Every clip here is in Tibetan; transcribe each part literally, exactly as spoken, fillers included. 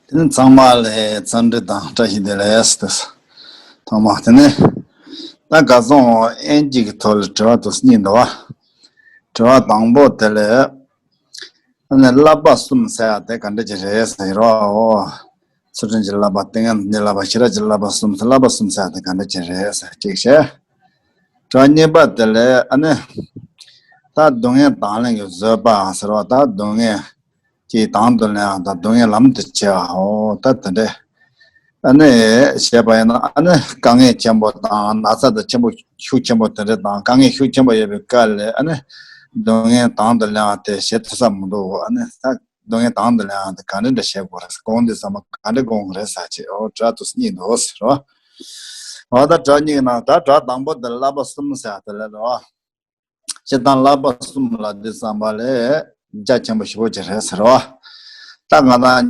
དེ་ནི་ཚང་མ་ལ་འཚམས་འདྲི་དང་བཀྲ་ཤིས་བདེ་ལེགས་ཟེར། ཐོག་མ་དེ་ནི་ད་ག་སོང་དབྱིན་ཇི་གི་ཐོག་ལ་དྲི་བ་དུ་གཉིས་འདུག་བ། དྲི་བ་དང་པོ་དེ་ལ་ཨ་ནི་བསླབ་པ་གསུམ་ཟེར་ཡ་དེ་ག་འདྲ་ཅིག་རེད་ཟེར་རོ། ཚུལ་ཁྲིམས་ཀྱི་བསླབ་པ། ཏིང་ངེ་འཛིན་གྱི་བསླབ་པ། ཤེས་རབ་ཀྱི་བསླབ་པ་གསུམ་ཟེར། བསླབ་པ་གསུམ་ཟེར་ཡ་དེ་ག་འདྲ་ཅིག་རེད་ཟེར་གཅིག་བྱས། དྲི་བ་གཉིས་པ་དེ་ལ་ཨ་ནི་ད་སྡུག་བསྔལ་དང་ལེན་གྱི་བཟོད་པ་ཟེར་བ། ད་སྡུག་བསྔལ་གྱི་དང་དུ་ལེན་ཡང་དང་སྡུག་བསྔལ་ལམ་དུ་བྱེད་པའོ། ད་དེ་འདྲས་ཨ་ནི་བྱས་པ་ཡིན་ན་ཨ་ནི་དཀའ་ངལ་ཆེན་པོ་དང་ན་ཚ་དང་ཆེན་པོ་ཤུགས་ཆེན་པོ་དེ་འདྲས་དང་དཀའ་ངལ་ཤུགས་ཆེན་པོ་ཡོད་པའི་སྐབས་ལ་ཨ་ནི་སྡུག་བསྔལ་དང་དུ་ལེན་ཡང་དེ་བྱེད་ཐུབ་ས་མི་འདུག་ཨ་ནི་ད་སྡུག་བསྔལ་དང་དུ་ལེན་ཡང་དེ་ག་འདྲ་འདྲ་བྱེད་དགོས་རེད། གོང་དུ་ཚང་མ་ག་འདྲ་དགོངས་རེད་ཟེར་ཅེས། འོ་དྲི་བ་དུ་གཉིས་འདུག་ཟེར་བ། འོ་ད་དྲི་བ་གཉིས་ནང་ད་དྲི་བ་དང་པོ་དེ་བསླབ་པ་གསུམ་ཟེར་དེ་ལ་རེད་བ། སྤྱིར་བཏང་བསླབ་པ་གསུམ་ལ་འདི་བསམ་པ་ལས་རྒྱ་ཆེན་པོ་ཞེ་པོ་ཅིག་རེད་ཟེར་བ། ད་ང་དང་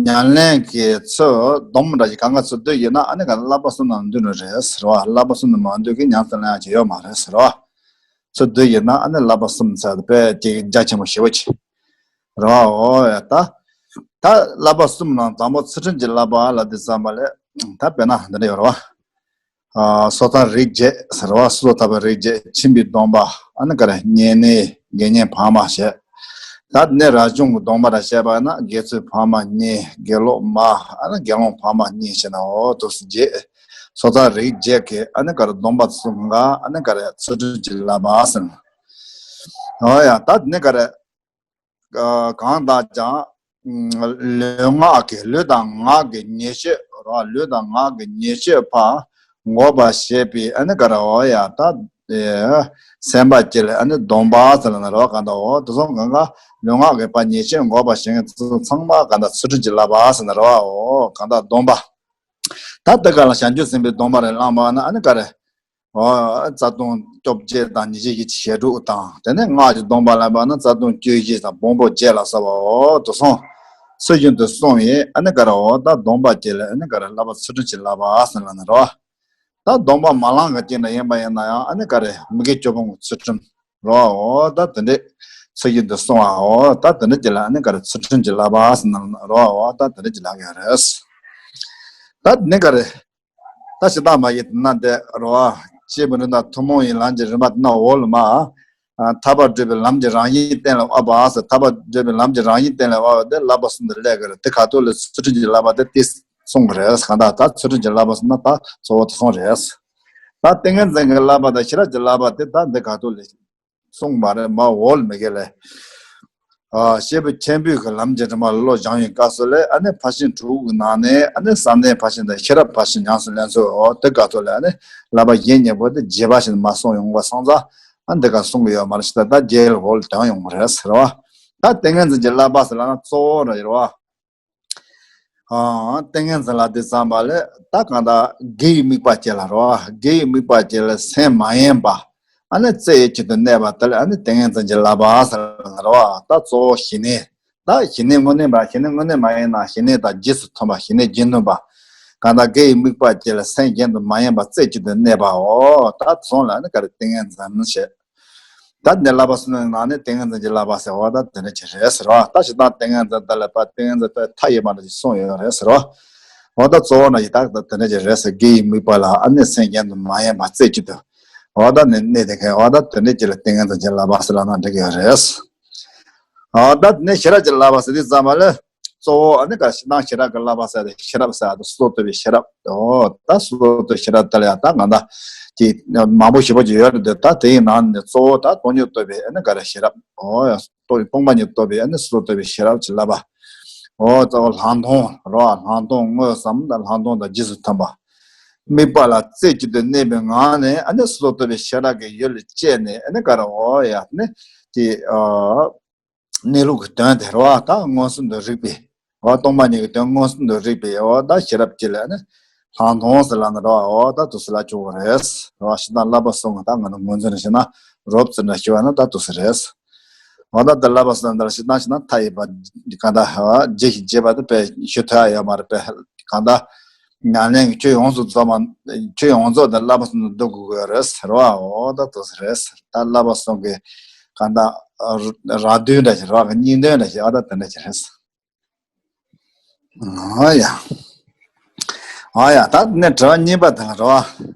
ཉམས་ལེན་གྱི་ཚུལ་སྡོམ་འདྲ་ཞིག་གང་ག་ཚུལ་བསྡུ་ཡིན་ན་ཨ་ནི་ག་བསླབ་པ་གསུམ་ནང་འདུས་ནི་རེད་ཟེར་བ། བསླབ་པ་གསུམ་ནང་མ་འདུས་ཀྱི་ཉམས་སུ་ལེན་ཡག་ཅིག་ཡོད་མ་རེད་ཟེར་བ། ཚུལ་བསྡུ་ཡིན་ན་ཨ་ནི་བསླབ་པ་གསུམ་ཟེར་དེ་དཔེ་ཅིག་རྒྱ་ཆེན་པོ་ཞེ་པོ་ཅིག་རེད་བ། འོ་ཡ་ད། ད་བསླབ་པ་གསུམ་ནང་དང་པོ་ཚུལ་ཁྲིམས་ཀྱི་བསླབ་པ་ལ་འདི་བསམ་པ་ལས་ད་དཔེར་ན་འདི་འདྲ་ཡོད་རེད་བ། ཨ། སོ་ཐར་རིགས་བརྒྱད་ཟེར་བ། སོ་ཐར་པ་རིགས་བརྒྱད། ཁྱིམ་པའི་སྡོམ་པ། ཨ་ནི་ག་རེ་བསྙེན་གནས་དགེ་བསྙེན་འཕགས་མ་བྱས། ད་ནི་རབ་བྱུང་གི་སྡོམ་པ་ར་བཤད་པ་ན་དགེ་ཚུལ་འཕགས་མ་གཉིས། དགེ་སློང་མ། ཨ་ནི་དགེ་སློང་འཕགས་མ་གཉིས་བྱས་ན་འོ་དུ་བརྒྱད། སོ་ཐར་རིགས་བརྒྱད་ཀྱི་ཨ་ནི་ག་རེ་སྡོམ་པ་གསུམ་ག་ཨ་ནི་ག་རེ་ཚུལ་ཁྲིམས་ཀྱི་བསླབ་པ་ཟེར། འོ་ཡ་ད་ནི་ག་རེ། གང་དག་ཀྱང་། ལུས་ངག་གི་ལུས་དང་ངག་གི་ཉེས་སྤྱོད་རོ། ལུས་དང་ངག་གི་ཉེས་སྤྱོད་པ་འགོག་པར་བྱེད་པའི་ཨ་ནི་ག་རེ་འོ་ཡ་ད། སེམས་པ་སྐྱེ་ལ་ཨ་ནི་སྡོམ་པ་ཟེར་ལ་ན་རོ། གང་དག་འོ་དེ་སོང་གང་ག་ལུས་ངག་གི་པ་ཉེས་སྤྱོད་འགོག་པར་བྱེད་མཁན་ཚོ་ཚང་མ་གང་དག་ཚུལ་ཁྲིམས་ཀྱི་བསླབ་པ་ཟེར་ན་རོ། འོ་གང་དག་སྡོམ་པ། ད་དེ་ག་ལ་བྱང་ཆུབ་སེམས་དཔའི་སྡོམ་པ་རེ་བླངས་པ་ན་ཨ་ནི་ག་རེ། འོ། རྩ་ལྟུང་བཅོ་བརྒྱད་དང་ཉེས་བྱས་བཞི་བཅུ་ཞེ་དྲུག་དང་། དེ་ནས་སྔགས་ཀྱི་སྡོམ་པ་ལ་བབ་ན་རྩ་ལྟུང་བཅུ་བཞི་དང་སྦོམ་པོ་བརྒྱད་ལ་སོགས་པའོ་དུ་སོང་། ཚུལ་བཞིན་དུ་བསྲུང་བས་ཨ་ནི་ག་ར་འོ་ད་སྡོམ་པ་བཅས་ལ་ཨ་ནི་ག་ར་བསླབ་པ་ཚུལ་ཁྲིམས་ཀྱི་བསླབ་པ་ཟེར་ལ་ནི་རོ། ད་སྡོམ་པ་མ་བླངས་ག་ཅིག་ན་ཡིན་པ་ཡིན་ན་ཡང་ཨ་ནི་ག་རེ་མི་དགེ་བཅུ་སྤོང་གི་ཚུལ་ཁྲིམས་རོ། འོ་ད་དེ་འདྲས་ཚུལ་བཞིན་དུ་བསྲུང་བའོ་ད་དེ་འདྲས་ཀྱི་ལ་ཨ་ནི་ག་རེ་ཚུལ་ཁྲིམས་ཀྱི་བསླབ་པ་ཟེར་ལ་ནི་རོ། འོ་ད་དེ་འདྲས་ཀྱི་ལ་ག་རེ། ད་དེ་ནི་ག་རེ། ད་ཇི་ལྟར་མ་ཡིན་ན་དེ་རོ། སྐྱེས་བུ་འདི་དག་ཐུན་མོང་བའི་ལམ་གྱི་རིམ་པ་དེ་ན་འོག་ལ་མ། ཐར་པར་བགྲོད་པའི་ལམ་གྱི་རང་བཞིན་གཏན་ལ་དབབ་པ་ཟེར། ཐར་པར་བགྲོད་པའི་ལམ་གྱི་རང་བཞིན་གཏན་ལ་དབབ་པ་དེ་བསླབ་པ་གསུམ་དུ་སླེབས་ཀྱི་རེད། དེ་ག་ཐོག་ལ་ཚུལ་ཁྲིམས་ཀྱི་བསླབ་པ་དེ་དེ་གསུང་གི་རེད། གང་ལྟར་ད་ཚུལ་ཁྲིམས་ཀྱི་བསླབ་པ་ཟེར་ན་ད་གཙོ་བོ་དེ་གསུང་རེད། ད་ཏིང་ངེ་འཛིན་གྱི་བསླབ་པ་དང་ཤེས་རབ་ཀྱི་བསླབ་པ་དེ་ད་འདི་ག་ཐོག་ལ། གསུངས་པ་རེད་མ་འོག་ལ་མི་དགེ་ལས། ཨ། སྐྱེས་བུ་ཆེན་པོའི་གི་ལམ་གྱི་རིམ་པ་བློ་སྦྱང་བའི་སྐབས་སུ་ལས་ཨ་ནི་ཕར་ཕྱིན་དྲུག་གི་ནང་ནས་ཨ་ནི་བསམ་གཏན་ཕར་ཕྱིན་དང་ཤེས་རབ་ཕར་ཕྱིན་ཉམས་སུ་ལེན་ཚུལ་འོ་དེ་ག་ཐོག་ལས་ཨ་ནི་བསླབ་པ་གཞན་གཉིས་པོ་དེ་རྒྱས་པ་ཞིག་མ་གསུངས་ཡོང་བ་སོང་ཙང་ཨ་འདི་ག་གསུང་གི་ཡོད་མ་རེད་ཤི། ད་ད་རྒྱས་ལ་འོག་ལ་དོན་ཡོང་གི་རེད་ཟེར་བ། ད་ཏིང་ངེ་འཛིན་གྱི་བསླབ་པ་ཟེར་ལ་ན་གཙོ་བོ་རེད་བ། ཨ། ཏིང་ངེ་འཛིན་ལ་དེ་བསམ་པ་ལས་ད་གང་ལྟར་དགེ་བའི་དམིགས་པ་བསྐྱེད་ལ་རོ། དགེ་བའི་དམིགས་པ་བསྐྱེད་ལ་སེམས་མ་ཡེངས་པ། ཨ་ནི་རྩེ་གཅིག་ཏུ་གནས་པ་དེ་ལ་ཨ་ནི་ཏིང་ངེ་འཛིན་གྱི་བསླབ་པ་ཟེར་ལ་རོ། ད་གཙོ་བོ་ཞི་གནས། ད་ཞི་གནས་དངོས་གནས་པ་ཞི་གནས་དངོས་གནས་མ་ཡིན་ན་ཞི་གནས་དང་རྗེས་སུ་མཐུན་པ་ཞི་གནས་རྗེས་མཐུན་པ། གང་ལྟར་དགེ་བའི་དམིགས་པ་བསྐྱེད་ལ་སེམས་གཞན་དུ་མ་ཡེངས་པ་རྩེ་གཅིག་ཏུ་གནས་པའོ། ད་དེ་སོང་ལ་ཨ་ནི་ག་རེ་ཏིང་ངེ་འཛིན་ཞེས། ད་འདི་བསླབ་པ་གསུམ་ནི་ནང་ནས་ཏིང་ངེ་འཛིན་གྱི་བསླབ་པ་ཟེར་བ་ད་དེ་འདྲ་ཅིག་རེད་ཟེར་བ། ད་ཞེ་སྡང་ཏིང་ངེ་འཛིན་དེ་ལ་ཕར་ཏིང་ངེ་འཛིན་དེ་མཐའ་ཡས་པ་འདྲ་ཅིག་གསུངས་ཡོད་རེད་ཟེར་བ། འོ་ད་གཙོ་བོ་ན་ཡི་དྭགས་ད་དེ་འདྲ་ཅིག་རེད་ཟེར། དགེ་བའི་དམིགས་པ་ལ་ཨ་ནི་སེམས་གཞན་དུ་མ་ཡེངས་པ་རྩེ་གཅིག་ཏུ། འོ་ད་ནི་གནས་དེ་མཁན་འོ་ད་དེ་འདྲ་ཅིག་ལ་ཏིང་ངེ་འཛིན་གྱི་བསླབ་པ་ཟེར་ལ་ན་འགྲིག་གི་ཡོད་རེད། འོ་ད་ནི་ཤེས་རབ་ཀྱི་བསླབ་པ་ཟེར་དུས་ཙམ་པ་ལ། གཙོ་བོ་ཨ་ནི་ག་ཞེ་སྡང་ཞེ་དྲག་གི་བསླབ་པ་ཟེར་ཏེ་ཤེས་རབ་ཟེར་ཏེ་སོ་སོར་རྟོག་པའི་ཤེས་རབ། འོ་ད་སོ་སོར་རྟོག་ཤེས་རབ་དེ་ལ་ཡང་ད་ང་ད་ཀྱི་མང་པོ་ཞེ་པོ་ཅིག་ཡོད་རེད་དེ། ད་དེ་ཡི་ནང་ནས་གཙོ་བོ་ད་སྟོང་ཉིད་རྟོགས་པའི་ཨ་ནི་ག་རེ་ཤེས་རབ། འོ་ཡང་སྟོང་སྟོང་པ་ཉིད་རྟོགས་པའི་ཨ་ནི་སོ་སོར་རྟོག་པའི་ཤེས་རབ་ཅིག་བསླབ་པ། འོ་གཙོ་བོ་ལྷག་མཐོང་རོ། ལྷག་མཐོང་དངོས་སམ་ད་ལྷག་མཐོང་དང་རྗེས་སུ་མཐུན་པ། དམིགས་པ་ལ་རྩེ་གཅིག་ཏུ་གནས་པའི་ངང་ནས་ཨ་ནི་སོ་སོར་རྟོག་པའི་ཤེས་རབ་ཀྱི་ཡུལ་ལ་སྐྱེས་ནས་ཨ་ནི་ག་རེ་འོ་ཡ་ནི་དེ་ཨ། གནས་ལུགས་ཀྱི་དོན་དེ་རེད་བ། ད་མངོན་སུམ་དུ་རིག་པའི། འོ་སྟོང་པ་ཉིད་ཀྱི་དོན་མངོན་སུམ་དུ་རིག་པའི་འོ་ད་ཤེས་རབ་ཀྱི་ལས་ནི་ལྷག་མཐོང་ཟེར་ལ་ནི་རེད་བ། འོ་ད་དུ་སི་ལ་བཅུག་པ་རེད་རེད་བ། ཞེ་སྡང་བསླབ་པ་གསུམ་གྱི་ད་ང་ནི་ངོས་འཛིན་ནི་ཞེ་ན་རོབ་ཙམ་ན་ཞུ་བ་ན་ད་དུ་སི་རེད། འོ་ད་དེ་བསླབ་པ་གསུམ་འདི་ལ་ཞེ་སྡང་ཞེ་ན་མཐའ་ཡས་པ་གང་ད་རྗེས་ཤིག་བྱེད་པ་དེ་དཔེ་ཞུ་ཐུབ་ཡ་ཡོད་མ་རེད་པས། གང་ད་ཉམས་ལེན་གྱི་ཆོས་ཡོངས་སུ་རྫོགས་པ། ཆོས་ཡོངས་རྫོགས་དེ་བསླབ་པ་གསུམ་དུ་འདུ་དགོས་ཀྱི་རེད་ཟེར་བ། འོ་ད་དུ་སི་རེད། ད་བསླབ་པ་གསུམ་གྱི་གང་ད་རགས་བསྡུས་འདྲ་ཞིག་རེད་བ། གི་སྙིང་དོན་འདྲ་ཞིག་ཨ་ད་དེ་འདྲ་ཞིག་རེད། ཨོ་ཡ། ཨོ་ཡ། ད་ནི་དྲི་བ་གཉིས་པ་དང་རེད་བ།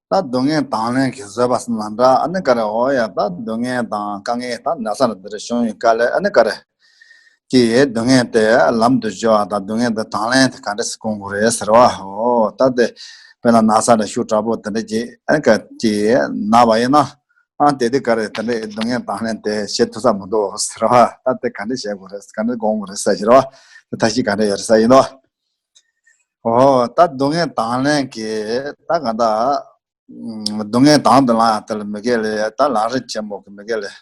ད་སྡུག་བསྔལ་དང་ལེན་གྱི་བཟོད་པ་ཟེར་ན་འདྲ། ཨ་ནི་ག་རེ། ཨོ་ཡ། ད་སྡུག་བསྔལ་དང་དཀའ་ངལ། ད་ན་ཚ་ལ་འདི་རེ་བྱུང་ཡོད་དཀའ་ལས། ཨ་ནི་ག་རེ། ཀྱི་སྡུག་བསྔལ་དེ་ལམ་དུ་སྦྱོར་བ་དང་སྡུག་བསྔལ་དེ་དང་ལེན་དེ་ག་འདྲ་སེ་སྐོང་དགོས་རེད་ཟེར་བ། ཨོ་ད་དེ་དཔེར་ན་ན་ཚ་ལ་ཤུགས་དྲག་པོ་དེ་འདྲ་ཅིག་ཨ་ནི་ག་ཅིག་ན་བ་ཡིན་ན། ཨ་དེ་དེ་ག་རེ། དེ་འདྲའི་སྡུག་བསྔལ་དང་ལེན་དེ་བྱེད་ཐུབ་ས་མི་འདུག་ཟེར་བ། ད་དེ་ག་འདྲ་བྱེད་དགོས་རེད། ག་འདྲ་སྒོམ་དགོས་རེད་ཟེར་ཞེས་བ། དེ་ཐབས་ཤེས་ག་འདྲ་ཡོད་རེད་ཟེར་ཡིན་ནོ། ཨོ་ད་སྡུག་བསྔལ་དང་ལེན་གྱི་ད་ག་ད་སྡུག་བསྔལ་དང་དུ་བླང་ཡག་དེ་ལ་མི་དགེ་ལས། ད་ལམ་རིམ་ཆེན་མོ་གི་མི་དགེ་ལས་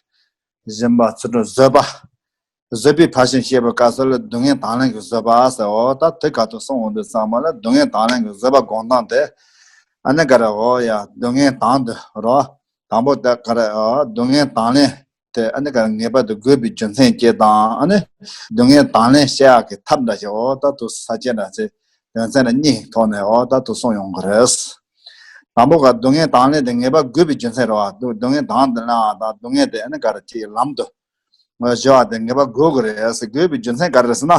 སྦྱིན་པ་ཚུལ་ཁྲིམས་བཟོད་པ། བཟོད་པའི་ཕར་ཕྱིན་བཤད་པའི་སྐབས་སུ་ལ་སྡུག་བསྔལ་དང་ལེན་གྱི་བཟོད་པ་ཟེར། ཨོ་ད་དེ་ག་དུ་གསུངས་འོང་དུས་ཙམ་པ་ལ་སྡུག་བསྔལ་དང་ལེན་གྱི་བཟོད་པ་སྒོམ་སྟངས་དེ་ཨ་ནི་ག་རེ། ཨོ་ཡ། སྡུག་བསྔལ་དང་དུ་རོ། དང་པོ་དེ་ག་རེ། ཨོ་སྡུག་བསྔལ་དང་ལེན་དེ་ཨ་ནི་ག་རེ་ངེས་པར་དུ་དགོས་པའི་རྒྱུ་མཚན་བཅས་དང་། ཨ་ནི་སྡུག་བསྔལ་དང་ལེན་བྱེད་ཡག་གི་ཐབས་འདྲ་ཞིག་ཨོ་ད་དུ་ས་བཅད་འདྲ་ཚེ་དོན་ཚན་འདྲ་གཉིས་ཐོག་ནས་ཨོ་ད་དུ་གསུངས་ཡོང་གི་རེད། དང་པོ་ག་སྡུག་བསྔལ་དང་ལེན་དེ་ངེས་པར་དགོས་པའི་རྒྱུ་མཚན་རེད་བ། སྡུག་སྡུག་བསྔལ་དང་དུ་ལེན་པ་དང་སྡུག་བསྔལ་དེ་ཨ་ནི་ག་རེ་ཅིག་ལམ་དུ་སྦྱོར་བ་དེ་ངེས་པར་དགོས་ཀྱི་རེད། དགོས་པའི་རྒྱུ་མཚན་ག་རེ་རེད་ཟེར་ན།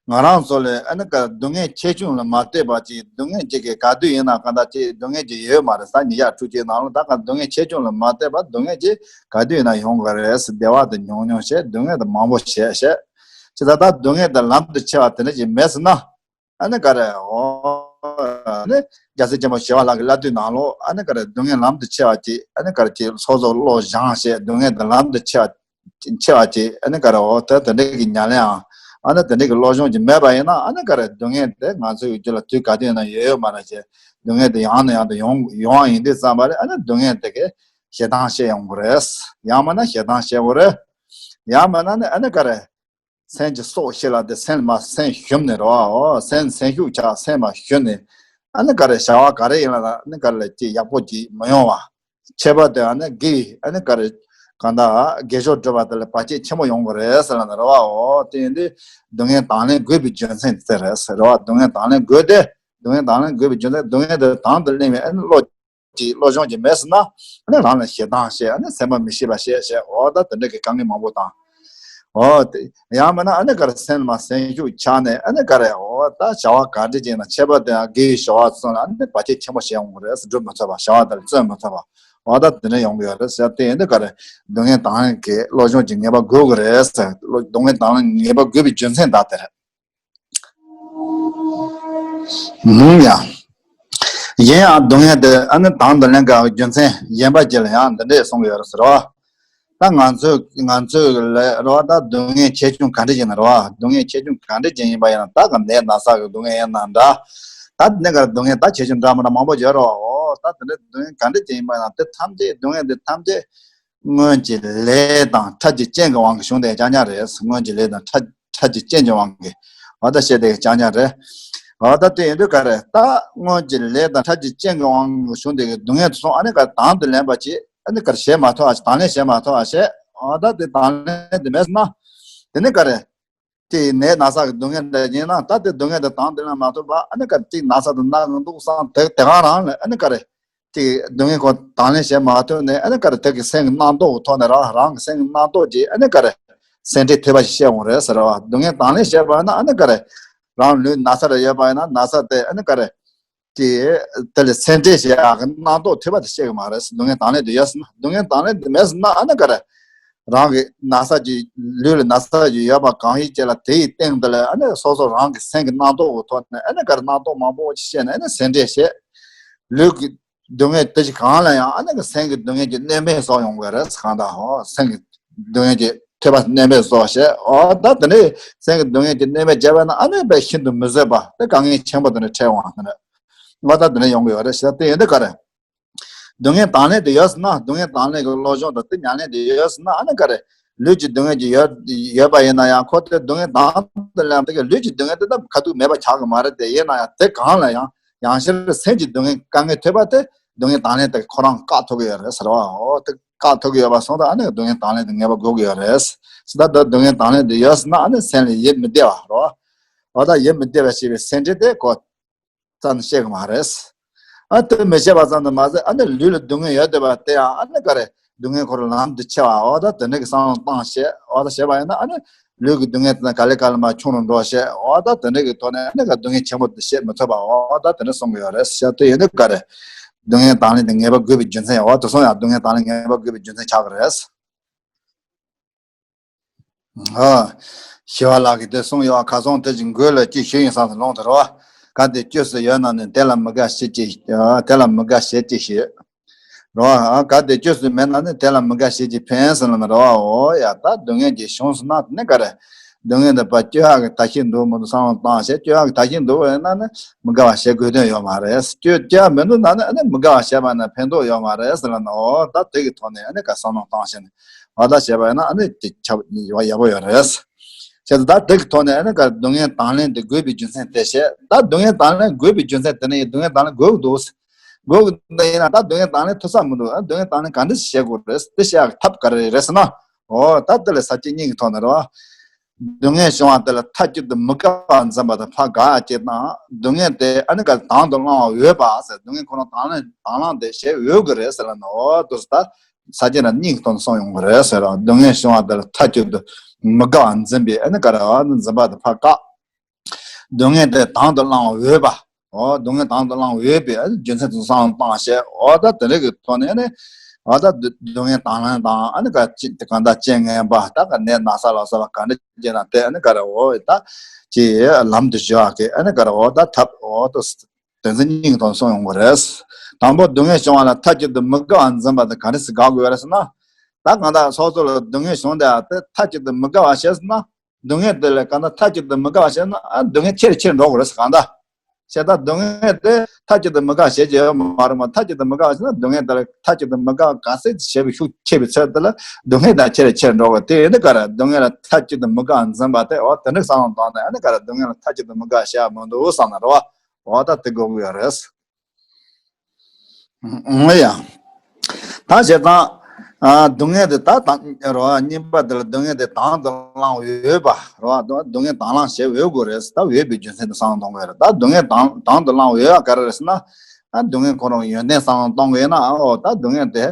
ང་རང་ཚོ་ལ་ཨ་ནི་ག་སྡུག་བསྔལ་ཆེ་ཆུང་ལ་མ་ལྟོས་པ་ཅིག་སྡུག་བསྔལ་ཅིག་གི་ག་དུས་ཡིན་ན་གང་ལྟར་ཅིག་སྡུག་བསྔལ་ཅིག་ཡོད་མ་རེད། ས་ཉི་ཤུ་རྩ་གཅིག་ནང་ལ་ད་ག་སྡུག་བསྔལ་ཆེ་ཆུང་ལ་མ་ལྟོས་པ་སྡུག་བསྔལ་ཅིག་ག་དུས་ཡིན་ན་ཡོང་གི་རེད། བདེ་བ་དེ་ཉུང་ཉུང་བྱས། སྡུག་བསྔལ་དེ་མང་པོ་བྱས་བྱས། ཅི་ད་ལྟ་སྡུག་བསྔལ་དེ་ལམ་དུ་ཆེ་བ་དེ་འདྲ་ཅིག་མེད་ཟེར་ན། ཨ་ནི་ག་རེ། ཨོ་ནི་རྒྱལ་སྲས་ཆེན་པོ་ཞི་བ་ལྷ་གི་བླ་བསྡུའི་ནང་ལོགས་ཨ་ནི་ག་རེ། སྡུག་བསྔལ་ལམ་དུ་ཆེ་བ་ཅིག་ཨ་ནི་ག་རེ་ཅིག་སོ་སོ་བློ་སྦྱངས་བྱས་སྡུག་བསྔལ་དེ་ལམ་དུ་ཆེ་བ་ཆེ་བ་ཅིག་ཨ་ནི་ག་རེ། འོ་ད་དེ་འདྲ་གི་ཉམས་ལེན་ཨང་། ཨ་ནི་དེ་འདྲ་གི་བློ་སྦྱོང་ཅིག་མེད་པ་ཡིན་ན་ཨ་ནི་ག་རེ། སྡུག་བསྔལ་དེ་ང་ཚོའི་རྒྱུད་ལ་དུས་ག་དུས་ཡིན་ན་ཡོད་ཡོད་མ་རེད་ཅེས། སྡུག་བསྔལ་དེ་ཡང་ནས་ཡང་དུ་ཡོང་ཡོང་བ་ཡིན་དུས་ཙམ་པ་ལ་ཨ་ནི་སྡུག་བསྔལ་དེ་གི་ཞེ་སྡང་སྐྱེ་ཡོང་གི་རེད། ཡང་མིན་ན་ཞེ་སྡང་སྐྱེ་དགོས་རེད། ཡང་མིན་ན་ནི་ཨ་ནི་ག་རེ། སེམས་ཀྱི་སྲོག་ཤི་ལ་དེ་སེམས་མ་སེམས་ཞུམ་ནས་རོ། སེམས་སེམས་ཤུགས་ཆག་སེམས་མ་ཞུམ་ནས་ཨ་ནི་ག་རེ། བྱ་བ་ག་རེ་ཡིན་ལ་ཨ་ནི་ག་རེ་ལ་ཅི་ཡག་པོ་ཅིག་མི་ཡོང་བ། ཁྱད་པར་དུ་ཨ་ནི་དགེ་བའི་ཨ་ནི་ག་རེ། གང་ལྟར་དགེ་སྦྱོར་སྒྲུབ་པ་དེ་ལ་བར་ཆད་ཆེན་པོ་ཡོང་གི་རེད་ཟེར་ལ་ནི་རེད་བ། འོ་དེ་ཡིན་དུས་སྡུག་བསྔལ་དང་ལེན་དགོས་པའི་རྒྱུ་མཚན་དེ་རེད་ཟེར་རེད་བ། སྡུག་བསྔལ་དང་ལེན་དགོས་ཏེ། སྡུག་བསྔལ་དང་ལེན་དགོས་པའི་རྒྱུ་མཚན་སྡུག་བསྔལ་དེ་དང་དུ་གླེང་བའི་ཨ་ནི་བློ། ཀྱི་བློ་སྦྱོང་ཅིག་མེད་ཟེར་ན། ཨ་ནི་རང་ལ་ཞེ་སྡང་བྱས། ཨ་ནི་སེམས་པ་མི་སྐྱིད་པ་བྱས་བྱས། འོ་ད་དེ་འདྲ་གི་དཀའ་ངལ་མང་པོ་དང་། འོ་དེ་ཡང་མིན་ན་ཨ་ནི་ག་རེ། སེམས་མ་སེམས་ཤུགས་ཆག་ནས་ཨ་ནི་ག་རེ། འོ་ད་བྱ་བ་ག་འདྲ་ཅིག་ཡིན་ན་ཁྱད་པར་དུ་ཡང་དགེ་བའི་བྱ་བ་སོགས་ལ་ཨ་ནི་བར་ཆད་ཆེན་པོ་བྱེད་ཡོང་གི་རེད། སྒྲུབ་མི་ཐུབ་པ། བྱ་བ་དེ་ལ་བརྩོན་མི་ཐུབ་པ། འོ་ད་དེ་འདྲ་ཡོང་གི་ཡོད་རེད་ཟེར། དེ་ཡིན་དུས་ག་རེ། སྡུག་བསྔལ་དང་ལེན་གྱི་བློ་སྦྱོང་ཅིག་ངེས་པར་དགོས་ཀྱི་རེད་ཟེར། བློ་སྡུག་བསྔལ་དང་ལེན་ངེས་པར་དགོས་པའི་རྒྱུ་མཚན་ད་དེ་རེད། ཡིན་ཡང་། ཡིན་ཡང་སྡུག་བསྔལ་དེ་ཨ་ནི་དང་དུ་ལེན་དཀའ་བའི་རྒྱུ་མཚན་གཞན་པ་ཅིག་ལ་ཡང་འདི་འདྲས་གསུང་གི་ཡོད་རེད་ཟེར་བ། ད་ང་ཚོས་ང་ཚོས་ལས་རེད་བ། ད་སྡུག་བསྔལ་ཆེ་ཆུང་ག་འདྲ་ཅིག་ཡིན་ན་རེད་བ། སྡུག་བསྔལ་ཆེ་ཆུང་ག་འདྲ་ཅིག་ཡིན་པ་ཡིན་ན། ད་ག་ནད་ན་ཚ་གི་སྡུག་བསྔལ་ཡིན་ན་འདྲ། ད་འདི་ནས་ག་རེ་སྡུག་བསྔལ་ད་ཆེ་ཆུང་འདྲ་མི་འདྲ་མང་པོ་ཡོད་རེད་བ། འོ་ད་དེ་འདྲ་སྡུག་བསྔལ་ག་འདྲ་ཅིག་ཡིན་པ་ཡིན་ན་དེ་ཐམས་ཅད་སྡུག་བསྔལ་དེ་ཐམས་ཅད། སྔོན་གྱི་ལས་དང་འཕྲལ་གྱི་རྐྱེན་གྱི་དབང་གིས་བྱུང་བསྡད་རྐྱང་རྐྱང་རེད། སྔོན་གྱི་ལས་དང་འཕྲལ་འཕྲལ་གྱི་རྐྱེན་གྱི་དབང་གིས། འོ་ད་བཤད་བསྡད་རྐྱང་རྐྱང་རེད། འོ་ད་དེ་ཡིན་དུས་ག་རེ། ད་སྔོན་གྱི་ལས་དང་འཕྲལ་གྱི་རྐྱེན་གྱི་དབང་གིས་བྱུང་བསྡད་ཀྱི་སྡུག་བསྔལ་དེ་ཚོ་ཨ་ནི་ག་རེ། དང་དུ་ལེན་པ་ཅིག་ཨ་ནི་ག་རེ་བྱེད་མ་ཐུབ་པ་ཞིག་དང་ལེན་བྱེད་མ་ཐུབ་པ་ཞིག་འོ་ད་དེ་དང་ལེན་དེ་མེད་ཟེར་ན། དེ་ནི་ག་རེ། དེ་ནད་ན་ཚ་གི་སྡུག་བསྔལ་འདྲ་ཡིན་ན། ད་དེ་སྡུག་བསྔལ་དེ་དང་དུ་ལེན་མ་ཐུབ་པ་ཨ་ནི་ག་རེ། ཅིག་ན་ཚ་དེ་ན་གི་འདུག་བསམ། དེ་དེ་ག་རང་ལ་ཨ་ནི་ག་རེ། ཅིག་སྡུག་བསྔལ་ཁོ་དང་ལེན་བྱེད་མ་ཐུབ་ནས་ཨ་ནི་ག་རེ། དེ་གི་སེམས་ཀྱི་རྣམ་རྟོག་གི་ཐོག་ནས་རང་རང་གི་སེམས་ཀྱི་རྣམ་རྟོག་ཅིག་ཨ་ནི་ག་རེ། སེམས་ཁྲལ་ཐེབས་པ་ཞིག་སྐྱེ་འོང་རེད་ཟེར་བ། སྡུག་བསྔལ་དང་ལེན་བྱེད་པ་ན་ཨ་ནི་ག་རེ། རང་ལུས་ན་ཚ་རེ་ཡོད་པ་ཡིན་ན་ན་ཚ་དེ་ཨ་ནི་ག་རེ། ཅིག་དེ་ལ་སེམས་ཁྲལ་བྱེད་ཡག་གི་རྣམ་རྟོག་ཐེབས་པ་དེ་སྐྱེ་གི་མ་རེད། སྡུག་བསྔལ་དང་ལེན་དེ་ཡོད་ཟེར་ན། སྡུག་བསྔལ་དང་ལེན་དེ་མེད་ཟེར་ན་ཨ་ནི་ག་རེ། རང་གི་ན་ཚ་ཅིག་ལུས་ལ་ན་ཚ་ཅིག་ཡོད་པ་གང་ཡིན་ཅེས་ལ་དེ་ཡི་སྟེང་དེ་ལ་ཨ་ནི་སོ་སོ་རང་གི་སེམས་ཀྱི་རྣམ་རྟོག་གི་ཐོག་ནས་ཨ་ནི་ག་རེ། རྣམ་རྟོག་མང་པོ་ཅིག་སྐྱེས་ནས་ཨ་ནི་སེམས་ཁྲལ་བྱེད། ལུས་ཀྱི་སྡུག་བསྔལ་དེ་ཅིག་གང་ལ་ཡང་ཨ་ནི་གི་སེམས་ཀྱི་སྡུག་བསྔལ་གྱི་གནོད་མེད་བཟོ་ཡོང་གི་རེད། གང་ལྟར་ཧོ་སེམས་ཀྱི་སྡུག་བསྔལ་གྱི་ཐོས་པ་གནོད་མེད་བཟོ་བྱས། འོ་ད་དེ་ནས་སེམས་ཀྱི་སྡུག་བསྔལ་གྱི་གནོད་མེད་བྱས་པ་ན་ཨ་ནི་དཔེ་ཤིན་ཏུ་མི་བཟོད་པ་དེ་དཀའ་ངལ་ཆེན་པོ་དེ་འདྲ་འཕྲད་འོང་། དེ་འདྲ་འོ་ད་དེ་འདྲ་ཡོང་གི་ཡོད་རེད་ཟེར། དེ་ཡིན་དུས་ག་རེ། སྡུག་བསྔལ་དང་ལེན་དེ་ཡོད་ཟེར་ན། སྡུག་བསྔལ་དང་ལེན་གྱི་བློ་སྦྱོང་དང་དེ་ཉམས་ལེན་དེ་ཡོད་ཟེར་ན་ཨ་ནི་ག་རེ། ལུས་ཀྱི་སྡུག་བསྔལ་གྱི་ཡོད་ཡོད་པ་ཡིན་ན་ཡང་ཁོ་དེ་སྡུག་བསྔལ་དང་དུ་ལེན་དེ་གི་ལུས་ཀྱི་སྡུག་བསྔལ་དེ་ད་ཁ་ཐུག་མེད་པ་ཆགས་ཀྱི་མ་རེད་དེ། ཡིན་ན་ཡང་དེ་གང་ལ་ཡང་ཡང་ཕྱིར་སེམས་ཀྱི་སྡུག་བསྔལ་དཀའ་ངལ་ཐེབས་པ་དེ་སྡུག་བསྔལ་དང་ལེན་དེ་ཁོ་རང་བཀག་ཐུབ་ཀྱི་ཡོད་རེད་ཟེར་བ། འོ་དེ་བཀག་ཐུབ་ཀྱི་ཡོད་པ་སོང་ཙང་ཨ་ནི་སྡུག་བསྔལ་དང་ལེན་དེ་ངེས་པར་དགོས་ཀྱི་ཡོད་རེད་ཟེར། ད་ལྟ་སྡུག་བསྔལ་དང་ལེན་དེ་ཡོད་ཟེར་ན་ཨ་ནི་སེམས་ལ་ཡིད་མི་བདེ་བ་རེད་བ། འོ་ད་ཡིད་མི་བདེ་བ་ཞེས་པའི་སེམས་ཁྲལ་དེ་ཁོ་རྩ་ནས་སྐྱེ་གི་མ་རེད། ཨ་དེ་མི་བྱེད་པ་ཙམ་དུ་མ་ཟད་ཨ་ནི་ལུས་ལ་སྡུག་བསྔལ་ཡོད་བསྡད་པ་དེ་ཡང་ཨ་ནི་ག་རེ། སྡུག་བསྔལ་ཁོ་རང་ལམ་དུ་ཆེ་བ། འོ་ད་དེ་འདྲ་གི་བསམ་བློ་བཏང་བྱས། འོ་ད་བྱས་པ་ཡིན་ན་ཨ་ནི་ ལུས་ཀྱི་སྡུག་བསྔལ་དེ་ན་ག་ལེ་ག་ལེ་མར་ཆུང་རུ་འགྲོ་བྱས། འོ་ད་དེ་འདྲ་གི་ཐོག་ནས་ཨ་ནི་ག་སྡུག་བསྔལ་ཆེན་པོ་དེ་བྱེད་མི་ཐུབ་པ། འོ་ད་དེ་འདྲ་གསུང་གི་ཡོད་རེད་ཤག་དེ་ཡིན་དུས་ག་རེ། སྡུག་བསྔལ་དང་ལེན་དེ་ངེས་པར་དགོས་པའི་རྒྱུ་མཚན། འོ་དེ་སོང་ཡང་སྡུག་བསྔལ་དང་ལེན་ངེས་པར་དགོས་པའི་རྒྱུ་མཚན་ཆགས་ཀྱི་རེད། ཨ། ཞི་བ་ལྷ་གིས་དེ་གསུངས་ཡོད། ཁ་སང་དེ་ཅིག་འགོས་ལ་ཅིག་ཞུས་ཡིན་བསམ་ལོང་དུ་རོ། གལ་ཏེ་བཅོས་སུ་ཡོད་ན་ནི་དེ་ལ་མི་དགའ་བྱེད་ཅིག་ཨ། དེ་ལ་མི་དགའ་བྱེད་ཅིག་ཞེས། རོ། ཨ། གལ་ཏེ་བཅོས་སུ་མེད་ན་ནི་དེ་ལ་མི་དགའ་བྱེད་ཅིག་ཕན་ཟེར་ལ་ན་རོ། འོ་ཡ། ད་སྡུག་བསྔལ་གྱི་གཞུང་ཟེར་ན་ནི་ག་རེ། སྡུག་བསྔལ་འདི་པ་སྐྱོ་ཡག་གི་ཐབས་ཤེས་འདུག་མི་འདུག་བསམ་བློ་བཏང་བྱས། སྐྱོ་ཡག་གི་ཐབས་ཤེས་འདུག་ཡོད་ན་ནི་མི་དགའ་བ་བྱེད་དགོས་དོན་ཡོད་མ་རེད། སྐྱོ་སྐྱོ་ཡག་མི་འདུག་ན་ནི་ཨ་ནི་མི་དགའ་བ་བྱས་པ་ན་ཕན་ཐོགས་ཡོད་མ་རེད་ཟེར་ལ་ན། འོ་ད་དེ་གི་ཐོག་ནས་ཨ་ནི་ག་བསམ་བློ་བཏང་བྱས་ནས། འོ་ད་བྱས་པ་ཡིན་ན་ཨ་ནི་དེ་ཁྱབ་ཡག་པོ་ཡོད་རེད། བྱས་ཙང་ད་དེ་གི་ཐོག་ནས་ཨ་ནི་ག་སྡུག་བསྔལ་དང་ལེན་དེ་དགོས་པའི་རྒྱུ་མཚན་དེ་བཤད། ད་སྡུག་བསྔལ་དང་ལེན་དགོས་པའི་རྒྱུ་མཚན་དེ་ནི་སྡུག་བསྔལ་དང་ལེན་དགོས་ཀྱི་འདུག་དགོས་ཀྱི་འདུག་ཡིན་ན་ད་སྡུག་བསྔལ་དང་ལེན་ཐུབ་ས་མི་འདུག་ཨ། སྡུག་བསྔལ་དང་ལེན་ག་འདྲ་ཞིག་བྱེད་དགོས་རེད། དེ་བཤད་ཡག་ཐབས་ག་རེ་རེད་ཟེར་ན། འོ་ད་དེ་ལ་ས་བཅད་གཉིས་ཀྱི་ཐོག་ནས་རེད་བ། སྡུག་བསྔལ་བྱུང་བ་དེ་ལ་མཐའ་གཅིག་ཏུ་མི་དགའ་བར་འཛིན་པ་དང་ཕར་དགའ་ཡག་ཅིག་དང་། སྡུག་བསྔལ་དེ་ཨ་ནི་ག་དང་དུ་བླང་བར་འོས་པ་ཟེར། སྡུག་བསྔལ་ཁོ་རང་དང་ལེན་དང་བླང་དེ་བྱེད་འོས་ཀྱི་རེད་ཟེར་ལ་ན། འོ་དེ་ད་ས་བཅད་ལ་གཉིས་ཀྱི་ཐོག་ནས་གསུངས་ཡོང་གི་རེད་ཟེར་རོ། སྡུག་བསྔལ་བྱུང་བ་དེ་ལ་མཐའ་གཅིག་ཏུ་མི་དགའ་བར་འཛིན་པའི་ཨ་ནི་ག་རེ་བ་འཛིན་པ་དེ་ཕར་བཀག་སྡུག་བསྔལ་དེ་དང་དུ་བླང་བར་འོས་པ། འོ་སྡུག་བསྔལ་དང་དུ་བླང་བར་འོས་པའི་ཨ་ནི་རྒྱུ་མཚན་དེ་བསམ་བློ་བཏང་བྱས། འོ་ད་དེ་འདྲ་གི་ཐོག་ནས་ནི། འོ་ད་སྡུག་བསྔལ་དང་ལེན་དང་ཨ་ནི་ག་ཅི་གང་ལྟར་རྐྱེན་ངན་པ་ད་ག་ནད་ན་ཚ་ལ་སོགས་པ་ག་འདྲ་ཅིག་ན་དེ་ཨ་ནི་ག་རེ་འོ་ད་ཅི་ལམ་དུ་ཞུགས་ཡག་གི་ཨ་ནི་ག་རེ་འོ་ད་ཐབས། འོ་ད་དོན་ཚན་གཉིས་ཀྱི་ཐོག་ནས་གསུངས་ཡོང་གི་རེད། དང་པོ་སྡུག་བསྔལ་བྱུང་བ་ལ་མཐའ་གཅིག་ཏུ་མི་དགའ་བར་འཛིན་པ་དེ་ག་འདྲ་སེ་དགའ་དགོས་རེད་ཟེར་ན། ད་གང་ལྟར་སོ་སོ་ལ་སྡུག་བསྔལ་བྱུང་དེ་ཨ་དེ་མཐའ་གཅིག་ཏུ་མི་དགའ་བ་བྱས་ཟེར་ན། སྡུག་བསྔལ་དེ་ལ་གང་ལྟར་མཐའ་གཅིག་ཏུ་མི་དགའ་བ་བྱས་ན་ཨ་སྡུག་བསྔལ་ཆེ་རུ་ཆེ་རུ་འགྲོ་དགོས་རེད་ཟེར། གང་ལྟར། བྱས་ད་སྡུག་བསྔལ་དེ་མཐའ་གཅིག་ཏུ་མི་དགའ་བྱེད་ཀྱི་ཡོད་མ་རེད་མ། མཐའ་གཅིག་ཏུ་མི་དགའ་བ་བྱས་ན་སྡུག་བསྔལ་དེ་ལ་མཐའ་གཅིག་ཏུ་མི་དགའ་ག་ཚད་བྱེད་པའི་ཤུགས་ཆེ་བའི་ཚད་དེ་ལ་སྡུག་བསྔལ་དང་ཆེ་རུ་ཆེ་རུ་འགྲོ་དགོས། དེ་ཡིན་དུས་ག་རེ་སྡུག་བསྔལ་ལ་མཐའ་གཅིག་ཏུ་མི་དགའ་བར་འཛིན་པ་དེ། འོ་དེ་འདྲ་བསམ་བློ་བཏང་ནས་ཨ་ནི་ག་རེ་སྡུག་བསྔལ་ལ་མཐའ་གཅིག་ཏུ་མི་དགའ་བྱ་མི་འདུག་བསམ་ན་རེད་བ། འོ་ད་དེ་དགོས་ཀྱི་ཡོད་རེད། འོ་ཡ། ད་བྱས་ཙང་། ཨ། སྡུག་བསྔལ་དེ་ད་དང་རོ། གཉིས་པ་དེ་ལ་སྡུག་བསྔལ་དེ་དང་དུ་བླང་འོས་པ་རོ། སྡུག་བསྔལ་དང་བླང་བྱེད་འོས་དགོས་རེད། ད་འོས་པའི་རྒྱུ་མཚན་དེ་བསམ་བློ་གཏོང་དགོས་རེད། ད་སྡུག་བསྔལ་དང་དང་དུ་བླང་འོས་པ་ག་རེ་རེད་ཟེར་ན། ཨ། སྡུག་བསྔལ་ཁོ་རང་གི་ཡོན་ཏན་བསམ་བློ་གཏོང་དགོས་ན། འོ་ད་སྡུག་བསྔལ་དེ་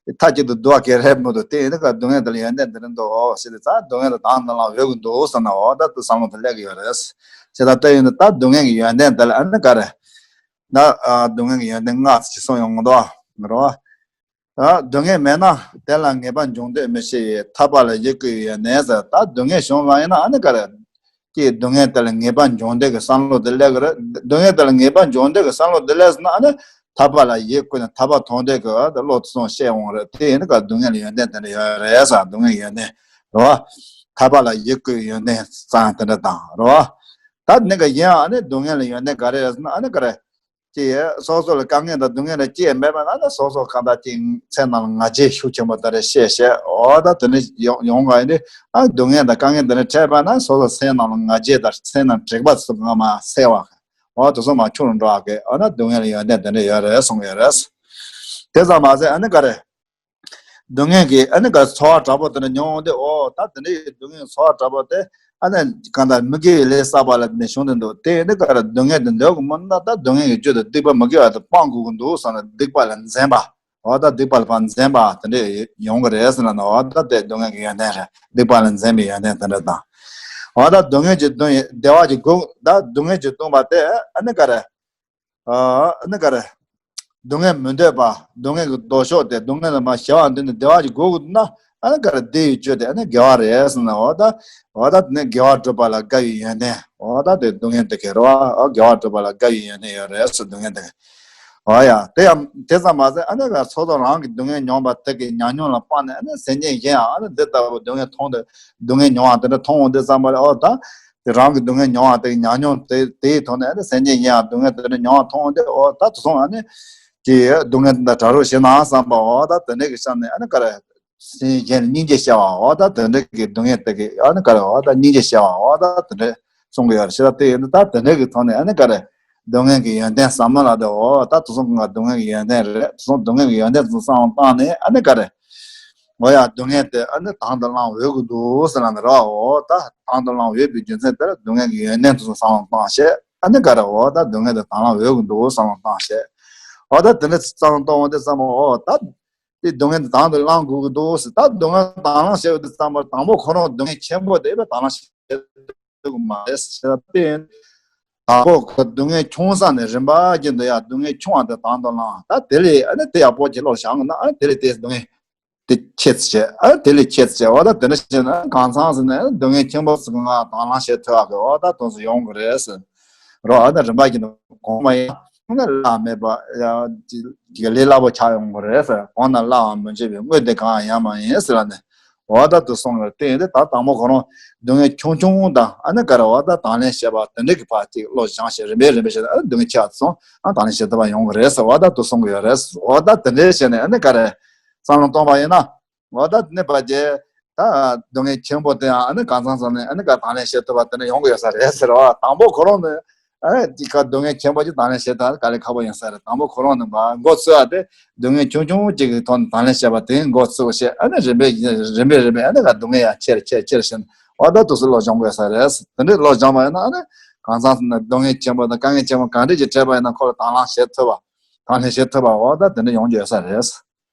མཐའ་གཅིག་ཏུ་སྡུག་པ་ག་རེ་མི་འདུག་དེ་ཡིན་དུས་སྡུག་བསྔལ་དེ་ལ་ཡོན་ཏན་དེ་འདྲ་འདུག་འོ་ཟེར་ཏེ། ད་སྡུག་བསྔལ་དེ་དང་དུ་བླང་འོས་ཀྱི་འདུག་ཟེར་ན། འོ་ད་དེ་བསམ་བློ་དེ་སླེབས་ཀྱི་ཡོད་རེད། བྱས་ཙང་དེ་ཡིན་དུས་ད་སྡུག་བསྔལ་གྱི་ཡོན་ཏན་དེ་ལ་ཨ་ནི་ག་རེ། ད། ཨ། སྡུག་བསྔལ་གྱི་ཡོན་ཏན་ལྔ་ཅིག་གསུངས་ཡོང་གི་འདུག་རོ། ཨ། སྡུག་བསྔལ་མེད་ན་དེ་ལ་ངེས་པ་འབྱུང་འདོད་མི་སྐྱེ་བས། ཐར་པ་ལ་ཡིད་བསྐུལ་བའི་ཡོན་ཏན་ཟེར། ད་སྡུག་བསྔལ་བྱུང་བ་ཡིན་ན་ཨ་ནི་ག་རེ། ཀྱེ་སྡུག་བསྔལ་དེ་ལ་ངེས་པ་འབྱུང་འདོད་ཀྱི་བསམ་བློ་དེ་སླེབས་ཀྱི་རེད། སྡུག་བསྔལ་དེ་ལ་ངེས་པ་འབྱུང་འདོད་ཀྱི་བསམ་བློ་དེ་སླེབས་སོང་ན་ཨ་ནི་ཐར་པ་ལ་ཡིད་བསྐུལ་ནས་ཐར་པ་ཐོབ་འདོད་ཀྱི་བློ་དེ་ཚོ་སྐྱེ་འོང་རེད། དེ་ཡིན་དུས་སྡུག་བསྔལ་གྱི་ཡོན་ཏན་དེ་འདྲ་ཡོད་རེད་ཟེར། སྡུག་བསྔལ་གྱི་ཡོན་ཏན་རོ། ཐར་པ་ལ་ཡིད་བསྐུལ་བའི་ཡོན་ཏན་ཙང་དེ་འདྲ་དང་རོ། ད་ནི་ག་ཡིན་ཨ་ནི་སྡུག་བསྔལ་གྱི་ཡོན་ཏན་ག་རེ་རེད་ཟེར་ན་ཨ་ནི་ག་རེ། ཀྱེ་སོ་སོ་ལ་དཀའ་ངལ་དང་སྡུག་བསྔལ་ལ་སྐྱེས་མེད་པ་ན་ནི་སོ་སོ་གང་ལྟར་ཅིག་སེམས་ནང་ལ་ང་རྒྱལ་ཤུགས་ཆེན་པོ་དེ་འདྲ་བཤད་བཤད། འོ་ད་དེ་འདྲ་ཡོང་ཡོང་ག་ཡིན་དུས་ཨ་སྡུག་བསྔལ་དང་དཀའ་ངལ་དེ་འདྲ་འཕྲད་པ་ན་སོ་སོ་སེམས་ནང་ལ་ང་རྒྱལ་དང་སེམས་ནང་དྲེགས་པ་སོགས་ངོ་མ་སེལ་བ། འོ་དེ་ཚོ་མར་ཆུང་རུ་འགྲོ་བ་གི། འོ་ན་སྡུག་བསྔལ་གྱི་ཡོན་ཏན་དེ་འདྲ་ཡོད་རེད་གསུང་གི་ཡོད་རེད། དེ་ཙམ་མ་ཟད་ཨ་ནི་ག་རེ། སྡུག་བསྔལ་གྱི་ཨ་ནི་ག་ཚོར་བ་དྲག་པོ་དེ་འདྲ་མྱོང་འོང་དུས། འོ་ད་དེ་འདྲའི་སྡུག་བསྔལ་ཚོར་བ་དྲག་པོ་དེ་ཨ་ནི་གང་ལྟར་མི་དགེ་བའི་ལས་བསགས་པ་ལ་ནི་བྱུང་དུ་འདུག་དེ་ཡིན་དུས་ག་རེ་སྡུག་བསྔལ་དེ་འདོད་དགོས་མིན་ན་ད་སྡུག་བསྔལ་གྱི་རྒྱུ་དེ་སྡིག་པ་མི་དགེ་བ་དེ་སྤང་དགོས་ཀྱི་འདུག་བསམ་ནས་སྡིག་པ་ལ་འཛེམ་པ། འོ་ད་སྡིག་པ་ལ་ཕར་འཛེམ་པ་དེ་འདྲ་ཡོང་གི་རེད་ཟེར་ན། འོ་ད་དེ་སྡུག་བསྔལ་གྱི་ཡོན་ཏན་རེད། སྡིག་པ་ལ་འཛེམ་པའི་ཡོན་ཏན་དེ་འདྲ་དང་། འོ་ད་སྡུག་བསྔལ་གྱིས་གདུང་བའི་བདེ་བ་གྱིས་སྒུག་ད་སྡུག་བསྔལ་གྱིས་གདུང་བ་དེ་ཨ་ནི་ག་རེ། ཨ་ནི་ག་རེ། སྡུག་བསྔལ་མི་འདོད་པ། སྡུག་བསྔལ་གྱི་ལྡོག་ཕྱོགས་དེ། སྡུག་བསྔལ་ལ་མར་ཞི་བ་འདོད་ནས་བདེ་བ་ཞིག་དགོས་ཀྱི་འདུག་ན། ཨ་ནི་ག་རེ། བདེ་བའི་རྒྱུ་དེ་ཨ་ནི་དགེ་བ་རེད་ཟེར་ན། འོ་ད། འོ་ད་དེ་ནི་དགེ་བ་སྒྲུབ་པ་ལ་དགའ་བའི་ཡོན་ཏན། འོ་ད་དེ་སྡུག་བསྔལ་དེ་ག་རེ་བ། འོ་དགེ་བ་སྒྲུབ་པ་ལ་དགའ་བའི་ཡོན་ཏན་ཡོད་རེད་ཟེར། སྡུག་བསྔལ་དེ་ག་འོ་ཡ། དེ་ཡང་དེ་ཙམ་མ་ཟད་ཨ་ནི་ག་སོ་སོ་རང་གི་སྡུག་བསྔལ་མྱོང་བ་དེ་གི་ཉམས་མྱོང་ལ་དཔགས་ནས། ཨ་ནི་སེམས་ཅན་གཞན་ཡང་ཨ་ནི་འདི་ལྟ་བུ་སྡུག་བསྔལ་མཐོང་དུས། སྡུག་བསྔལ་མྱོང་བ་དེ་འདྲ་མཐོང་འོང་དུས་ཙམ་པ་ལ། འོ་ད། དེ་རང་གི་སྡུག་བསྔལ་མྱོང་བ་དེ་ཉམས་མྱོང་དེ་དེའི་ཐོག་ནས་ཨ་ནི་སེམས་ཅན་གཞན་ཡང་སྡུག་བསྔལ་དེ་འདྲ་མྱོང་བ་མཐོང་འོང་དུས། འོ་ད་དེ་སོང་ཨ་ནི་དེ་སྡུག་བསྔལ་དེ་འདྲ་དྲག་རུ་ཞེ་ན་བསམ་པ། འོ་ད་དེ་འདྲ་གི་ཤ་ནས་ཨ་ནི་ག་རེ། སེམས་གཞན་ལ་སྙིང་རྗེ་སྐྱེ་བ། འོ་ད་དེ་འདྲ་གི་སྡུག་བསྔལ་དེ་གི་ཨ་ནི་ག་རེ། འོ་ད་སྙིང་རྗེ་སྐྱེ་བ། འོ་ད་དེ་འདྲ་གསུང་གི་ཡོད་རེད་ཤག་དེ་ཡིན་ད་དེ་འདྲ་གི་ཐོག་ནས་ཨ་ནི་ག་རེ། སྡུག་བསྔལ་གྱི་ཡོན་ཏན་ཟབ་མོ་ལ་དེ། འོ་ད་དེ་སོང་གི་ང་སྡུག་བསྔལ་གྱི་ཡོན་ཏན་རེད། དེ་སོང་སྡུག་བསྔལ་གྱི་ཡོན་ཏན་དེ་བསམ་བློ་བཏང་ནས་ཨ་ནི་ག་རེ། འོ་ཡ། སྡུག་བསྔལ་དེ་ཨ་ནི་དང་དུ་བླང་འོས་ཀྱི་འདུག་ཟེར་ལབ་ནས་རོ། འོ་ད་དང་དུ་བླང་འོས་པའི་རྒྱུ་མཚན་དེར་སྡུག་བསྔལ་གྱི་ཡོན་ཏན་དེ་ཚོ་བསམ་བློ་བཏང་བྱས། ཨ་ནི་ག་རེ། འོ་ད་སྡུག་བསྔལ་དེ་དང་བླང་འོས་ཀྱི་འདུག་བསམ་བློ་བཏང་བྱས། འོ་ད་དེ་འདྲ་བསམ་བློ་གཏོང་བ་དེ་ཙམ་མོ། འོ་ད་ དེ་སྡུག་བསྔལ་དེ་དང་དུ་བླང་དགོས་ཀྱི་འདུག་ཟེར། ད་སྡུག་བསྔལ་དང་བླང་བྱེད་པ་དེ་ཙམ་པར་དང་པོ་ཁོ་རང་སྡུག་བསྔལ་ཆེན་པོ་དེ་ཡོད་པ་དང་བླང་བྱེད་ཐུབ་ཀྱི་མ་རེད་ཟེར། དེ་དང་པོ་ཁོ་སྡུག་བསྔལ་ཆུང་ས་ནས་རིམ་པ་བཞིན་དུ་ཡང་སྡུག་བསྔལ་ཆུང་བ་དེ་དང་དུ་བླང་། ད་དེ་ལས་ཨ་ནི་དེ་ཡག་པོ་ཅིག་བློ་བཞག་ན་ཨ་ནི་དེ་ལས་དེ་སྡུག་བསྔལ་དེ་ཆེ་ཙམ་བྱས། ཨ་དེ་ལས་ཆེ་ཙམ་བྱས། འོ་ད་དེ་འདྲ་བྱས་ན་གང་ཚང་ཟེར་ནས་སྡུག་བསྔལ་ཆེན་པོ་ཟེར་གྱི་ང་དང་བླང་བྱེད་ཐུབ་པ་གི་འོ་ད་དོན་སུ་ཡོང་གི་རེད་ཟེར་རོ། ཨ་ད་རིམ་པ་བཞིན་དུ་གོང་མ་ཡིན་ན་བླ་མེད་པ་ཡ་ཅིག་ལས་སླ་པོ་ཆགས་ཡོང་གི་རེད་ཟེར། གོང་ན་བླའམ་མི་འཇིགས་པའི་དངོས་དེ་གང་ཡང་མ་ཡིན་ཟེར་ལ་ནི། འོ་ད་དུ་སོང་བར་བརྟེན་ཏེ་ད་དང་པོ་ཁོ་རང་སྡུག་བསྔལ་ཆུང་ཆུང་དང་ཨ་ནི་ག་རེ་འོ་ད་དང་ལེན་བྱེད་པ་དེ་འདྲ་གི་བར་གཅིག་བློ་སྦྱངས་བྱས་རིམ་པས་རིམ་པས་བྱས་ཨ་ནི་སྡུག་བསྔལ་ཆེ་བ་སོང་ཨ་དང་ལེན་བྱེད་ཐུབ་པ་ཡོང་གི་རེད་ཟེར། འོ་ད་དུ་སོང་གི་ཡོད་རེད། འོ་ད་དེ་འདྲ་བྱས་ནས་ཨ་ནི་ག་རེ་བསམ་བློ་གཏོང་པ་ཡིན་ན། འོ་ད་དེ་ནས་ཕར་རྗེས་ད་སྡུག་བསྔལ་ཆེན་པོ་དེ་ཡང་ཨ་ནི་གང་ཚང་ཚང་ནས་ཨ་ནི་ག་དང་ལེན་བྱེད་ཐུབ་པ་དེ་འདྲ་ཡོང་གི་ཡོད་ས་རེད་ཟེར་བ། དང་པོ་ཁོ་རང་ནི་ཨ་ནི་དེ་ག་སྡུག་བསྔལ་ཆེན་པོ་ཅིག་དང་ལེན་བྱེད་ཐུབ་དཀའ་ལས་ཁག་པོ་ཡིན་ས་རེད། དང་པོ་ཁོ་རང་ནི་མ་འགོ་ཚུགས་ཨ་དེ་སྡུག་བསྔལ་ཆུང་ཆུང་ཅིག་གི་ཐོག་ནས་དང་ལེན་བྱེད་པ་དེ་འགོ་ཚུགས་བྱས་ཨ་ནི་རིམ་པས་རིམ་པས་རིམ་པས་ཨ་ནི་ག་སྡུག་བསྔལ་ཡང་ཆེར་ཆེར་ཆེར་ཕྱིན། འོ་ད་དུ་སུ་བློ་སྦྱོང་དགོས་ས་རེད། དེ་འདྲའི་བློ་སྦྱོང་བ་ཡིན་ན་ཨ་ནི་གང་ཚང་ཚང་ནས་སྡུག་བསྔལ་ཆེན་པོ་དང་དཀའ་ངལ་ཆེན་པོ་གང་འདྲ་ཅིག་འཕྲད་པ་ཡིན་ན་ཁོ་ལ་དང་ལེན་བྱེད་ཐུབ་པ་དང་ལེན་བྱེད་ཐུབ་པ་འོ་ད་དེ་འདྲ་ཡོང་རྒྱུ་ཡོད་ས་རེད།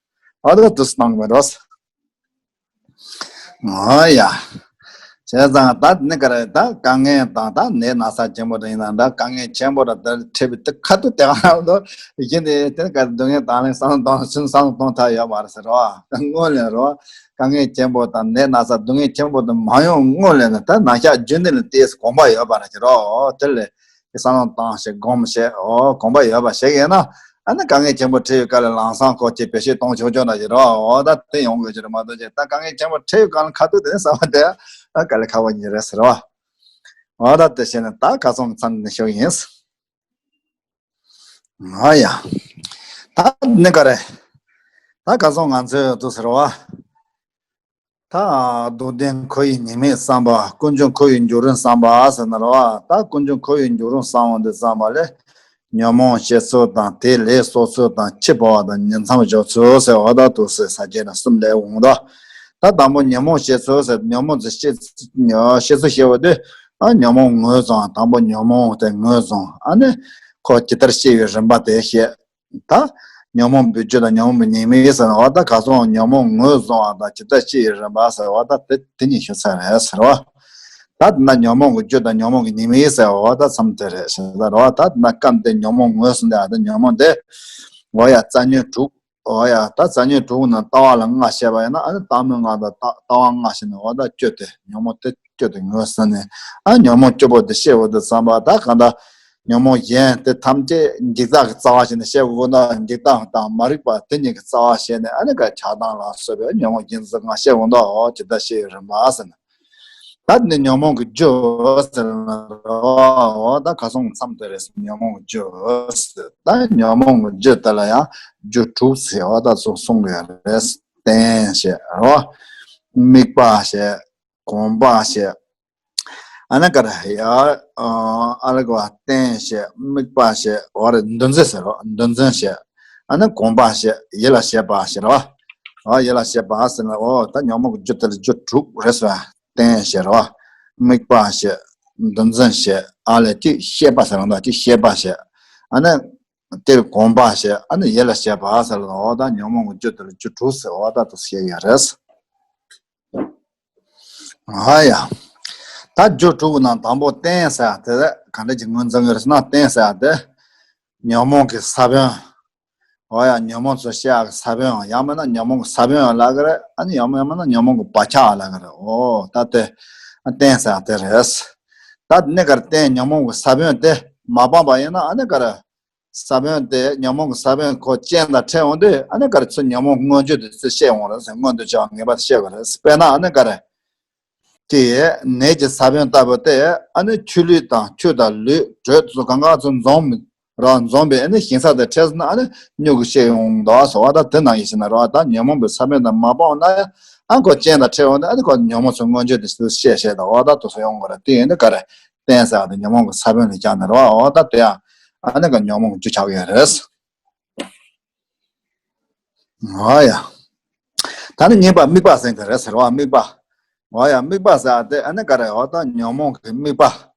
འོ་ད་དུ་སུ་གནང་གི་མེད་རོགས། ཨོ་ཡ། བྱས་ཙང་ད་ནི་ག་རེ་ད་དཀའ་ངལ་དང་ད་ནད་ན་ཚ་ཆེན་པོ་དང་ཡིན་ན་ད་དཀའ་ངལ་ཆེན་པོ་དང་ད་འཕྲད་པའི་དུས་ཁ་ཐུག་དེ་ག་ལ་ལོ་ཡིན་ཏེ་དེ་ག་སྡུག་བསྔལ་དང་ལེན་བསམ་བློ་གཏོང་སེམས་བསམ་བློ་གཏོང་ཐབས་ཡོད་མ་རེད་ཟེར་རོ། སྔོན་ལ་རོ་དཀའ་ངལ་ཆེན་པོ་དང་ནད་ན་ཚ་སྡུག་བསྔལ་ཆེན་པོ་དང་མ་ཡོང་སྔོན་ལ་ནི་ད་ན་ཤག་རྒྱུན་ལྡན་ལ་དེས་གོམས་པ་ཡོད་པ་རེད་ཟེར་རོ། དེ་ལས་དེ་བསམ་བློ་བཏང་བྱས་སྒོམ་བྱས་འོ་གོམས་པ་ཡོད་པ་ཞིག་ཡིན་ན། ཨ་ནི་དཀའ་ངལ་ཆེན་པོ་འཕྲད་ཡོད་སྐབས་ལ་ལམ་སང་ཁོ་ཅིག་བེད་སྤྱོད་གཏོང་ཆོག་ཆོག་འདྲ་ཞིག་རོ། འོ་ད་དེ་ཡོང་དགོས་ཀྱི་རེད་མ་གཏོགས་ཅིག་ད་དཀའ་ངལ་ཆེན་པོ་འཕྲད་ཡོད་སྐབས་ལ་ཁ་ཐུག་དེ་ནས་བསམ་པ་དེ་ཨ་དཀའ་ལས་ཁག་པོ་ཉིད་རེད་ཟེར་བ། འོ་ད་དེ་བྱས་ནས་ད་ཁ་སང་གི་མཚམས་འདི་ཞུ་གི་ཡིན། ཨ་ཡ། ད་ནི་ག་རེ། ད་ཁ་སང་ང་ཚོས་འདུག་ཟེར་བ། ད་སྡུག་བདེན་ཁོ་ཡི་ཉེས་དམིགས་བསམ་པ། ཀུན་འབྱུང་ཁོ་ཡི་འགྱུར་རིམ་བསམ་པ་ཟེར་ན་རེད་བ། ད་ཀུན་འབྱུང་ཁོ་ཡི་འགྱུར་རིམ་བསམ་པ་འདི་བསམ་པ་ལས། ཉོན་མོངས་སྐྱེ་ཚུལ་དང་དེའི་ལས་གསོག་ཚུལ་དང་འཆི་འཕོ་བ་དང་ཉིང་མཚམས་འཇོག་ཚུལ་ཟེར་བ་ད་དུ་ཟེར་ས་བཅད་ན་གསུམ་ལས་འོང་ད། ད་དང་པོ་ཉོན་མོངས་སྐྱེ་ཚུལ་ཟེར་ཉོན་མོངས་ཀྱི་སྐྱེ་སྐྱེ་ཚུལ་ཞེས་པ་དེ། ཨ་ཉོན་མོངས་ངོས་བཟུང་དང་པོ་ཉོན་མོངས་དེ་ངོས་བཟུང་ཨ་ནི་ཁོ་ཇི་ལྟར་སྐྱེ་བའི་རིམ་པ་དེ་བཤད། ད་ཉོན་མོངས་པའི་རྒྱུ་དང་ཉོན་མོངས་པའི་ཉེས་དམིགས་ཟེར་བ་ད་ག་སོང་ཉོན་མོངས་ངོས་བཟུང་བ་དང་ཇི་ལྟར་སྐྱེ་ཡི་རིམ་པ་ཟེར་བ་ད་དེ་དེ་གཉིས་ཞུ་ཚར་རེད་ཟེར་བ། ད་དེ་ན་ཉོན་མོངས་ཀྱི་རྒྱུ་དང་ཉོན་མོངས་ཀྱི་ཉེས་དམིགས་ཟེར་བ་ད་མཚམས་དེ་རེད་ཟེར་ད་རེད་བ། ད་དེ་ན་སྐབས་འདི་ཉོན་མོངས་ངོས་བཟུང་དེ་ཨ་ད་ཉོན་མོངས་དེ་འོ་ཡ་རྩ་ཉོན་དྲུག་འོ་ཡ་ད་རྩ་ཉོན་དྲུག་ནང་ལྟ་བ་ལ་ལྔ་བཤད་པ་ཡིན་ན་ཨ་ནི་ལྟ་སྨོས་ལྔ་དང་ལྟ་ལྟ་བ་ལྔ་བཤད་ནས་འོ་ད་བཅུ་དེ་ཉོན་མོངས་དེ། བཅུ་དེ་ངོས་ཟིན་ནས་ཨ་ཉོན་མོངས་བཅུ་པོ་དེ་ཤེས་འོ་དེ་བསམ་པ་ད་གང་ལྟར་ཉོན་མོངས་གཞན་དེ་ཐམས་ཅད་འཇིག་ལྟ་གི་རྩ་བ་བྱས་ནས་ཤེས་དགོས་ན་འཇིག་ལྟ་དང་མ་རིག་པ་དེ་གཉིས་ཀྱི་རྩ་བ་བྱས་ནས་ཨ་ནི་ག་ཆགས་སྡང་ལ་སོགས་པའི་ཉོན་མོངས་གཞན་ཚོ་ང་ཤེས་འོ་ད་འོ་ཇི་ལྟར་ཤེས་ཡོད་རིམ་པ་ཟེར་ན། ད་ནི་ཉོན་མོངས་ཀྱི་རྒྱུ་ཟེར་ན་འོ་ད་ཁ་སང་མཚམས་དེ་རེད་ཟེར་ཉོན་མོངས་ཀྱི་རྒྱུ་ཟེར་ད་ཉོན་མོངས་ཀྱི་རྒྱུ་དེ་ལ་ཡང་རྒྱུ་དྲུག་ཟེར་འོ་ད་ཚོ་གསུང་གི་རེད། རྟེན་བྱས་རོ། དམིགས་པ་བྱས། གོམས་པ་བྱས། ཨ་ནི་ག་རེ་ཡ། ཨ་ལ་གོ་བ་རྟེན་བྱས་དམིགས་པ་བྱས་འོ་རེ་འདུ་འཛི་ཟེར་རོ་འདུ་འཛི་བྱས། ཨ་ནི་གོམས་པ་བྱས་ཡིད་ལ་བྱེད་པ་ཟེར་རོ། འོ་ཡིད་ལ་བྱེད་པ་ཟེར་ན་འོ་ད་ཉོན་མོངས་ཀྱི་རྒྱུ་དེ་ལ་རྒྱུ་དྲུག་རེད་ཟེར་བ། རྟེན་བྱས་རོ། དམིགས་པ་བྱས། འདུ་འཛི་བྱས་ཨ་ལས་ཅིག་ཤེས་པ་ཟེར་རོ་འདུག་ཅིག་ཤེས་པ་བྱས། ཨ་ནི་དེར་གོམས་པ་བྱས་ཨ་ནི་ཡིད་ལ་བྱེད་པ་ཟེར་རོ་འོ་ད་ཉོན་མོངས་ཀྱི་རྒྱུ་དེ་ལ་རྒྱུ་དྲུག་ཟེར་འོ་ད་དུ་བཤད་ཡ་རེད། ཨ་ཡ། ད་རྒྱུ་དྲུག་ནང་དང་པོ་རྟེན་ཟེར་ཡ་དེ་ག་འདྲ་ཅིག་ངོས་འཛིན་གྱི་རེད་ཟེར་ན་རྟེན་ཟེར་ཡ་དེ། ཉོན་མོངས་ཀྱི་ས་བོན། འོ་ཡ་ཉོན་མོངས་ཚོ་སྐྱེ་ཡག་གི་ས་བོན་ཡང་མིན་ན་ཉོན་མོངས་ཀྱི་ས་བོན་ལབ་ཀྱི་རེད། ཨ་ནི་ཡང་མིན་ན་ཉོན་མོངས་ཀྱི་བག་ཆགས་ལབ་ཀྱི་རེད། འོ་ད་དེ་རྟེན་ཟེར་ཡ་དེ་རེད། ད་དེ་ནས་ག་རེ་རྟེན་ཉོན་མོངས་ཀྱི་ས་བོན་དེ་མ་སྤངས་པ་ཡིན་ན་ཨ་ནི་ག་རེ། ས་བོན་དེ་ཉོན་མོངས་ཀྱི་ས་བོན་ཁོ་རྐྱེན་དང་འཕྲད་འོང་དུས་ཨ་ནི་ག་རེ་ཚུར་ཉོན་མོངས་མངོན་གྱུར་དེ་ཚུར་སྐྱེ་འོང་རེད་ཟེར་མངོན་དུ་བྱ་བ་ངེས་པར་དུ་སྐྱེ་དགོས་རེད། དཔེར་ན་ཨ་ནི་ག་རེ། དེ་ནས་ཀྱི་ས་བོན་ལྟ་བུ་དེ་ཨ་ནི་ཆུ་ལུད་དང་ཆུ་དང་ལུད་དྲོད་ཚོ་གང་ག་ཚོ་འཛོམས་ར་འཛོམས་པའི་ཨ་ནི་ཞིང་ས་དེ་འཕྲད་ཟིན་ན་ཨ་ནི་མྱུ་གུ་སྐྱེ་ཡོང་འདུག་ཟེར་བ་ད་དེ་ནང་བཞིན་ཟེར་ན་ར་ད་ཉོན་མོངས་པའི་ས་བོན་དང་མ་སྤངས་ན་ཡང་ཨ་ཁོ་རྐྱེན་དང་འཕྲད་འོང་ན་ཨ་ནི་ཁོ་ཉོན་མོངས་ཚོ་མངོན་གྱུར་དེ་ཚུར་སྐྱེ་བྱེད་དང་འོ་ད་དུ་སུ་ཡོང་དགོས་རེད། དེ་ཡིན་དུས་ག་རེ། རྟེན་ཟེར་བ་དེ་ཉོན་མོངས་ཀྱི་ས་བོན་ལ་སྦྱར་ནས་རེད་བ། འོ་ད་དེ་ཡང་ཨ་ནི་ག་ཉོན་མོངས་ཀྱི་རྒྱུ་ཆགས་ཡོད་རེད། འོ་ཡ། ད་ནི་གཉིས་པ་དམིགས་པ་ཟེར་གྱི་རེད་ཟེར་བ་དམིགས་པ། འོ་ཡ་དམིགས་པ་ཟེར་བ་དེ་ཨ་ནི་ག་རེ་འོ་ད་ཉོན་མོངས་ཀྱི་དམིགས་པ།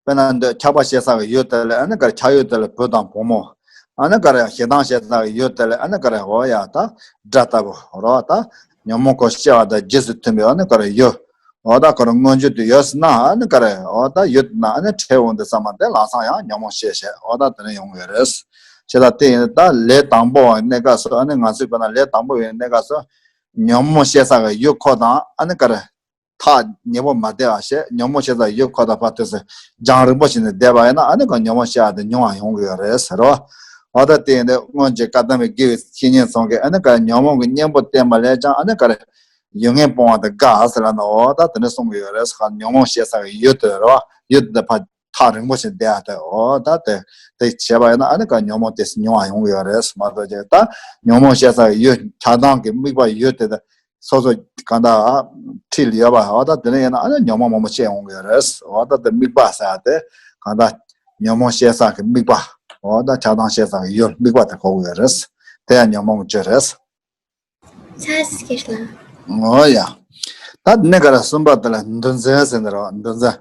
དཔེར་ན་འདོད་ཆགས་པ་སྐྱེ་ས་གི་ཡུལ་དེ་ལ་ཨ་ནི་ག་རེ་ཆགས་ཡུལ་དེ་ལ་བུ་དང་བུ་མོ། ཨ་ནི་ག་རེ་ཞེ་སྡང་བྱེད་ས་གི་ཡུལ་དེ་ལ་ཨ་ནི་ག་རེ་འོ་ཡ་ད་དགྲ་ལྟ་བུ་རོ། ད་ཉོན་མོངས་ཁོ་སྐྱེ་བ་དང་རྗེས་སུ་མཐུན་པའི་ཨ་ནི་ག་རེ་ཡུལ། འོ་ད་ཁོ་རང་མངོན་གྱུར་དུ་ཡོད་ཟེར་ན་ཨ་ནི་ག་རེ་འོ་ད་ཡུལ་ན་ཨ་ནི་འཕྲད་འོང་དུས་ཙམ་པ་དེ་ལམ་སང་ཡང་ཉོན་མོངས་སྐྱེ་བྱེད་འོ་ད་དེ་ནི་ཡོང་གི་ཡོད་རེད། བྱས་ཙང་དེ་ཡིན་ད་ལས་དང་པོ་གནས་སྐབས་སུ་ཨ་ནི་ང་ཚོས་དཔེར་ན་ལས་དང་པོ་ཡི་གནས་སྐབས་སུ་ཉོན་མོངས་སྐྱེ་ས་གི་ཡུལ་ཁོ་དང་ཨ་ནི་ག་རེ། ཐག་ཉེ་པོ་མ་བསྡད་པ་བྱས་ཉོན་མོངས་སྐྱེ་ས་ཡུལ་ཁོ་དང་བར་དུ་སུ་རྒྱང་རིང་པོ་ཞིག་ནས་བསྡད་པ་ཡིན་ན་ཨ་ནི་ཀ་ཉོན་མོངས་སྐྱེ་བ་དེ་ཉུང་བ་ཡོང་གི་ཡོད་རེད་ཟེར་རོ། འོ་ད་དེ་ཡིན་དུས་སྔོན་གྱི་བཀའ་གདམས་པའི་དགེ་བའི་བཤེས་གཉེན་ཚང་གིས་ཨ་ནི་ཀ་ཉོན་མོངས་ཀྱི་གཉེན་པོ་བསྟེན་པ་ལས་ཀྱང་ཨ་ནི་ཀ་རེ་ཡུལ་ངན་སྤོང་བ་དེ་དགའ་ཟེར་ལ་ན་འོ་ད་དེ་འདྲ་གསུང་གི་ཡོད་རེད་ཟེར། ཉོན་མོངས་སྐྱེ་ས་གི་ཡུལ་དེ་རོ། ཡུལ་དེ་ཕ་ཐག་རིང་པོ་ཞིག་བསྡད་ཡ་དེ་འོ་ད་དེ་དེ་བྱས་པ་ཡིན་ན་ཨ་ནི་ཀ་ཉོན་མོངས་དེ་ཉུང་བ་ཡོང་གི་ཡོད་རེད་མ་གཏོགས་ཀྱི་ད་ཉོན་མོངས་སྐྱེ་ས་གི་ཡུལ་ཆགས་སྡང་གི་དམིགས་པ་ཡུལ་དེ་དེ། སོ་སོ་གང་ལྟར་ཁྲིད་ལ་ཡོད་པ་འོ་ད་དེ་ནས་ཡིན་ན་ཨ་ནི་ཉོན་མོངས་མང་པོ་སྐྱེ་འོང་གི་རེད། འོ་ད་དེ་དམིགས་པ་ཟེར་ཡ་དེ་གང་ལྟར་ཉོན་མོངས་སྐྱེ་ས་གི་དམིགས་པ་འོ་ད་ཆགས་སྡང་སྐྱེ་ས་གི་ཡུལ་དམིགས་པ་དེ་གོ་དགོས་རེད། དེ་ཡང་ཉོན་མོངས་ཀྱི་རེད། ས་སི་ཀེ་ཤ་ལ། འོ་ཡ། ད་དེ་ནས་ག་རེ་གསུམ་པ་དེ་ལ་འདུ་འཛི་ཟེར་འདི་རོ་འདུ་འཛི།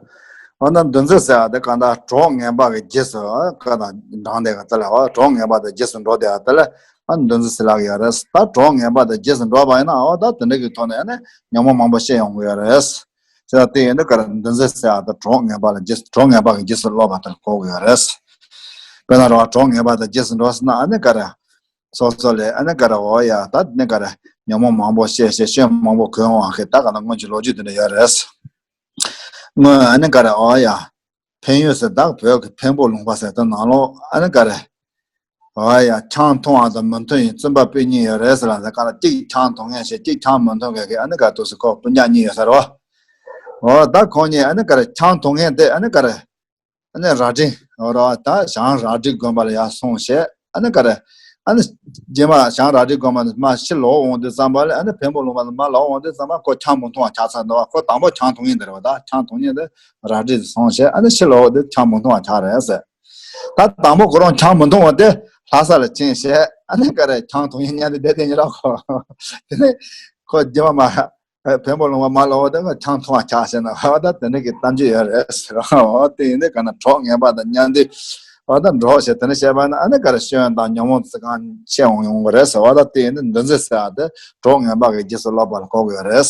འོ་ན་འདུ་འཛི་ཟེར་ཡ་དེ་གང་ལྟར་གྲོགས་ངན་པ་གི་རྗེས་སུ་ག་དང་འབྲང་དེ་ག་དེ་ལ་འོ་གྲོགས་ངན་པ་དེ་རྗེས་སུ་འགྲོ་དེ་ཡ་དེ་ལ། ཨ་འདུ་འཛི་ཟེར་ལབ་ཀྱི་ཡོད་རེད། ད་གྲོགས་ངན་པ་དེ་རྗེས་སུ་འགྲོ་བ་ཡིན་ན་འོ་ད་དེ་འདྲ་གི་ཐོག་ནས་ཨ་ནི་ཉོན་མོངས་མང་པོ་སྐྱེ་ཡོང་གི་ཡོད་རེད། དེ་ལ་དེ་ཡིན་དུས་ག་རེ་འདུ་འཛི་ཟེར་ཡ་ད་གྲོགས་ངན་པ་ལ་རྗེས་གྲོགས་ངན་པ་གི་རྗེས་སུ་སློབ་པ་དེ་ལ་གོ་གི་ཡོད་རེད། དཔེར་ན་རོ་གྲོགས་ངན་པ་དེ་རྗེས་སུ་འགྲོ་ཟེར་ན་ཨ་ནི་ག་རེ། སོ་སོ་ལས་ཨ་ནི་ག་རེ་འོ་ཡ་ད་ནི་ག་རེ་ཉོན་མོངས་མང་པོ་སྐྱེ་སྐྱེ་སྐྱོན་མང་པོ་གོན་འོང་གི་ད་ག་ན་སྔོན་གྱི་ལོ་རྒྱུས་དེ་འདྲ་ཡོད་རེད། སྔོན་ཨ་ནི་ག་རེ་འོ་ཡ། འཕན་ཡུལ་ཟེར་བདག་བོད་ཀྱི་འཕན་པོ་ལུང་པ་ཟེར་དེ་ནང་ལོགས་ཨ་ནི་ག་རེ། འོ་ཡ་ཆང་འཐུང་བ་དང་མི་འཐུང་བའི་བཙུན་པ་སྤུན་གཉིས་ཡོད་རེད་ཟེར་ལ་ཟེར་ག་ལ་གཅིག་ཆང་འཐུང་མཁན་ཞིག་གཅིག་ཆང་མི་འཐུང་མཁན་གྱི་ཨ་ནི་ག་དུས་སུ་ཁོ་སྤུན་ཀྱག་གཉིས་ཡོད་ཟེར་རོ། འོ་ད་ཁོང་གཉིས་ཨ་ནི་ག་རེ་ཆང་འཐུང་མཁན་དེ་ཨ་ནི་ག་རེ། ཨ་ནི་ར་སྒྲེང་འོ་རོ་ད་བྱང་ར་སྒྲེང་དགོན་པ་ལ་ཡར་སོང་བྱས་ཨ་ནི་ག་རེ། ཨ་ནི་རྗེས་མ་བྱང་ར་སྒྲེང་དགོན་པ་ནས་མར་ཕྱིར་ལོག་འོང་དུས་ཙམ་པ་ལ་ཨ་ནི་འཕན་པོ་ལུང་པ་ནས་མར་ལོག་འོང་དུས་ཙམ་པ་ཁོ་ཆང་མི་འཐུང་བ་ཆགས་ཚར་འདུག་ཁོ་དང་པོ་ཆང་འཐུང་མཁན་དེ་རེད་བ། ད་ཆང་འཐུང་མཁན་དེ་ར་སྒྲེང་དུ་སོང་བྱས་ཨ་ནི་ཕྱིར་ལོག་དུས་ཆང་མི་འཐུང་བ་ཆགས་རེད་ཟེར། ད་དང་པོ་ཁོ་རང་ཆང་མི་འཐུང་བ་དེ་ལྷ་ས་ལ་ཕྱིན་བྱས་ཨ་ནི་ག་རེ་ཆང་འཐུང་མཁན་ཉན་དུ་བསྡད་དེ་ཉིན་ར་ཁོ་དེ་ནས་ཁོ་རྗེས་མ་མར། འཕན་པོ་ལུང་པ་མར་ལོག་དེ་ཆང་འཐུང་བ་ཆགས་ཟེར་ན་འོ་ད་དེ་འདྲ་གི་གཏམ་རྒྱུད་ཡོད་རེད་ཟེར། འོ་དེ་ཡིན་དུས་ག་ན་གྲོགས་ངན་པ་དང་མཉམ་དུ་འོ་ད་འགྲོགས་ཟེར་དེ་འདྲ་བཤད་པ་ན་ཨ་ནི་ག་རེ་སྐྱོན་དང་ཉོན་མོངས་ཚིག་རྐང་ཆད་འོང་ཡོང་གི་རེད་ཟེར། འོ་ད་དེ་ཡིན་དུས་འདུ་འཛི་ཟེར་བ་དེ་གྲོགས་ངན་པ་གི་རྗེས་སུ་སློབ་པ་ལ་གོ་དགོས་རེད།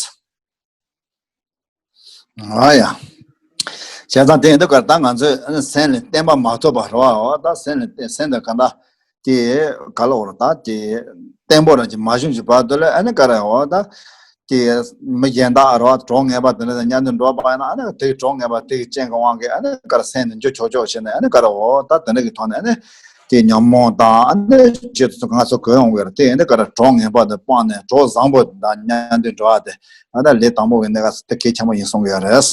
འོ་ཡ། བྱས་ཙང་དེ་ཡིན་དུས་ག་རེ་ད་ང་ཚོས་ཨ་ནི་སེམས་ལ་བརྟན་པ་མ་ཐོབ་པ་རེད་བ། འོ་ད་སེམས་ལ་བརྟན་སེམས་དང་ག་ད། དེ་ག་ལ་འོ་ར་ད་དེ་བརྟན་པོ་ར་ཅིག་མ་བྱུང་གི་བར་དུ་ལ་ཨ་ནི་ག་རེ་འོ་ད་དེ་མི་གཞན་དག་ར་གྲོགས་ངན་པ་དེ་འདྲ་དང་མཉམ་དུ་འགྲོགས་པ་ཡིན་ན་ཨ་ནི་དེ་གྲོགས་ངན་པ་དེ་གི་རྐྱེན་གྱི་དབང་གིས་ཨ་ནི་ག་རེ་སེམས་ནི་འགྱུར་ཆོག་ཆོག་བྱས་ནས་ཨ་ནི་ག་རེ་འོ་ད་དེ་འདྲ་གི་ཐོག་ནས་ཨ་ནི་དེ་ཉོན་མོངས་དང་ཨ་ནི་ཇེ་ཐུ་ང་ཚོ་གོན་འོང་གི་རེད། དེ་ཡིན་དུས་ག་རེ་གྲོགས་ངན་པ་དེ་སྤངས་ནས་གྲོགས་བཟང་པོ་དང་མཉམ་དུ་འགྲོ་བ་དེ་ཨ་ད་ལས་དང་པོ་གི་གནས་སྐབས་སུ་དེ་གལ་ཆེན་པོ་ཡིན་གསུང་གི་ཡོད་རེད།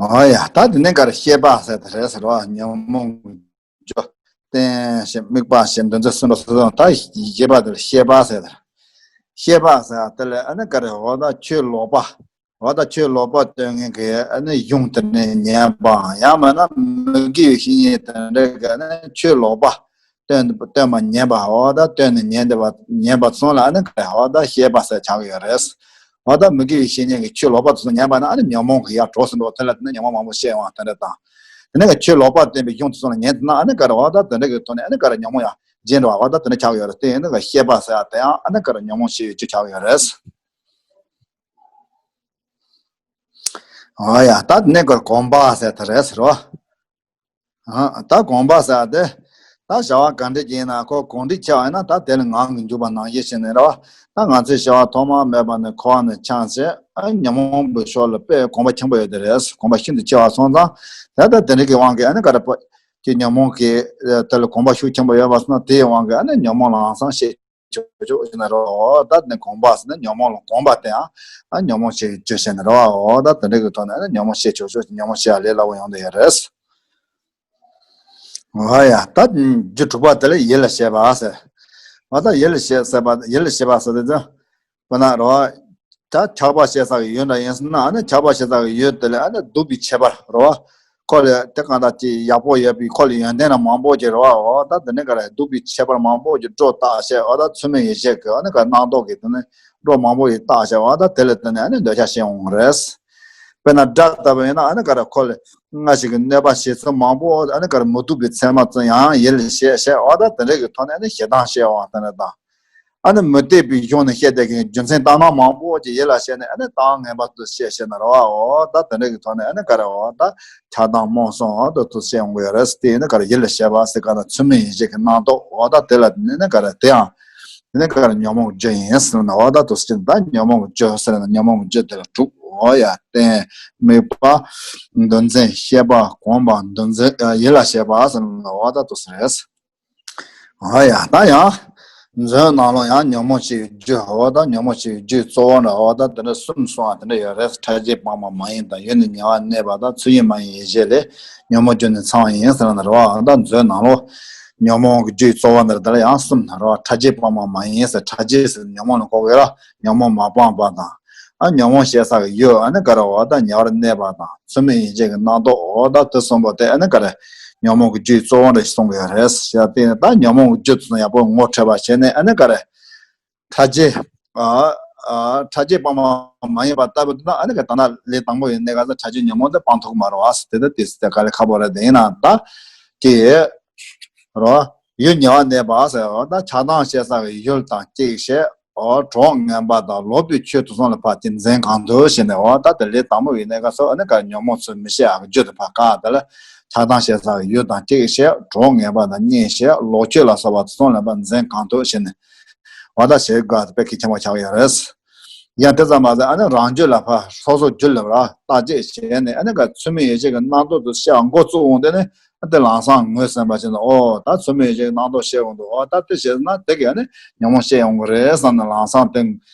འོ་ཡ་ད་དེ་ནས་ག་རེ་ཤེས་པ་ཟེར་དེ་རེད་ཟེར་བ། ཉོན་མོངས་རྟེན་ཞེས་དམིགས་པ་ཞེས་འདུ་འཛི་སུ་འགྲོ་སོ་སོ་ད་ཤེས་པ་དེར་ཤེས་པ་ཟེར། ཤེས་པ་ཟེར་དེ་ལས་ཨ་ནི་ག་རེ་འོ་ད་ཆོས་ལོག་པ་འོ་ད་ཆོས་ལོག་པ་སྟོན་མཁན་གྱི་ཨ་ནི་གཞུང་དེ་ནས་ཉན་པའམ་ཡང་མིན་ན་མི་དགེ་བའི་བཤེས་གཉེན་དེ་འདྲ་གི་ཨ་ནི་ཆོས་ལོག་པ་སྟོན་སྟོན་པ་ཉན་པ་འོ་ད་སྟོན་ནས་ཉན་བསྡད་པ་ཉན་པ་ཚང་ལ་ཨ་ནི་ག་རེ་འོ་ད་ཤེས་པ་ཟེར་ཆགས་ཀྱི་ཡོད་རེད། འོ་ད་མི་དགེ་བའི་བཤེས་གཉེན་གྱི་ཆོས་ལོག་པ་དེ་ཚོ་ཉན་པ་ན་ཨ་ནི་ཉོན་མོངས་ཀྱི་ཡར་གྲོགས་སུ་འགྲོ་དེ་ལ་དེ་ནི་ཉོན་མོངས་མང་པོ་སྐྱེ་ཡོང་བ་དེ་འདྲ་དང་། དེ་ནས་ཆོས་ལོག་པ་སྟོན་པའི་གཞུང་དེ་ཚོ་ལ་ཉན་དུས་ན་ཨ་ནི་ག་རེ་འོ་ད་དེ་འདྲ་གི་ཐོག་ནས་ཨ་ནི་ག་རེ་ཉོན་མོངས་ཡང་རྗེན་འགྲོ་བ་འོ་ད་དེ་འདྲ་ཆགས་ཡོད་རེད། དེ་ཡིན་ན་ཤེས་པ་ཟེར་ཡ་དེ་ཡང་ཨ་ནི་ག་རེ་ཉོན་མོངས་སྐྱེ་ཡོད་རྒྱུ་ཆགས་ཡོད་རེད། འོ་ཡ་ད་དེ་ནས་ག་རེ་གོམས་པ་ཟེར་དེ་རེད་ཟེར་རོ། ཨ་ད་གོམས་པ་ཟེར་ཡ་དེ། ད་བྱ་བ་ག་འདྲ་ཅིག་ཡིན་ན་ཁོ་གང་འགྲིག་ཆགས་ཡིན་ན་ད་དེ་ལ་ངང་གིས་འཇུག་པ་ནང་བཞིན་བྱས་ནས་རེད་བ། ད་ང་ཚོས་བྱ་བ་ཐོག་མ་མེད་པ་ནས་འཁོར་བ་ནས་འཆང་བྱས་ཨ་ཉོན་མོངས་པའི་ཕྱོགས་ལ་དཔེ་གོམས་པ་ཆེན་པོ་ཡོད་དེ་རེད། གོམས་པ་ཤིན་ཏུ་ཆེ་བ་སོང་ཙང་ད་ལྟ་དེ་འདྲ་གི་དབང་གིས་ཨ་ནི་ག་རེ་པོ་ཀྱི་ཉོན་མོངས་ཀྱི་དེ་ལ་གོམས་པ་ཤུགས་ཆེན་པོ་ཡོད་པ་སོང་ན་དེའི་དབང་གིས་ཨ་ནི་ཉོན་མོངས་ལམ་སང་ཤེས་ཆོག་ཆོག་ཟེར་ན་རོ། ད་ནི་གོམས་པ་ཟེར་ན་ཉོན་མོངས་ལ་གོམས་པ་དེའང་ཨ་ཉོན་མོངས་ཤེས་ཆོག་ཟེར་ན་རོ། ད་དེ་འདྲ་གི་ཐོག་ནས་ཨ་ནི་ཉོན་མོངས་ཤེས་ཆོག་ཆོག་ཉོན་མོངས་ཤེས་ཡ་ལས་སླ་པོ་ཡོང་དེ་ཡོད་རེད། ཨ་ཡ་ད་རྒྱུ་དྲུག་པ་དེ་ལ་ཡིད་ལ་བྱེད་པ་ཟེར། ཨ་ད་ཡིད་ལ་བྱེད་ཟེར་བ་ཡིད་ལ་བྱེད་པ་ཟེར་དུས་ཙང་དཔེར་ན་རོ། ད་ཆགས་པ་སྐྱེ་ས་གི་ཡུལ་འདྲ་ཡིན་ཟེར་ན་ཨ་ནི་ཆགས་པ་སྐྱེ་ས་གི་ཡུལ་དེ་ལ་ཨ་ནི་སྡུག་པའི་ཁྱད་པར་རོ། ཁོ་ལ་དེ་གང་ལྟར་ཅིག་ཡག་པོ་ཡོད་པའི་ཁོ་ལ་ཡོན་ཏན་ར་མང་པོ་ཅིག་རོ། འོ་ད་དེ་ནི་ག་རེ་སྡུག་པའི་ཁྱད་པར་མང་པོ་ཅིག་སྒྲོ་བཏགས་བྱས་འོ་ད་ཚུལ་མིན་ཡིད་བྱེད་ཀྱི་ཨ་ནི་ག་རེ་རྣམ་རྟོག་གི་དེ་ནི་སྒྲོ་མང་པོ་ཅིག་བཏགས་བྱས་འོ་ད་དེ་ལ་བརྟེན་ནས་ཨ་ནི་འདོད་ཆགས་སྐྱེ་འོང་རེད། དཔེར་ན་དགྲ་ལྟ་བུ་ཡིན་ན་ཨ་ནི་ག་རེ་ཁོ་ལ་སྔར་བཞིན་གྱི་གནོད་པ་བྱེད་ཚུལ་མང་པོ་ཨ་ནི་ག་རེ་མི་སྡུག་པའི་མཚན་མ་ཙམ་ཡང་ཡིད་ལ་བྱེད་བྱེད་འོ་ད་དེ་འདྲ་གི་ཐོག་ནས་ཨ་ནི་ཞེ་སྡང་བྱེད་འོ་དེ་འདྲ་དང་། ཨ་ནི་མུ་སྟེགས་པའི་གཞུང་ནས་བཤད་བསྡད་མཁན་རྒྱུ་མཚན་ལྟར་སྣང་མང་པོ་ཅིག་ཡིད་ལ་བྱས་ནས་ཨ་ནི་གཏམ་ངན་པ་དེ་བཤད་བཤད་ན་རེད་བ། འོ་ད་དེ་འདྲ་གི་ཐོག་ནས་ཨ་ནི་ག་རེ་འོ་ད་ཆགས་སྡང་རྨོངས་གསུམ་འོ་དེ་ཚོ་བཤད་ཡོང་གི་ཡོད་རེད། དེ་ཡིན་ན་ག་རེ་ཡིད་ལ་བྱེད་པ་ཟེར་ག་ན་ཚུལ་མིན་ཡིད་བྱེད་ཀྱི་རྣམ་རྟོག་འོ་ད་དེ་ལ་ནི་ནི་ག་རེ་དེ་ཡང་ནི་ག་རེ་ཉོན་མོངས་རྒྱུ་ཡིན་ཟེར་ན་འོ་ད་དེ་ཚོ་ད་ཉོན་མོངས་རྒྱུ་ཟེར་ན་ཉོན་མོངས་རྒྱུ་དེ་ལ་དྲུག་འོ་ཡ་རྟེན་དམིགས་པ་འདུ་འཛི་ཤེས་པ་གོམས་པ་འདུ་འཛི་ཡིད་ལ་བྱེད་པ་ཟེར་ན་འོ་ད་དེ་ཚོ་རེད། ཨ་ཡ་ད་ཡང་། མཛོད་ནང་ལོགས་ཡང་ཉོན་མོངས་སྐྱེ་བའི་རྒྱུ་འོ་ད་ཉོན་མོངས་སྐྱེ་བའི་རྒྱུའི་གཙོ་བོ་འདྲ་འོ་ད་དེ་འདྲ་གསུམ་གསུངས་པ་དེ་འདྲ་ཡོད་རེད། ཕྲ་རྒྱས་སྤངས་པ་མ་ཡིན་དང་ཡུལ་ནི་ཉེ་བར་གནས་པ་དང་ཚུལ་གཞན་མ་ཡིན་ཡིད་བྱེད་ལས་ཉོན་མོངས་རྒྱུ་ནི་ཚང་བ་ཡིན་ཟེར་ན་རེད་བ། འོ་ད་མཛོད་ནང་ལོགས་ཉོན་མོངས་ཀྱི་རྒྱུའི་གཙོ་བོ་འདི་འདྲ་ཡང་གསུམ་ན་རེད་བ། ཕྲ་རྒྱས་སྤངས་པ་མ་ཡིན་ཟེར་ཕྲ་རྒྱས་ཟེར་ཉོན་མོངས་ལ་གོ་དགོས་ལ་ཉོན་མོངས་མ་སྤངས་པ་དང་། ཨ་ཉོན་མོངས་སྐྱེ་ས་གི་ཡུལ་ཨ་ནི་ག་རེ་འོ་ད་ཉེ་བར་གནས་པ་དང་ཚུལ་མིན་ཡིད་བྱེད་ཀྱི་རྣམ་རྟོག་འོ་ད་དེ་གསུམ་པོ་དེ་ཨ་ནི་ག་རེ་ཉོན་མོངས་ཀྱི་རྒྱུའི་གཙོ་བོ་འདྲ་ཞིག་གསུང་གི་ཡོད་རེད་ཟེར་ཏེ་ད་ཉོན་མོངས་ཀྱི་རྒྱུ་དེ་ཚོ་ཡག་པོ་ངོ་འཕྲོད་པ་བྱས་ནས་ཨ་ནི་ག་རེ་ཕྲ་རྒྱས་ཨ་ཨ་ཕྲ་རྒྱས་སྤངས་པ་མ་ཡིན་པ་ལྟ་བུ་དེ་ད་ཨ་ནི་ག་ད་ན་ལས་དང་པོ་ཡིན་གནས་ག་ཚོད་ཕྲ་རྒྱས་ཉོན་མོངས་དེ་སྤང་ཐུབ་ཀྱི་མ་རེད་བ་ཟེར་དེ་ད་དེ་ཟེར་དེ་དཀའ་ལས་ཁག་པོ་རེད། དེ་ཡིན་ན་ད་ཀྱེ་རོ་ཡུལ་ཉེ་བར་གནས་པ་ཟེར་བ་ད་ཆགས་སྡང་སྐྱེ་ས་གི་ཡུལ་དང་གཅིག་བྱས། འོ་གྲོགས་ངན་པ་དང་ལོག་པའི་ཆོས་དེ་ཚོ་ལ་ཕར་གྱི་འཛིན་གང་ཐུབ་བྱས་ནས་འོ་ད་དེ་ལས་དང་པོ་ཡིན་གནས་ག་ཚོད་ཨ་ནི་ག་ཉོན་མོངས་ཚུལ་མི་ཤེས་ཨ་གི་རྒྱུ་དེ་ཕར་བཀག་དེ་ལ་ཆགས་སྡང་སྐྱེ་ས་གི་ཡུལ་དང་གཅིག་བྱས། གྲོགས་ངན་པ་དང་གཉིས་བྱས། ལོག་ཆོས་ལ་སོགས་པ་དེ་ཚོ་ལ་ཕར་འཛིན་གང་ཐུབ་བྱས་ནས་འོ་ད་བྱེད་དགོས་དེ་དཔེ་གལ་ཆེན་པོ་ཆགས་ཡོད་རེད། ཡང་དེ་ཙམ་མ་ཟད་ཨ་ནི་རང་རྒྱུད་ལ་ཕར་སོ་སོ་རྒྱུད་ལ་ར་བརྟག་དཔྱད་བྱས་ནས་ཨ་ནི་ག་ཚུལ་མིན་ཡིད་བྱེད་ཀྱི་རྣམ་རྟོག་དེ་ཤར་འགོ་བཙུགས་འོང་དེ་ནི། དེ་ལམ་སང་ངོས་ཟིན་པ་བྱས་ན་ཨོ་ད་ཚུལ་མིན་ཡིད་བྱེད་ཀྱི་རྣམ་རྟོག་སྐྱེ་འོང་འདུག་ཨོ་ད་དེ་བྱས་ན་དེ་གས་ནི་ཉོན་མོངས་སྐྱེ་ཡོང་གི་རེད་བསམ་ནས་ལམ་སང་དེ་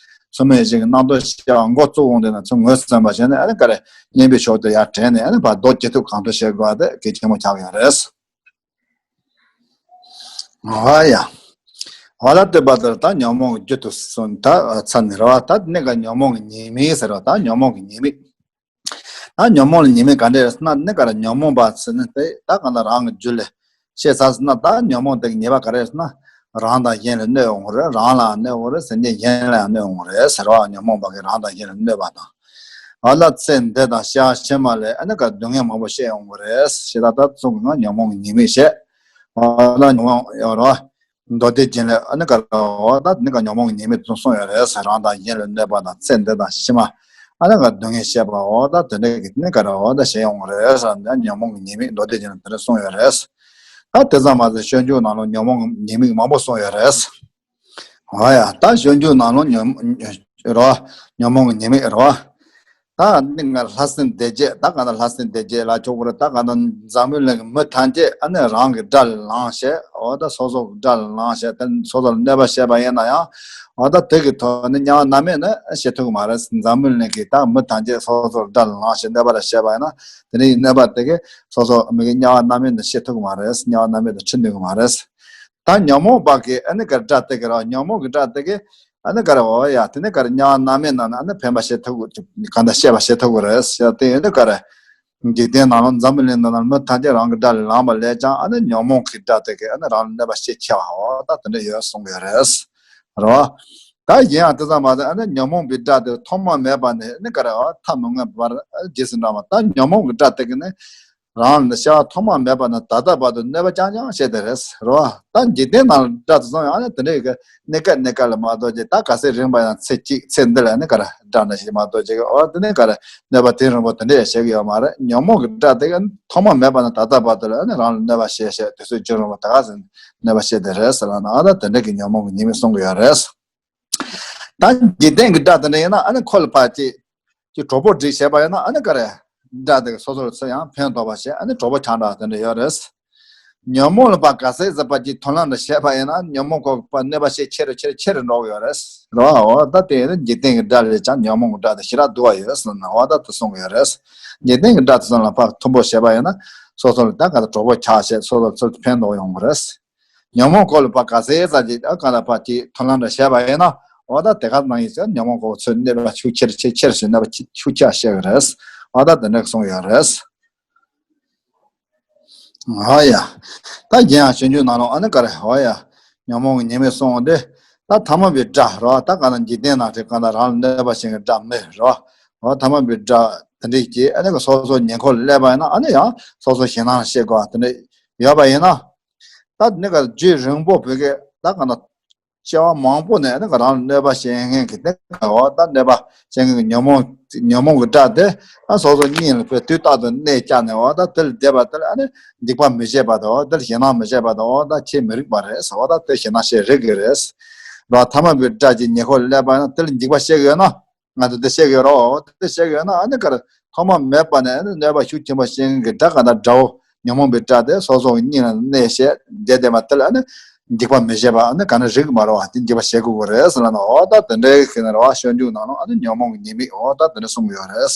ཚུལ་མིན་ཡིད་བྱེད་ཀྱི་རྣམ་རྟོག་སྐྱེ་འགོ་བཙུགས་འོང་དེ་ན་ཚུལ་ངོས་ཟིན་པ་བྱས་ནས་ཨ་ནི་ག་རེ་གཉེན་པོའི་ཕྱོགས་དེ་ཡར་དྲན་ནས་ཨ་ནི་བར་དོ་ཇེ་ཐུབ་གང་ཐུབ་བྱེད་དགོས་པ་དེ་གལ་ཆེན་པོ་ཆགས་ཡོད་རེད། ཨ་ཡ། ཨ་ལ་ལྟོས་པ་དེར་ད་ཉོན་མོངས་ཀྱི་རྒྱུ་དུ་སོང་ད་ཚར་ནས་རེད་བ། ད་ནི་ག་ཉོན་མོངས་ཀྱི་ཉེས་དམིགས་ཟེར་བ་ད་ཉོན་མོངས་ཀྱི་ཉེས་དམིགས། ད་ཉོན་མོངས་ལ་ཉེས་དམིགས་ག་འདྲས་ཟེར་ན་ནི་ག་རེ་ཉོན་མོངས་པ་ཟེར་ནི་དེ་ད་གང་ལྟར་རང་གི་རྒྱུད་ལ་ཤེས་ཚར་ཟེར་ན་ད་ཉོན་མོངས་དེ་གི་ཉེས་པ་ག་རེ་ཟེར་ན་རང་དང་གཞན་ལ་གནོད་འོང་གི་རེད། རང་ལའང་གནོད་འོང་གི་རེད། སེམས་ཅན་གཞན་ལའང་གནོད་འོང་གི་རེད་ཟེར་བ། ཉོན་མོངས་པ་གི་རང་དང་གཞན་ལ་གནོད་པ་དང་། ཨ་ལ་ཚེ་འདི་དང་ཤི་ཤི་མ་ལས་ཨ་ནི་ག་སྡུག་བསྔལ་མང་པོ་བཤད་འོང་གི་རེད་ཟེར་ད་ད་གསུང་གི་ང་ཉོན་མོངས་ཀྱི་ཉེས་དམིགས་བཤད། ཨ་ལ་ཉོན་མོངས་ཡོད་རེད་བ། མདོ་སྡེ་རྒྱན་ལས་ཨ་ནི་ག་རེ་འོ་ད་ནི་ག་ཉོན་མོངས་ཀྱི་ཉེས་དམིགས་དེ་གསུངས་ཡོད་རེད་ཟེར། རང་དང་གཞན་ལ་གནོད་པ་དང་ཚེ་འདི་དང་ཕྱི་མ་ཨ་ནི་ག་སྡུག་བསྔལ་བཤད་པ་འོ་ད་དེ་འདྲ་གི་ནི་ག་རེ་འོ་ད་བཤད་ཡོང་གི་རེད་ཟེར་ནས་ཉོན་མོངས་ཀྱི་ཉེས་དམིགས་མདོ་སྡེ་རྒྱན་ལས་དེ་འདྲ་གསུངས་ཡོད་རེད། ད་དེ་ཙམ་མ་ཟད་སྤྱོད་འཇུག་ནང་ལ་ཉོན་མོངས་ཀྱི་ཉེས་དམིགས་མང་པོ་གསུངས་ཡོད་རེད། འོ་ཡ་ད་སྤྱོད་འཇུག་ནང་ལ་ཉོན་རོ་ཉོན་མོངས་ཀྱི་ཉེས་དམིགས་རོ། ད་ནི་ང་ལྷ་སྲིན་སྡེ་བརྒྱད་ད་ག་ན་ལྷ་སྲིན་སྡེ་བརྒྱད་ལ་ཆོག་གི་རེད། ད་ག་ན་འཛམ་བུ་གླིང་གི་མི་ཐམས་ཅད་ཨ་ནི་རང་གི་དགྲ་ལ་ལངས་བྱས་འོ་ད་སོ་སོ་གི་དགྲ་ལ་ལངས་བྱས་ད་སོ་སོ་ལ་གནོད་པ་བྱས་པ་ཡིན་ན་ཡང་འོ་ད་དེ་གི་ཐོག་ནས་དམྱལ་བ་མནར་མེད་ནི་བྱེད་ཐུབ་ཀྱི་མ་རེད། འཛམ་བུ་གླིང་གི་ད་མི་ཐམས་ཅད་སོ་སོ་ལ་དགྲ་ལ་ལངས་བྱས་གནོད་པ་ར་བྱས་པ་ཡིན་ན་དེ་ནི་གནོད་པ་དེ་གི་སོ་སོ་མི་གི་དམྱལ་བ་མནར་མེད་ནི་བྱེད་ཐུབ་ཀྱི་མ་རེད། དམྱལ་བ་མནར་མེད་དུ་ཁྲིད་འདུག་གི་མ་རེད། ད་ཉོན་མོངས་པ་གི་ཨ་ནི་ག་རེ་དགྲ་དེ་གི་ར་ཉོན་མོངས་ཀྱི་དགྲ་དེ་གི་ཨ་ནི་ག་རེ་འོ་ཡ་དེ་ནི་ག་རེ་དམྱལ་བ་མནར་མེད་ནང་ན་ཨ་ནི་ཕན་པ་བྱེད་ཐུབ་གི་གང་ལྟར་བཤད་པ་བྱེད་ཐུབ་གི་རེད་ཟེར་དེ་ཡོད་དུས་ག་རེ། འཇིག་རྟེན་ནང་ལ་འཛམ་བུ་གླིང་འདི་ན་མི་ཐམས་ཅད་རང་གི་དགྲ་ལ་ལངས་པ་ལས་ཀྱང་ཨ་ནི་ཉོན་མོངས་ཀྱི་དགྲ་དེ་གི་ཨ་ནི་རང་ལ་གནོད་པ་བྱེད་ཆེ་བ་འོ་ད་དེ་འདྲ་ཡོད་གསུང་གི་ཡོད་རེད། རེད་བ། ད་གཞན་ཡང་དེ་ཙམ་མ་ཟད་ཨ་ནི་ཉོན་མོངས་པའི་དགྲ་དེ་ཐོག་མ་མེད་པ་ནས་ཨ་ནི་ག་རེ་འོ་མཐའ་མི་མངོན་པར་རྗེས་སུ་འབྲང་བ་ད་ཉོན་མོངས་ཀྱི་དགྲ་དེ་གི་ནི། རང་ལ་ཤ་ཐོག་མ་མེད་པ་ནས་ད་ལྟ་བར་དུ་གནོད་པ་རྐྱང་རྐྱང་བྱས་ཏེ་རེད་རོ། ད་འཇིག་རྟེན་ནང་ལ་དགྲ་དེ་ཚོ་ཡང་ནི་དེ་འདྲའི་གི་གནས་སྐབས་གནས་སྐབས་ལ་མ་གཏོགས་ཀྱི་ད་ག་ཚོད་རིང་པ་ཡང་ཚེ་གཅིག་ཚེ་འདི་ལ་ནི་ག་རེ་དགྲ་འདྲ་ཞིག་མ་གཏོགས་ཀྱི་འོ་དེ་ནི་ག་རེ་གནོད་པ་དེ་རིང་པོ་དེ་འདྲ་ཡང་བྱེད་ཀྱི་ཡོད་མ་རེད། ཉོན་མོངས་ཀྱི་དགྲ་དེ་གི་ཐོག་མ་མེད་པ་ནས་ད་ལྟ་བར་དུ་ལ་ནི་རང་ལ་གནོད་པ་བྱས་བྱས་དུས་ཚོད་རྒྱུན་རིང་པོ་ད་ག་ཚོད་གནོད་པ་བྱས་ཏེ་རེད་ཟེར་ལ་ན་ཨ་ད་དེ་འདྲ་གི་ཉོན་མོངས་ཀྱི་ཉེས་དམིགས་གསུང་གི་ཡོད་རེད། ད་འཇིག་རྟེན་གྱི་དགྲ་དེ་འདྲ་ཡིན་ན་ཨ་ནི་ཁོ་ལ་ཕར་ཅིག་ཅིག་གྲོགས་པོ་སྒྲིག་བྱས་པ་ཡིན་ན་ཨ་ནི་ག་རེ། དགྲ་དེ་གི་སོ་སོར་ཚུར་ཡང་ཕན་ཐོགས་པ་བྱས་ཨ་ནི་གྲོགས་པོ་ཆགས་འདྲ་དེ་འདྲ་ཡོད་རེད། ཉོན་མོངས་ལ་ཕར་ག་ཚད་ཟད་པ་ཅིག་མཐུན་ལམ་འདྲ་བྱས་པ་ཡིན་ན་ཉོན་མོངས་ཁོ་གི་ཕར་གནོད་པ་བྱེད་ཆེ་རུ་ཆེ་རུ་ཆེ་རུ་འགྲོ་གི་ཡོད་རེད། རེད་བ། འོ་ད་དེ་ཡིན་ན་འཇིག་རྟེན་གྱི་དགྲ་ལས་ཀྱང་ཉོན་མོངས་ཀྱི་དགྲ་དེ་ཞེ་དྲག་སྡུག་པ་ཡོད་ཟེར་ན་འོ་ད་དེ་གསུང་གི་ཡོད་རེད། འཇིག་རྟེན་གྱི་དགྲ་དེ་ཚོ་ལ་ཕར་མཐུན་པོ་བྱས་པ་ཡིན་ན་སོ་སོ་ལ་ད་ག་ད་གྲོགས་པོ་ཆགས་བྱས་སོ་སོར་ཚུར་ཕན་ཐོགས་ཡོང་གི་རེད། ཉོན་མོངས་སྐོར་ལ་ཕར་ག་ཚད་ཙམ་ཅིག་ཨ་གང་ལ་ཕར་ཅིག་མཐུན་ལམ་འདྲ་བྱས་པ་ཡིན་ན་འོ་ད་དེ་ག་ནང་ཡིན་ཟེར་ཉོན་མོངས་སྐོར་ཚུར་གནོད་པ་ཤུགས་ཆེར་ཆེ་ཆེར་ཞིག་གནོད་པ་ཤུགས་ཆེ་བཤད་གི་རེད། འོ་ད་དེ་འདྲ་གསུངས་ཡོད་རེད། ཨ་ཡ། ད་གཞན་ཡང་སྤྱོད་འཇུག་ནང་ལ་ཨ་ནི་ག་རེ་འོ་ཡ། ཉོན་མོངས་ཀྱི་ཉེས་དམིགས་གསུངས་ཏེ། ད་ཐ་མལ་པའི་དགྲ་རོ་ད་ག་ན་འཇིག་རྟེན་ནང་དེ་ག་ན་རང་ལ་གནོད་པ་བྱེད་མཁན་དགྲ་མི་རོ། འོ་ཐ་མལ་པའི་དགྲ་ དེ་འདྲས་ཀྱིས་ཨ་ནི་ག་སོ་སོ་ཉེ་འཁོར་ལ་སླེབས་པ་ཡིན་ན་ཨ་ནི་ཡང་སོ་སོ་ཞེད་སྣང་བྱེད་དགོས་པ་དེ་འདྲས་ཡོད་པ་ཡིན་ན། ད་དེ་ནི་ག་རྒྱུན་རིང་པོ་བོད་སྐད་ད་ག་ན་སྐྱེ་བ་མང་པོ་ནས་ནི་རང་ལ་གནོད་པ་བྱེད་མཁན་གྱི་དེ་འོ་ད་གནོད་པ་བྱེད་མཁན་གྱི་ཉོན་མོངས་ཉོན་མོངས་ཀྱི་དགྲ་དེ་ཨ་སོ་སོ་སྙིང་ལ་དཔེ་དུས་རྟག་ཏུ་གནས་བཅག་ནས་འོ་ད་དེ་ལ་བསྡད་པ་དེ་ལ་ཨ་ནི་སྡིག་པ་མི་བྱེད་པ་དང་འོ་དེ་ལ་ཞེད་སྣང་མི་བྱེད་པ་དང་འོ་ད་ཁྱད་མི་རིགས་པ་རེད་ཟེར་འོ་ད་དེ་ཞེད་སྣང་བྱེད་རིགས་ཀྱི་རེད། རོ་ཐ་མལ་པའི་དགྲ་གྱི་ཉེ་འཁོར་སླེབས་པ་ཡིན་ན་དེ་ལ་འཇིགས་པ་བྱེད་ཀྱི་ཡོད་ན་ང་ཚོ་དེ་བྱེད་ཀྱི་ཡོད་རོ་དེ་བྱེད་ཀྱི་ཡོད་ན་ཨ་ནི་ག་རེ། ཐོག་མ་མེད་པ་ནས་ནི་གནོད་པ་ཤུགས་ཆེན་པོ་བྱེད་མཁན་གྱི་དགྲ་ག་ད་དགྲ་བོ་ཉོན་མོངས་པའི་དགྲ་དེ་སོ་སོ་གི་སྙིང་ལ་གནས་བྱས་བསྡད་བསྡད་པ་དེ་ལ་ནི་འཇིགས་པ་མི་བྱེད་པ་ནི་ག་ནི་རིགས་མ་རུང་བ་དེ་འཇིགས་པ་བྱེད་དགོས་ཀྱི་རེད་ཟེར་ལ་ནི་འོ་ད་དེ་འདྲའི་ཤེས་ན་རེད་བ། སྤྱོད་འཇུག་ནང་ལ་ཨ་ནི་ཉོན་མོངས་ཀྱི་ཉེས་དམིགས་འོ་ད་དེ་འདྲ་གསུངས་ཀྱི་ཡོད་རེད་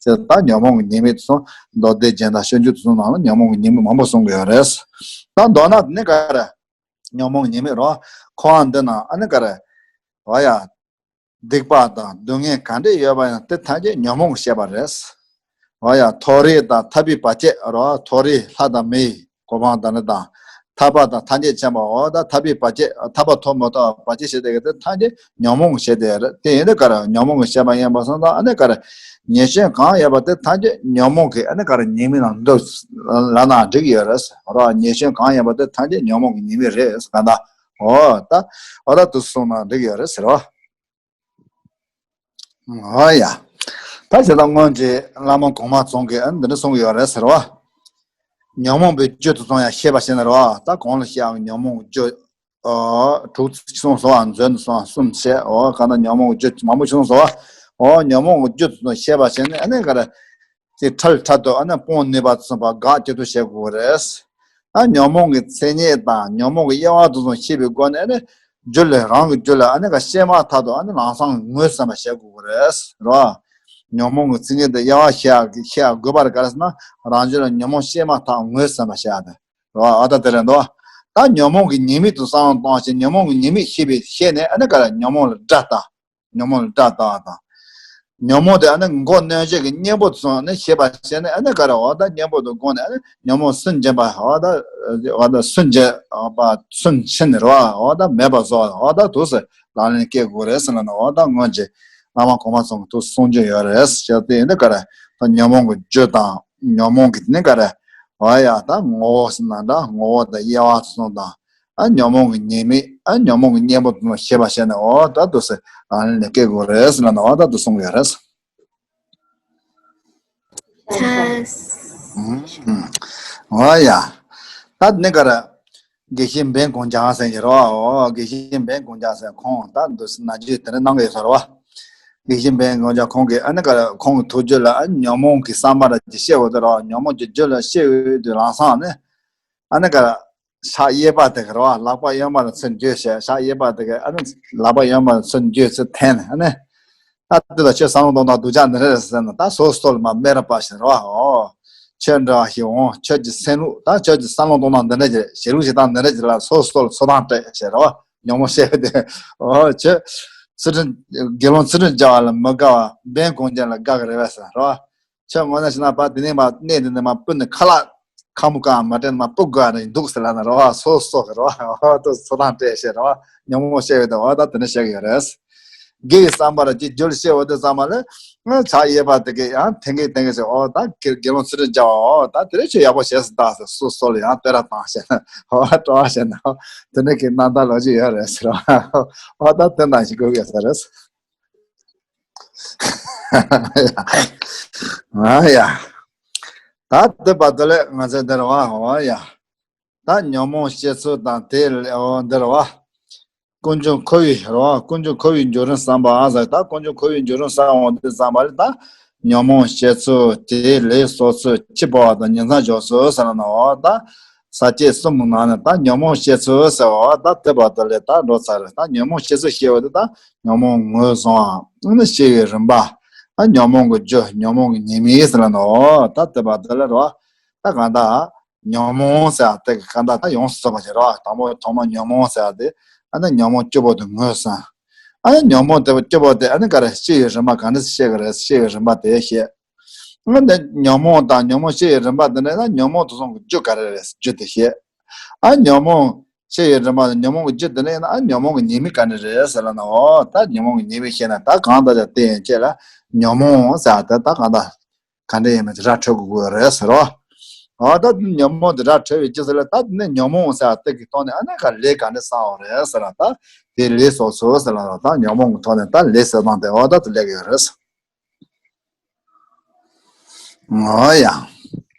ཟེར། ད་ཉོན་མོངས་ཀྱི་ཉེས་དམིགས་དེ་ཚོ་མདོ་སྡེ་རྒྱན་དང་སྤྱོད་འཇུག་དེ་ཚོ་ནང་ལ་ཉོན་མོངས་ཀྱི་ཉེས་དམིགས་མང་པོ་གསུངས་ཀྱི་ཡོད་རེད། ད་མདོར་ན་དེ་ནི་ག་རེ། ཉོན་མོངས་ཉེས་དམིགས་རོ། འཁོར་བ་འདི་ན་ཨ་ནི་ག་རེ། འོ་ཡ། སྡིག་པ་དང་སྡུག་བསྔལ་ག་འདྲས་ཡོད་པ་ཡང་དེ་ཐམས་ཅད་ཉོན་མོངས་ཀྱིས་བཤད་པ་རེད། འོ་ཡ་མཐོ་རིས་དང་ཐར་པའི་བར་ཆད་རོ། མཐོ་རིས་ལྷ་དང་མིའི་གོ་འཕང་དང་ནི་དང་། ཐར་པ་དང་ཐམས་ཅད་མཁྱེན་པ་འོ་ད་ཐར་པའི་བར་ཆད་ཐར་པ་ཐོབ་མི་ཐོབ་བར་ཆད་བྱེད་དེ་གི་དེ་ཐམས་ཅད་ཉོན་མོངས་ཀྱིས་བྱས་ཏེ་རེད། དེ་ཡིན་དུས་ག་རེ་ཉོན་མོངས་ཀྱིས་བཤད་པ་ཡིན་པ་སོང་ཙང་ཨ་ནི་ག་རེ། ཉེས་སྐྱོན་གང་ཡོད་པ་དེ་ཐམས་ཅད་ཉོན་མོངས་ཀྱི་ཨ་ནི་ག་རེ་ཉེས་དམིགས་ནང་འདུ་ལ་ན་འགྲིག་ཡོད་རེད་རོ། ཉེས་སྐྱོན་གང་ཡོད་པ་དེ་ཐམས་ཅད་ཉོན་མོངས་ཀྱི་ཉེས་དམིགས་རེད་ག་ད། འོ་ད། འོ་ད་དུ་གསུངས་ན་འགྲིག་ཡོད་རེད་ཟེར་བ། འོ་ཡ། ད་བྱས་ཙང་སྔོན་གྱི་བླ་མ་གོང་མ་ཚང་གིས་ཨ་ནི་འདི་འདྲ་གསུངས་ཀྱི་ཡོད་རེད་ཟེར་བ། ཉོན་མོངས་པའི་རྒྱུ་དེ་ཚོ་ཡང་ཤེས་པར་བྱས་ནས་རེད་བ། ད་གོང་ལ་བཤད་ཡག་ཉོན་མོངས་རྒྱུ། ཨོ། དྲུག་ཅིག་གསུངས་སོང་བ། མཛོད་ནས་སོང་བ་གསུམ་བྱས། ཨོ་གང་ལྟར་ཉོན་མོངས་ཀྱི་རྒྱུ་མང་པོ་ཞིག་གསུངས་སོང་བ། ཨོ་ཉོན་མོངས་ཀྱི་རྒྱུ་དེ་ཚོ་ཤེས་པར་བྱས་ནས་ཨ་ནི་ག་རེ། དེ་ཁྲལ་ཁྲལ་དུ་ཨ་ནི་སྤོང་ནུས་པ་ཚུན་པ་དགག་བྱེད་དུ་བྱེད་དགོས་རེད། ཨ་ཉོན་མོངས་ཀྱི་མཚན་ཉིད་དང་ཉོན་མོངས་ཀྱི་དབྱེ་བ་དེ་ཚོ་ཤེས་པའི་སྒོ་ནས་ཨ་ནི་རྒྱུད་ལ་རང་གི་རྒྱུད་ལ་ཨ་ནི་ག་ཤེས་མ་ཐག་ཏུ་ཨ་ནི་ལམ་སང་ངོས་ཟིན་པ་བྱེད་དགོས་རེད་རོ། ཉོན་མོངས་ཀྱི་མཚན་ཉིད་དེ་དབྱེ་བ་ཤེས་ཡག་གི་ཤེས་ཡག་དགོས་པ་རེད། ག་རེ་ཟེར་ན་རང་རྒྱུད་ལ་ཉོན་མོངས་ཤེས་མ་ཐག་ངོས་ཟིན་པ་བྱེད་ཡག་དེ་རོ། ཨ་ད་དེ་རེད་འདུག་ད་ཉོན་མོངས་ཀྱི་ཉེས་དམིགས་དེ་བསམ་བློ་བཏང་བྱས་ཉོན་མོངས་ཀྱི་ཉེས་དམིགས་ཤེས་པའི་ཤེས་ནས་ཨ་ནི་ག་རེ་ཉོན་མོངས་ལ་དགྲ་ལྟ། ཉོན་མོངས་ལ་དགྲ་ལྟ་བ་དང་། ཉོན་མོངས་དེ་ཨ་ནི་མགོ་གནོན་བྱེད་ཀྱི་གཉེན་པོ་དེ་ཚོ་ནི་ཤེས་པར་བྱས་ནས་ཨ་ནི་ག་རེ་འོ་ད་གཉེན་པོ་དེ་དགོངས་ནས་ཨ་ནི་ཉོན་མོངས་སུན་འབྱིན་པ་འོ་ད་འོ་ད་སུན་འབྱིན་པ་སུན་ཕྱིན་ནས་རོ་འོ་ད་མེད་པ་བཟོ་འོ་ད་དུས་སུ་ལག་ལེན་བཀལ་དགོས་རེད་ཟེར་ན་འོ་ད་སྔོན་གྱི་བླ་མ་གོང་མ་ཚང་གི་དུས་གསུང་རྒྱུ་ཡོད་རེད་ཟེར་ཏེ་ཡིན་ན་ག་རེ་ད་ཉོན་མོངས་ཀྱི་རྒྱུ་དང་ཉོན་མོངས་ཀྱི་ནི་ག་རེ་འོ་ཡ་ད་ངོ་བོ་ཟེར་ན་འདྲ་ངོ་བོ་དང་དབྱེ་བ་ཚོ་དང་། ཨ་ཉོན་མོངས་ཀྱི་ཉེས་དམིགས་ཨ་ཉོན་མོངས་ཀྱི་གཉེན་པོ་དེ་ཚོ་ཤེས་པ་བྱས་ནས་འོ་ད་དུ་སེ་ཨ་ནི་སྐྱེ་དགོས་རེད་ཟེར་ན་འོ་ད་དུ་གསུངས་ཡོད་རེད། ཨུམ། འོ་ཡ། ད་ནི་ག་ར། དགེ་བཤེས་འབན་གུང་རྒྱལ་ཟེར་གྱི་རེད་བ། འོ་དགེ་བཤེས་འབན་གུང་རྒྱལ་ཟེར་ཁོང་ད་འདུག་སེ་ན་རྒྱུ་དེ་འདྲ་གནང་གི་ཡོད་ས་རེད་བ། དགེ་བཤེས་འབན་གུང་རྒྱལ་ཁོང་གིས་ཨ་ནི་ག་ར་ཁོང་གི་ཐུགས་རྒྱུད་ལ་ཨ་ཉོན་མོངས་ཀྱི་བསམ་པ་ར་ཅིག་སྐྱེ་ཡོད་དེ་རེད་བ། ཉོན་མོངས་ཀྱི་རྒྱུད་ལ་སྐྱེ་ཡོད་དུས་ལམ་སང་ནི། ཨ་ནི་ག་ར། ཕྱག་གཡས་པ་དེ་ག་རེད་བ། ལག་པ་གཡོན་པ་ལ་ཚུར་འགྱོད་བྱས། ཕྱག་གཡས་པ་དེ་ག་ཨ་ནི་ལག་པ་གཡོན་པ་ལ་ཚུར་འགྱོད་ཚུར་འཐེན་ནས་ཨ་ནི། ད་དེ་ལ་ཁྱོད་བསམ་བློ་གཏོང་སྟངས་སྡུག་ཅག་འདི་འདྲ་རེད་ཟེར་ན་ད་སོ་སོ་ལ་མ་སྨད་ར་པ་ཞིག་རེད་བ། ཨོ། ཁྱོད་འདྲ་བ་ཞིག་འོང་། ཁྱོད་ཀྱི་སེམས་ལུགས་ད་ཁྱོད་ཀྱི་བསམ་བློ་གཏོང་སྟངས་འདི་འདྲ་ཅིག་རེད། བྱེད་ལུགས་བྱེད་སྟངས་འདི་འདྲ་ཅིག་ལ་སོ་སོ་ལ་ཚོར་སྣང་སྤྲད་བྱས་རེད་བ། ཉོན་མོངས་སྐྱེ་བ་དེ། ཨོ་ཁྱོད། ཚུལ་ཁྲིམས། དགེ་སློང་ཚུལ་ཁྲིམས་བཅའ་བ་ལ་མི་དགའ་བ་འབན་གུང་རྒྱལ་ལ་དགའ་གི་རེད་བས་ཟེར་རེད་བ། ཁྱོད་ངོ་ན་ཤི་ན་པ་དེ་ནས་མ་གནས་དེ་ནས་མ་སྤུ་ནས་ཁ་ལག་ཁ་མོ་གང་མ་དྲན་མ་སྤུ་དགོས་ནས་འདུག་ཟེར་ལ་ན་རོ། སོ་སོ་གི་རོ། ཨོ་ཏོ་ཚོ་དང་སྤྲད་ཤེས་རོ། ཉོན་མོངས་སྐྱེ་བའི་དོ་ཨོ་ད་དེ་ནས་བཤད་གི་ཡོད་རེད། དགེ་བའི་བསམ་པ་ར་ཅིག་རྒྱུད་ལ་སྐྱེ་བ་དེ་ཚང་མ་ལ་ཕྱག་གཡས་པ་དེ་གི་ཡང་དེང་གི་དེང་གི་ཟེར་ཨོ་ད་དགེ་དགེ་སློང་ཚུལ་ཁྲིམས་བཅའ་བ་ཨོ་ད་དེ་རེ་ཆོས་ཡག་པོ་བྱས་སུ་ད་ཟེར་སོ་སོ་ལ་ཡང་སྤེ་ར་བཏང་ཤེས་ན་ཨོ་སྤྲོ་བ་བྱས་ན་ཨོ་དེ་ནས་གི་རྣམ་ཐར་ལོ་ཅིག་ཡོད་རེད་ཟེར་ཨོ་ད་དེ་འདྲ་ཞིག་དགོས་ཡོད་ས་རེད། ཨ་ཡ། ད་དེ་བར་དུ་ལས་ང་ཚོའི་འདིར་བ་འོ་ཡ། ད་ཉོན་མོངས་སྐྱེ་ཚུལ་དང་དེ་ལས་འོ་འདིར་བ། ཀུན་འབྱུང་འཁོར་བའི་རོ། ཀུན་འབྱུང་འཁོར་བའི་འགྱུ་རིམ་བསམ་པ་ཨ་ཟེར། ད་ཀུན་འབྱུང་འཁོར་བའི་འགྱུ་རིམ་བསམ་འོ་འདི་བསམ་པ་ལས་ད། ཉོན་མོངས་སྐྱེ་ཚུལ་དེའི་ལས་གསོག་ཚུལ་འཆི་འཕོ་བ་དང་ཉིང་མཚམས་འཇོག་ཚུལ་ཟེར་ན་འོ་ད། ས་བཅད་གསུམ་གྱི་ནང་ནས་ད་ཉོན་མོངས་སྐྱེ་ཚུལ་ཟེར་བ་ད་དེ་བར་དུ་ལས་ད་འགྲོ་ཚར་རེད། ད་ཉོན་མོངས་སྐྱེ་ཚུལ་ཤེས་པ་དེ་ད། ཉོན་མོངས་ངོས་བཟུང་བ། ཨ་ནི་སྐྱེ་བའི་རིམ་པ། ཨ་ཉོན་མོངས་ཀྱི་རྒྱུ་ཉོན་མོངས་ཀྱི་ཉེས་དམིགས་ཟེར་ལ་ནོ། ད་དེ་བར་དེ་ལ་རོ། ད་གང་ལྟར་ཉོན་མོངས་ཟེར་བ་དེ་གང་ལྟར་ད་ཡོངས་སུ་རྫོགས་པ་ཞིག་རོ། དང་པོ་ཐོག་མ་ཉོན་མོངས་ཟེར་བ་དེ་ཨ་ནི་ཉོན་མོངས་བཅུ་པོ་དེ་ངོས་ཟིན། ཨ་ནི་ཉོན་མོངས་དེ་བཅུ་པོ་དེ་ཨ་ནི་ག་རེ་སྐྱེ་བའི་རིམ་པ་ག་འདྲ་སྐྱེ་གི་རེད། སྐྱེ་བའི་རིམ་པ་དེ་བཤད། ཨ་ནི་ཉོན་མོངས་དང་ཉོན་མོངས་སྐྱེ་བའི་རིམ་པ་དེ་འདྲ་ན་ཉོན་མོངས་དེ་ཚོ་གི་རྒྱུ་ག་རེ་རེད། རྒྱུ་དེ་བཤད། ཨ་ཉོན་མོངས་སྐྱེ་བའི་རིམ་པ་དང་ཉོན་མོངས་ཀྱི་རྒྱུ་དེ་ནས་ཡིན་ན་ཨ་ཉོན་མོངས་ཀྱི་ཉེས་དམིགས་ག་འདྲ་རེད་ཟེར་ལ་ན། འོ་ད་ཉོན་མོངས་ཀྱི་ཉེས་དམིགས་ཤེས་ན་ད་གང་ལྟར་ཀྱང་དེ་ཡན་ཆད་ལ་ཉོན་མོངས་ཟེར་བ་དེ་ད་གང་ལྟར་ ག་འདྲ་ཡིན་མིན་དེ་ར་འཕྲོད་དགོས་ཀྱི་ཡོད་རེད་ཟེར་རོ། ཨ་ད་ཉོན་མོངས་དེ་ར་འཕྲོད་པའི་རྗེས་སུ་ལ་ད་དེ་ནས་ཉོན་མོངས་ཟེར་བ་དེ་གི་ཐོག་ནས་ཨ་ནི་ག་ལས་ག་འདྲ་བསགས་པ་རེད་ཟེར་ལ། ད་དེ་ལས་བསགས་ཚུལ་ཟེར་ལ། ད་ཉོན་མོངས་ཀྱི་ཐོག་ནས་ད་ལས་བསགས་སྟངས་དེ་འོ་ད་དེ་ལས་ཀྱི་ཡོད་རེད། ཨོ་ཡ།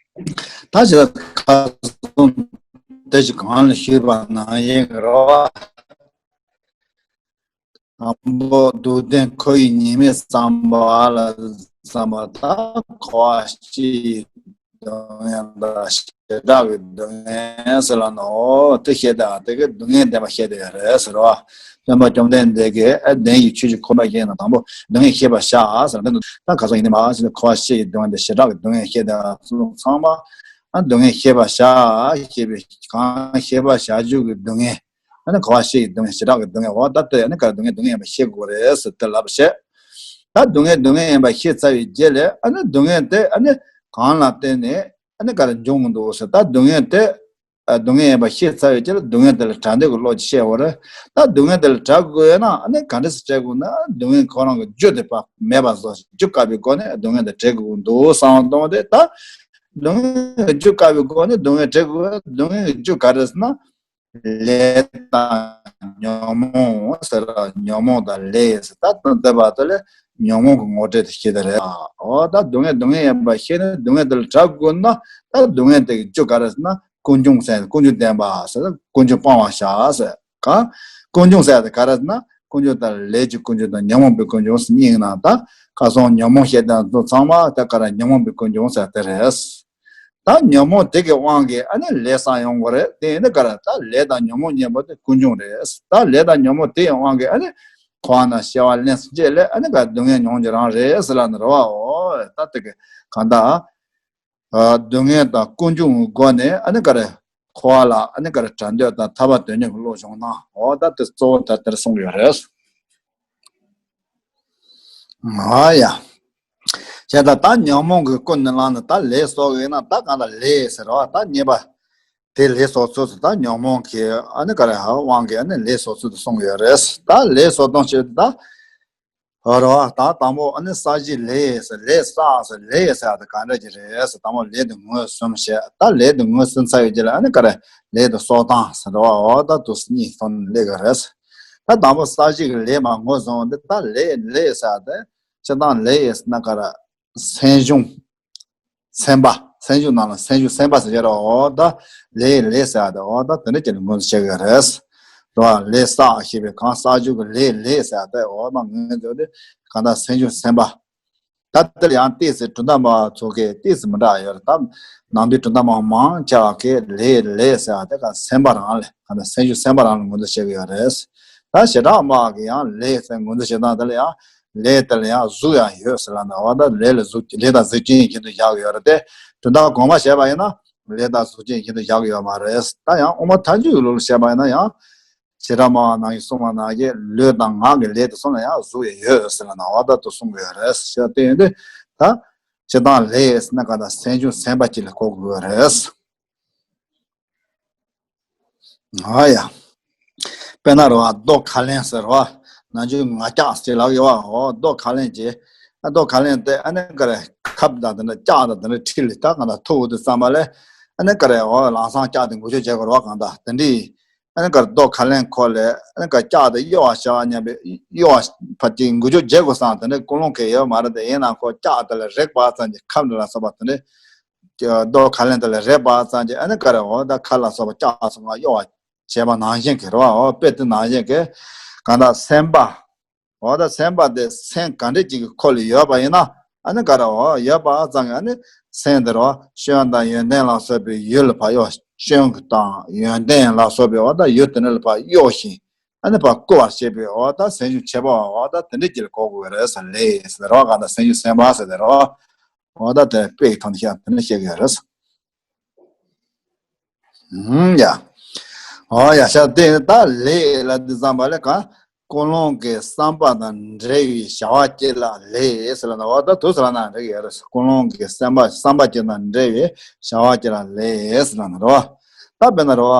ད་ཞེ་ད་ཁ་སང་དེ་ཞིག་གང་ལ་ཞུས་པ་ནང་བཞིན་རོ། དང་པོ་སྡུག་བདེན་ཁོ་ཡི་ཉེས་དམིགས་བསམ་པ་ལ་བསམ་པ་དང་འཁོར་བ་སྤྱི་ཡི་སྡུག་བསྔལ་དང་བྱེ་བྲག་གི་སྡུག་བསྔལ་ཟེར་ལ་ནོ། དེ་བཤད་དེ་ཨ་དེ་གའི་སྡུག་བསྔལ་བདེན་པ་བཤད་དེ་ཡོད་རེད་ཟེར་བ། སྟོན་པ་བཅོམ་ལྡན་འདས་ཀྱིས་ཨ་བདེན་བཞི་ཆོས་ཀྱི་ཁོ་ན་བཤད་ན་དང་པོ་སྡུག་བསྔལ་ཤེས་པར་བྱ་ཟེར་ལ། ད་ག་ཚོད་ཡིན་ནི་མ་ཟེར་ན་འཁོར་བ་སྤྱི་ཡི་སྡུག་བསྔལ་དང་བྱེ་བྲག་གི་སྡུག་བསྔལ་བཤད་དེ་ཚང་མ་ཨ་སྡུག་བསྔལ་ཤེས་པར་བྱ། ཤེས་པའི་གང་ཤེས་པར་བྱ་རྒྱུ་གི་སྡུག་བསྔལ། ཨ་ནི་འཁོར་བ་སྤྱི་ཡི་སྡུག་བསྔལ་བྱེ་བྲག་གི་སྡུག་བསྔལ་འོ་ད་ལྟ་ཡ་ནི་ག་རེ་སྡུག་བསྔལ་སྡུག་བསྔལ་ཡིན་པ་ཤེས་དགོས་རེད་ཟེར་དེ་ལབ་བྱས། ད་སྡུག་བསྔལ་སྡུག་བསྔལ་ཡིན་པ་ཤེས་ཚར་བའི་རྗེས་ལ་ཨ་ནི་སྡུག་བསྔལ་དེ་ཨ་ནི་གང་ལ་བརྟེན་ནས་ཨ་ནི་ག་རེ་འབྱུང་གི་འདུག་ཟེར། ད་སྡུག་བསྔལ་དེ་ཨ་སྡུག་བསྔལ་ཡིན་པ་ཤེས་ཚར་བའི་རྗེས་ལ་སྡུག་བསྔལ་དེ་ལ་བྲལ་འདོད་ཀྱི་བློ་ཅིག་སྐྱེ་དགོས་རེད། ད་སྡུག་བསྔལ་དེ་ལ་བྲལ་དགོས་ན་ཨ་ནི་ག་འདྲ་སེ་བྲལ་དགོས་ན་སྡུག་བསྔལ་ཁོ་རང་གི་རྒྱུ་དེ་ཕར་མེད་པ་བཟོ་ཞིང་རྒྱུ་བཀག་པའི་སྒོ་ནས་སྡུག་བསྔལ་དེ་བྲལ་དགོས་འདུག་བསམ་བློ་གཏོང་སྟེ། ད་སྡུག་བསྔལ་གྱི་རྒྱུ་བཀག་པའི་སྒོ་ནས་སྡུག་བསྔལ་བྲལ་དགོས། སྡུག་བསྔལ་གྱི་རྒྱུ་ག་རེ་ཟེར་ན། ལས་དང་ཉོན་མོངས་ཟེར་ར། ཉོན་མོངས་དང་ལས་ཟེར། ད་དོན་དེ་བར་དུ་ལས་ཉོན་མོངས་ཀྱི་ངོ་སྤྲོད་དེ་བྱེད་དེ་རེད། འོ་ད་སྡུག་བསྔལ་སྡུག་བསྔལ་ཡིན་པ་ཤེས་ནས་སྡུག་བསྔལ་དེ་ལ་བྲལ་དགོས་ན། ད་སྡུག་བསྔལ་དེ་གི་རྒྱུ་ག་རེ་ཟེར་ན། ཀུན་འབྱུང་ཟེར། ཀུན་འབྱུང་བདེན་པ་ཟེར། ཀུན་འབྱུང་སྤང་བར་བྱ་ཟེར། གང་། ཀུན་འབྱུང་ཟེར་དེ་ག་རེ་ཟེར་ན། ཀུན་འབྱུང་དང་ལས་ཀྱི་ཀུན་འབྱུང་དང་ཉོན་མོངས་པའི་ཀུན་འབྱུང་ཟེར་གཉིས་ཡིན་ན། ད་ཁ་སང་ཉོན་མོངས་བཤད་སྟངས་ཚོ་ཚང་མ་ད་ག་རེ་ཉོན་མོངས་པའི་ཀུན་འབྱུང་ཟེར་དེ་རེད། ད་ཉོན་མོངས་དེ་གི་དབང་གིས་ཨ་ནི་ལས་བསགས་ཡོང་གི་རེད། དེ་ཡིན་ན་ག་རེ། ད་ལས་དང་ཉོན་མོངས་གཉིས་པོ་དེ་ཀུན་འབྱུང་རེད། ད་ལས་དང་ཉོན་མོངས་དེ་ཡི་དབང་གིས་ཨ་ནི་འཁོར་བ་ན་སྐྱེ་བ་ལེན་སོང་རྗེས་ལ་ཨ་ནི་ག་སྡུག་བསྔལ་མྱོང་རྒྱུ་རང་རེད་ཟེར་ལ་ནི་རེད་བ། འོ་ད་དེ་གི་གང་ལྟར། ཨ་སྡུག་བསྔལ་དང་ཀུན་འབྱུང་གི་སྒོ་ནས་ཨ་ནི་ག་རེ། འཁོར་བ་ལ་ཨ་ནི་ག་རེ་བྲལ་འདོད་དང་ཐར་པ་དོན་གཉེར་གྱི་བློ་བྱུང་ན། འོ་ད་དེ་གཙོ་བོ་ད་དེར་གསུངས་ཡོད་རེད། ཨ་ཡ། བྱས་ཙང་ད་ཉོན་མོངས་ཀྱིས་ཀུན་ནས་བསླངས་ནས་ད་ལས་བསགས་ཡོད་ན་ད་གང་ལྟར་ལས་ཟེར་བ་ད་གཉིས་པ། དེ་ལས་བསགས་ཚུལ་དེ་ད་ཉོན་མོངས་ཀྱི་ཨ་ནི་ག་རེ་ཧ་དབང་གིས་ཨ་ནི་ལས་བསགས་ཚུལ་དེ་གསུངས་ཡོད་རེད། ད་ལས་བསགས་སྟངས་བྱེད་དུས་ད། རོ། ད་དང་པོ་ཨ་ནི་བསགས་བྱའི་ལས་ཟེར། ལས་བསགས་ཟེར། ལས་ཟེར་ཡ་དེ་ག་འདྲ་ཅིག་རེད་ཟེར། དང་པོ་ལས་དེ་ངོས་ཟིན་བྱས། ད་ལས་དེ་ངོས་ཟིན་ཚར་ཡོད་ཀྱི་ལ་ཨ་ནི་ག་རེ་ལས་དེ་བསགས་སྟངས་ཟེར་རོ། འོ་ད་དུ་གཉིས་ཐོག་ནས་སླེབས་ཀྱི་རེད། ད་དང་པོ་བསགས་བྱའི་གི་ལས་མར་ངོས་བཟུང་སྟེ། ད་ལས་ལས་ཟེར་ཡ་དེ་སྤྱིར་བཏང་ལས་ཟེར་ན་ག་རེ། སེམས་བྱུང་། སེམས་པ། སེམས་བྱུང་ནང་ལ་སེམས་བྱུང་སེམས་པ་ཟེར་གྱི་རེད། འོ་ད་ལས་ལས་ཟེར་ཡ་དེ་འོ་ད་དེ་འདྲ་ཅིག་ལ་ངོས་འཛིན་བྱེད་ཀྱི་རེད། རེད་བ། ལས་བསགས་ཞེས་པའི་གང་བསགས་རྒྱུ་གི་ལས་ལས་ཟེར་ཡ་དེ་འོ་མ་ངོས་འཛིན་དེ་གང་ལྟར་སེམས་བྱུང་སེམས་པ། ད་དེ་ལ་ཡང་ཏོག་ཙམ་གྲུབ་མཐའ་སྨྲ་བ་ཚོ་གིས་ཏོག་ཙམ་མི་འདྲ་ཡོད་རེད། ད་ནང་པའི་གྲུབ་མཐའ་སྨྲ་བ་མང་ཆེ་བ་གིས་ལས་ལས་ཟེར་ཡ་དེ་གང་སེམས་པ་རང་ལ་གང་ལྟར་སེམས་བྱུང་སེམས་པ་རང་ལ་ངོས་འཛིན་བྱེད་ཀྱི་ཡོད་རེད། ད་བྱེ་བྲག་སྨྲ་བ་གིས་ཡང་ལས་ཟེར་ངོས་འཛིན་བྱེད་སྟངས་དེ་ལ་ཡང་། ལས་དེ་ལ་ཡང་གཟུགས་ཡང་ཡོད་ཟེར་ལ་ནི། འོ་ད་ལས་ལ་གཟུགས། ལས་དང་གཟུགས་ཅན་གྱི་རྒྱན་དུ་བཞག་གི་ཡོད་རེད་དེ། གྲུབ་མཐའ་གོང་མ་བྱས་པ་ཡིན་ན་ལས་དང་གཟུགས་ཅན་གྱི་རྒྱན་དུ་བཞག་གི་ཡོད་མ་རེད། ད་ཡང་དབུ་མ་ཐལ་འགྱུར་གྱི་ལུགས་ལ་བྱས་པ་ཡིན་ན་ཡང་། བྱེ་བྲག་སྨྲ་བ་ནང་བཞིན་གསུངས་པ་ནང་བཞིན་ལུས་དང་ངག་གི་ལས་དེ་གསུམ་ལ་ཡང་གཟུགས་ཡང་ཡོད་ཟེར་ལ་ནི། འོ་ད་དུ་གསུང་གི་ཡོད་རེད་ཟེར། དེ་ཡིན་དུས་ད་སྤྱིར་བཏང་ལས་ཟེར་ན་ག་ད་སེམས་བྱུང་སེམས་པ་ཅིག་ལ་གོ་དགོས་རེད། ཨ་ཡ། དཔེར་ན་རེད་བ། རྡོ་ཁ་ལན་ཟེར་བ། ནང་ཆོས་ངག་ལྕགས་ཟེར་ལབ་ཡོད་བ། འོ་རྡོ་ཁ་ལན་གྱི། ཨ་རྡོ་ཁ་ལན་དེ་ཨ་ནི་ག་རེ་ཁབ་དང་དེ་འདྲ་ལྕགས་དང་དེ་འདྲ་འཁྲིལ་ལེ་ད་གང་ལྟར་ཐུག་འོ་དུས་ཙམ་པ་ལས། ཨ་ནི་ག་རེ་འོ་ལམ་སང་ལྕགས་དེ་འགུལ་སྐྱོད་བྱེད་དགོས་རེད་བ། གང་ལྟར་དེ་འདྲའི། ཨ་ནི་ག་རེ་རྡོ་ཁ་ལན་ཁོ་ལས་ཨ་ནི་ག་ལྕགས་དེ་གཡོ་བ་བྱ་བ་སྙམ་པའི་གཡོ་བ་ཕར་ཅིག་འགུལ་སྐྱོད་བྱེད་དགོས་བསམ་དེ་འདྲའི་ཀུན་སློང་གང་ཡོད་མ་རེད་དེ། ཡིན་ནའང་ཁོ་ལྕགས་དེ་ལ་རེག་པ་ཙམ་གྱིས་ཁབ་འདྲ་ལ་སོགས་པ་དེ་འདྲའི། རྡོ་ཁ་ལན་དེ་ལ་རེག་པ་ཙམ་གྱིས་ཨ་ནི་ག་རེ་འོ་ད་ཁ་ལ་སོགས་པ་ལྕགས་སོགས་ལ་གཡོ་བ་བྱས་པ་ནང་བཞིན་གྱི་རེད་བ། འོ་དཔེ་དེ་ནང་བཞིན་གྱི་གང་ལྟར་སེམས་པ། འོ་ད་སེམས་པ་དེ་སེམས་ག་འདྲ་ཅིག་གི་ཁོ་ལ་ཡོད་པ་ཡིན་ན་ཨ་ནི་ག་རེ་འོ་ཡོད་པ་ཙམ་གྱིས་ཨ་ནི་སེམས་དེ་རེད་བ། སྐྱོན་དང་ཡོན་ཏན་ལ་སོགས་པའི་ཡུལ་ལ་ཕར་གཡོ། སྐྱོན་དང་ཡོན་ཏན་ལ་སོགས་པའི་འོ་ད་ཡུལ་དེ་འདྲ་ལ་ཕར་གཡོ་ཞིང་ཨ་ནི་ཕར་བཀོལ་བར་བྱེད་པའི་འོ་ད་སེམས་བྱུང་བྱེད་པ་འོ་ད་དེ་འདྲ་ཅིག་ལ་གོ་དགོས་རེད་ཟེར། ལས་ཟེར་རེད་བ། གང་ལྟར་སེམས་བྱུང་སེམས་པ་ཟེར་དེ་རེད་བ། འོ་ད་དེ་དཔེ་གི་ཐོག་ནས་བཤད་དེ་འདྲ་བཤད་གི་ཡོད་རེད། ཧུམ་ཡ། འོ་ཡ་ཤ་དེ་ད་ལས་ལ་འདི་ཙམ་པ་ལས་གང་། ཀུན་སློང་གི་བསམ་པ་དང་འབྲེལ་བའི་བྱ་བ་ཅིག་ལ་ལས་ཟེར་ལ་ན། འོ་ད་དུ་ཟེར་ལ་ན་འགྲིག་ཡོད་རེད། ཀུན་སློང་གི་བསམ་པ་བསམ་པ་ཅིག་དང་འབྲེལ་བའི་བྱ་བ་ཅིག་ལ་ལས་ཟེར་ལ་ན་རོ། ད་དཔེར་ན་རོ།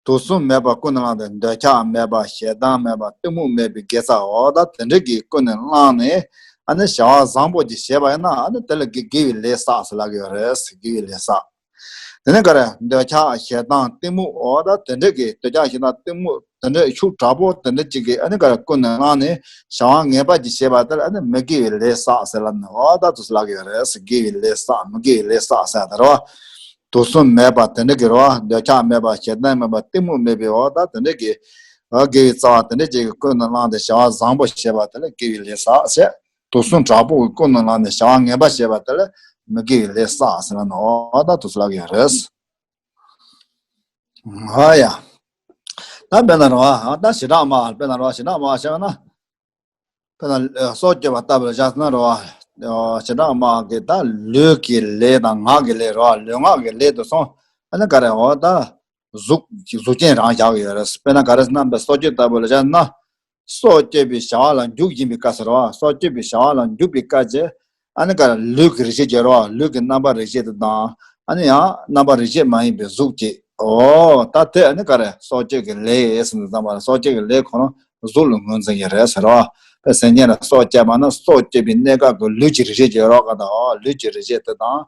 དུག་གསུམ་མེད་པ་ཀུན་ནས་བསླངས་ཏེ་འདོད་ཆགས་མེད་པ་ཞེ་སྡང་མེད་པ་གཏི་མུག་མེད་པའི་དགེ་རྩ་འོ་ད་དེ་འདྲ་གི་ཀུན་ནས་བསླངས་ནས་ ཨ་ནི་བྱ་བ་བཟང་པོ་ཅིག་བྱས་པ་ཡིན་ན་ཨ་ནི་དེ་ལ་དགེ་དགེ་བའི་ལས་བསགས་ཟེར་ལབ་ཀྱི་ཡོད་རེད། དགེ་བའི་ལས་བསགས། དེ་ནས་ག་རེ་འདོད་ཆགས་ཞེ་སྡང་གཏི་མུག་འོ་ད་དེ་འདྲ་གི་འདོད་ཆགས་ཞེ་སྡང་གཏི་མུག་དེ་འདྲ་ཤུགས་དྲག་པོ་དེ་འདྲ་ཅིག་གིས་ཨ་ནི་ག་རེ་ཀུན་ནས་བསླངས་ནས་བྱ་བ་ངན་པ་ཅིག་བྱས་པ་དེ་ལ་ཨ་ནི་མི་དགེ་བའི་ལས་བསགས་ཟེར་ལབ་ནས་འོ་ད་དུ་ལབ་ཀྱི་ཡོད་རེད། དགེ་བའི་ལས་བསགས་མི་དགེ་བའི་ལས་བསགས་ཟེར་དེ་རེད་བ། དུག་གསུམ་མེད་པ་དེ་འདྲ་གི་རེད་བ། འདོད་ཆགས་མེད་པ་ཞེ་སྡང་མེད་པ་གཏི་མུག་མེད་པའི་འོ་ད་དེ་འདྲ་གི་དགེ་བའི་རྩ་བ་དེ་འདྲ་ཅིག་གིས་ཀུན་ནས་བསླངས་ཏེ་བྱ་བ་བཟང་པོ་བྱས་པ་དེ་ལ་དགེ་བའི་ལས་བསགས་ཟེར། དུག་གསུམ་དྲག་པོ་གིས་ཀུན་ནས་བསླངས་ནས་བྱ་བ་ངན་པ་བྱས་པ་དེ་ལ་མི་དགེ་བའི་ལས་བསགས་ཟེར་ན་འོ་ད་དུ་ལབ་ཀྱི་ཡོད་རེད། ཧ་ཡ། ད་དཔེར་ན་རེད་བ། ད་བྱེ་བྲག་སྨྲ་བ་དཔེར་ན་རེད་བ། བྱེ་བྲག་སྨྲ་བ་བྱས་པ་ན། དཔེར་ན་སྲོག་གཅོད་པ་ལྟ་བུ་ལ་བཞག་ན་རེད་བ། བྱེ་བྲག་སྨྲ་བ་གིས་ད་ལུས་ཀྱི་ལས་དང་ངག་གི་ལས་རེད་བ། ལུས་ངག་གི་ལས་དེ་ཚོ་ཨ་ནི་ག་རེ་འོ་ད། གཟུགས་གཟུགས་ཅན་རང་བཞག་གི་ཡོད་རེད། དཔེར་ན་ག་རེ་ཟེར་ན་སྲོག་གཅོད་ལྟ་བུ་ལ་བཞག་ན། སྲོག་གཅོད་པའི་བྱ་བ་ལ་འཇུག་བཞིན་པའི་སྐབས་སུ་རེད་བ། སྲོག་གཅོད་པའི་བྱ་བ་ལ་འཇུག་པའི་སྐབས་ཀྱི་ཨ་ནི་ག་རེ་ལུས་ཀྱི་རིགས་ཤེས་ཀྱི་རེད་བ། ལུས་ཀྱི་རྣམ་པར་རིག་བྱེད་དེ་དང་ཨ་ནི་ཡང་རྣམ་པར་རིག་བྱེད་མ་ཡིན་པའི་གཟུགས་ཀྱི་འོ་ད་དེ་ཨ་ནི་ག་རེ་སྲོག་གཅོད་ཀྱི་ལས་ཟེར་ནས་བརྩམས་པ་ལ་སྲོག་གཅོད་ཀྱི་ལས་ཁོ་རང་གཟུགས་ལ་ངོས་འཛིན་གྱི་རེད་ཟེར་བ། དཔེ་སེམས་ཅན་ལ་སྲོག་བཅད་པ་ན་སྲོག་གཅོད་པའི་གནས་སྐབས་ཀྱི་ལུས་ཀྱི་རིག་བྱེད་ཀྱི་རོ་ག་དང་ལུས་ཀྱི་རིག་བྱེད་དེ་དང་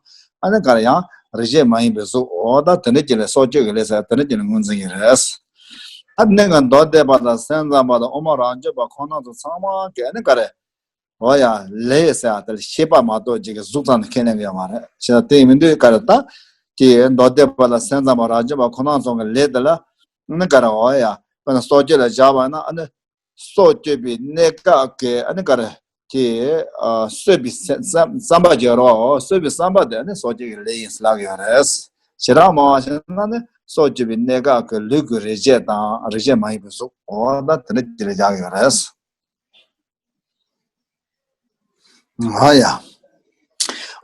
ཨ་ནི་ག་རེ་ཡང་རིག་བྱེད་མ་ཡིན་པའི་གཟུགས་འོ་ད་དེ་འདྲ་ཅིག་ལ་སྲོག་གཅོད་ཀྱི་ལས་ཟེར་དེ་འདྲ་ཅིག་ལ་ངོས་འཛིན་གྱི་རེད། ཨ་ནི་ག་མདོ་སྡེ་པ་དང་སེམས་ཙམ་པ་དང་དབུ་མ་རང་རྒྱུད་པ་ཁོང་རྣམ་ཚོ་ཚང་མ་གིས་ཨ་ནི་ག་རེ། འོ་ཡ། ལས་ཟེར་ཡ་དེ་ལ་ཤེས་པ་མ་གཏོགས་ཅིག་གི་གཟུགས་ཙམ་ནས་ཁས་ལེན་གྱི་ཡོད་མ་རེད། བྱས་ཙང་དེ་ཡིན་དུས་ག་རེ་ད། ཀྱི་མདོ་སྡེ་པ་དང་སེམས་ཙམ་པ་རང་རྒྱུད་པ་ཁོང་རྣམ་ཚོ་གི་ལས་དེ་ལ། ཨ་ནི་ག་རེ་འོ་ཡ། དཔེར་ན་སྲོག་གཅོད་ལ་བཞག་པ་ན་ཨ་ནི། སྲོག་གཅོད་པའི་གནས་སྐབས་ཀྱི་ཨ་ནི་ག་རེ། ཀྱི། གསོད་པའི་བསམ་བསམ་པ་བརྗོད་རོགས། གསོད་པའི་བསམ་པ་དེ་ཨ་ནི་སྲོག་གཅོད་ཀྱི་ལས་ཡིན་ཟེར་ལབ་ཀྱི་ཡོད་རེད། བྱེ་བྲག་སྨྲ་བ་བྱས་ན་ནི་སྲོག་གཅོད་པའི་གནས་སྐབས་ཀྱི་ལུས་ཀྱི་རིག་བྱེད་དང་རིག་བྱེད་མ་ཡིན་པའི་གཟུགས་འོ་ད་དེ་འདྲ་ཅིག་ལ་བཞག་ཡོད་རེད། ཨ་ཡ།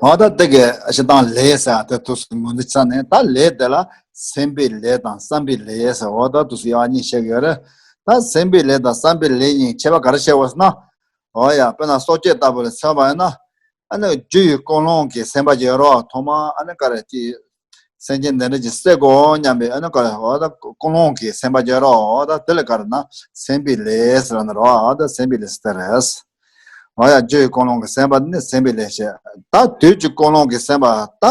འོ་ད་དེ་གའི་སྤྱིར་བཏང་ལས་ཟེར་དེ་དུས་སུ་ངོས་འཛིན་བྱས་ནས་ད་ལས་དེ་ལ་སེམས་པའི་ལས་དང་བསམ་པའི་ལས་ཟེར་འོ་ད་དུས་སུ་དབྱེ་བ་གཉིས་ཕྱེ་གི་ཡོད་རེད། ད་སེམས་པའི་ལས་དང་བསམ་པའི་ལས་གཉིས་ཁྱད་པར་ག་རེ་ཕྱེ་བ་ཟེར་ན། འོ་ཡ་དཔེར་ན་སྲོག་གཅོད་ལྟ་བུ་ལ་མཚོན་པ་ཡིན་ན། ཨ་ནི་རྒྱུ་ཡི་ཀུན་སློང་གི་སེམས་པ་ཅིག་ཡོད་རོགས། ཐོག་མ་ཨ་ནི་ག་རེ་ཅིག་སེམས་ཅན་འདི་འདྲ་ཅིག་བསད་དགོས་སྙམ་པའི་ཨ་ནི་ག་རེ་འོ་ད་ཀུན་སློང་གི་སེམས་པ་ཅིག་ཡོད་རོགས། འོ་ད་དེ་ལ་ག་རེ་ན་སེམས་པའི་ལས་ཟེར་ན་རོགས། འོ་ད་སེམས་པའི་ལས་ཟེར་རེད། འོ་ཡ་རྒྱུ་ཡི་ཀུན་སློང་གི་སེམས་པ་ནི་སེམས་པའི་ལས་བྱེད། ད་དུས་ཀྱི་ཀུན་སློང་གི་སེམས་པ་ད།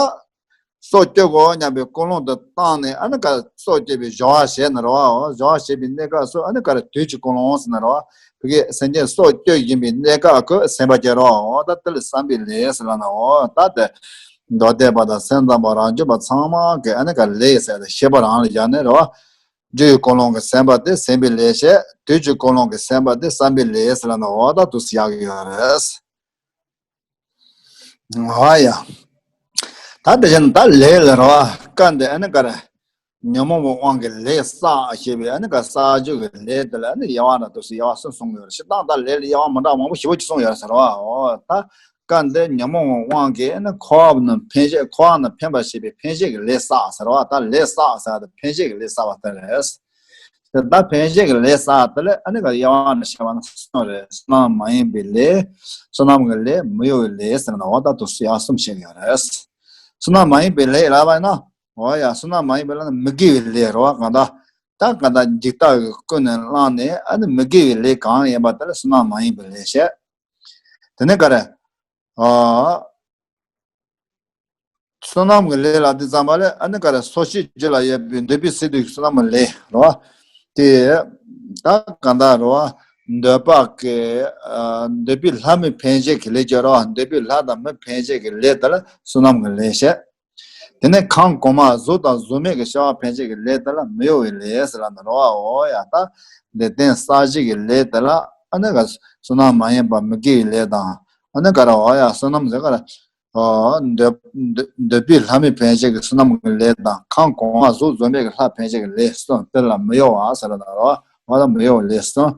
སྲོག་གཅོད་དགོས་སྙམ་པའི་ཀུན་སློང་དུ་བཏང་ནས་ཨ་ནི་ག་སྲོག་གཅོད་པའི་སྦྱོར་བ་བྱས་ན་རོ། སྦྱོར་བ་བྱས་པའི་གནས་སྐབས་སུ་ཨ་ནི་ག་རེ་དུས་ཀྱི་ཀུན་སློང་ཟེར་ན་རོ། བུ་གའི་སེམས་ཅན་སྲོག་གཅོད་བཞིན་པའི་གནས་སྐབས་ཀྱི་སེམས་པ་སྐྱེ་རོ། ད་དེ་ལ་བསམ་པའི་ལས་ཟེར་ལ་ན་འོ་ད་དེ། མདོ་སྡེ་པ་དང་སེམས་ཙམ་པ་རང་རྒྱུད་པ་ཚང་མ་གི་ཨ་ནི་ག་ལས་ཟེར་ཏེ་ཤེས་པ་རང་ལ་སྦྱར་ནས་རོ། རྒྱུ་ཡི་ཀུན་སློང་གི་སེམས་པ་དེ་སེམས་པའི་ལས་བྱེད། དུས་ཀྱི་ཀུན་སློང་གི་སེམས་པ་དེ་བསམ་པའི་ལས་ཟེར་ལ་ན་འོ་ད་དུ་ཟེར་ཡག་གི་ཡོད་རེད། ཨ་ཡ། ད་དེ་བཞིན་ད་ལས་ལ་རེ་བ་བཀའ་འདི་ཨ་ནི་ག་རེ། ཉོན་མོངས་པའི་དབང་གིས་ལས་བསགས་ཞེས་པའི་ཨ་ནི་ག་བསགས་རྒྱུ་གི་ལས་དེ་ལ་ཨ་ནི་དབྱེ་བ་འདྲ་དུ་སུ་དབྱེ་བ་གསུམ་གསུངས་ཡོད་རེད། སྤྱིར་བཏང་ད་ལས་ལ་དབྱེ་བ་མི་འདྲ་མང་པོ་ཞེ་པོ་ཅིག་གསུངས་ཡོད་རེད་ཟེར་བ། འོ་ད་བཀའ་འདི་ཉོན་མོངས་པའི་དབང་གིས་ཨ་ནི་འཁོར་བ་ནི་འཕེན་བྱེད་འཁོར་བ་ནི་འཕེན་པར་བྱེད་པའི་འཕེན་བྱེད་ཀྱི་ལས་བསགས་ཟེར་བ། ད་ལས་བསགས་ཟེར་བ་དེ་འཕེན་བྱེད་ཀྱི་ལས་བསགས་པ་དེ་རེད། ད་འཕེན་བྱེད་ཀྱི་ལས་བསགས་དེ་ལས་ཨ་ནི་ག་དབྱེ་བ་ནི་བྱས་པ་ན་གསུམ་རེད། བསོད་ནམས་མ་ཡིན་པའི་ལས། བསོད་ནམས་ཀྱི་ལས། མི་གཡོ་བའི་ལས་ཟེར་ན་འོ་ད་དུ་དབྱེ་བ་གསུམ་བྱེད་ཀྱི་ཡོད་རེད། བསོད་ནམས་མ་ཡིན་པའི་ལས་ལབ་པ་ཡིན་ན་འོ་ཡ་བསོད་ནམས་མ་ཡིན་པའི་ལས་ནི་མི་དགེ་བའི་ལས་རེད་བ། གང་ལྟར་ད་གང་ལྟར་འཇིག་ལྟ་གི་ཀུན་ནས་བསླངས་ནས་ཨ་ནི་མི་དགེ་བའི་ལས་གང་ཡིན་པ་དེ་ལ་བསོད་ནམས་མ་ཡིན་པའི་ལས་བྱེད། དེ་ནས་ག་རེ། ཨ། བསོད་ནམས་ཀྱི་ལས་ལ་དེ་ཙམ་པ་ལས་ཨ་ནི་ག་རེ་སོ་སྐྱེའི་རྒྱུད་ལ་ཡོད་པའི་འདོད་པའི་ཟེར་དུས་བསོད་ནམས་ཀྱི་ལས་རེད་བ། དེ་ད་གང་ལྟར་རེད་བ། འདོད་པ་གི་ཨ་འདོད་པའི་ལྷ་མི་འཕེན་བྱེད་ཀྱི་ལས་ཀྱི་རེད་བ། འདོད་པའི་ལྷ་དང་མི་འཕེན་བྱེད་ཀྱི་ལས་དེ་ལ་བསོད་ནམས་ཀྱི་ལས་བྱེད། དེ་ནས་ཁམས་གོང་མ་གཟུགས་དང་གཟུགས་མེད་ཀྱི་བྱ་བ་འཕེན་བྱེད་ཀྱི་ལས་དེ་ལ་མི་གཡོ་བའི་ལས་ཟེར་ལ་ནི་རེད་བ། འོ་ཡ་ད་ལས་རྟེན་བསགས་བྱེད་ཀྱི་ལས་དེ་ལ་ཨ་ནི་ག་བསོད་ནམས་མ་ཡིན་པ་མི་དགེ་བའི་ལས་དང་ཨ་ནི་ག་རེ་འོ་ཡ་བསོད་ནམས་ཟེར་ག་རེ། འདོད་འདོད་འདོད་པའི་ལྷ་མི་འཕེན་བྱེད་ཀྱི་བསོད་ནམས་ཀྱི་ལས་དང་ཁམས་གོང་མ་གཟུགས་གཟུགས་མེད་ཀྱི་ལྷ་འཕེན་བྱེད་ཀྱི་ལས་གསུམ་དེ་ལ་མི་གཡོ་བ་ཟེར་ན་རོ། འོ་ད་མི་གཡོ་བའི་ལས་གསུམ།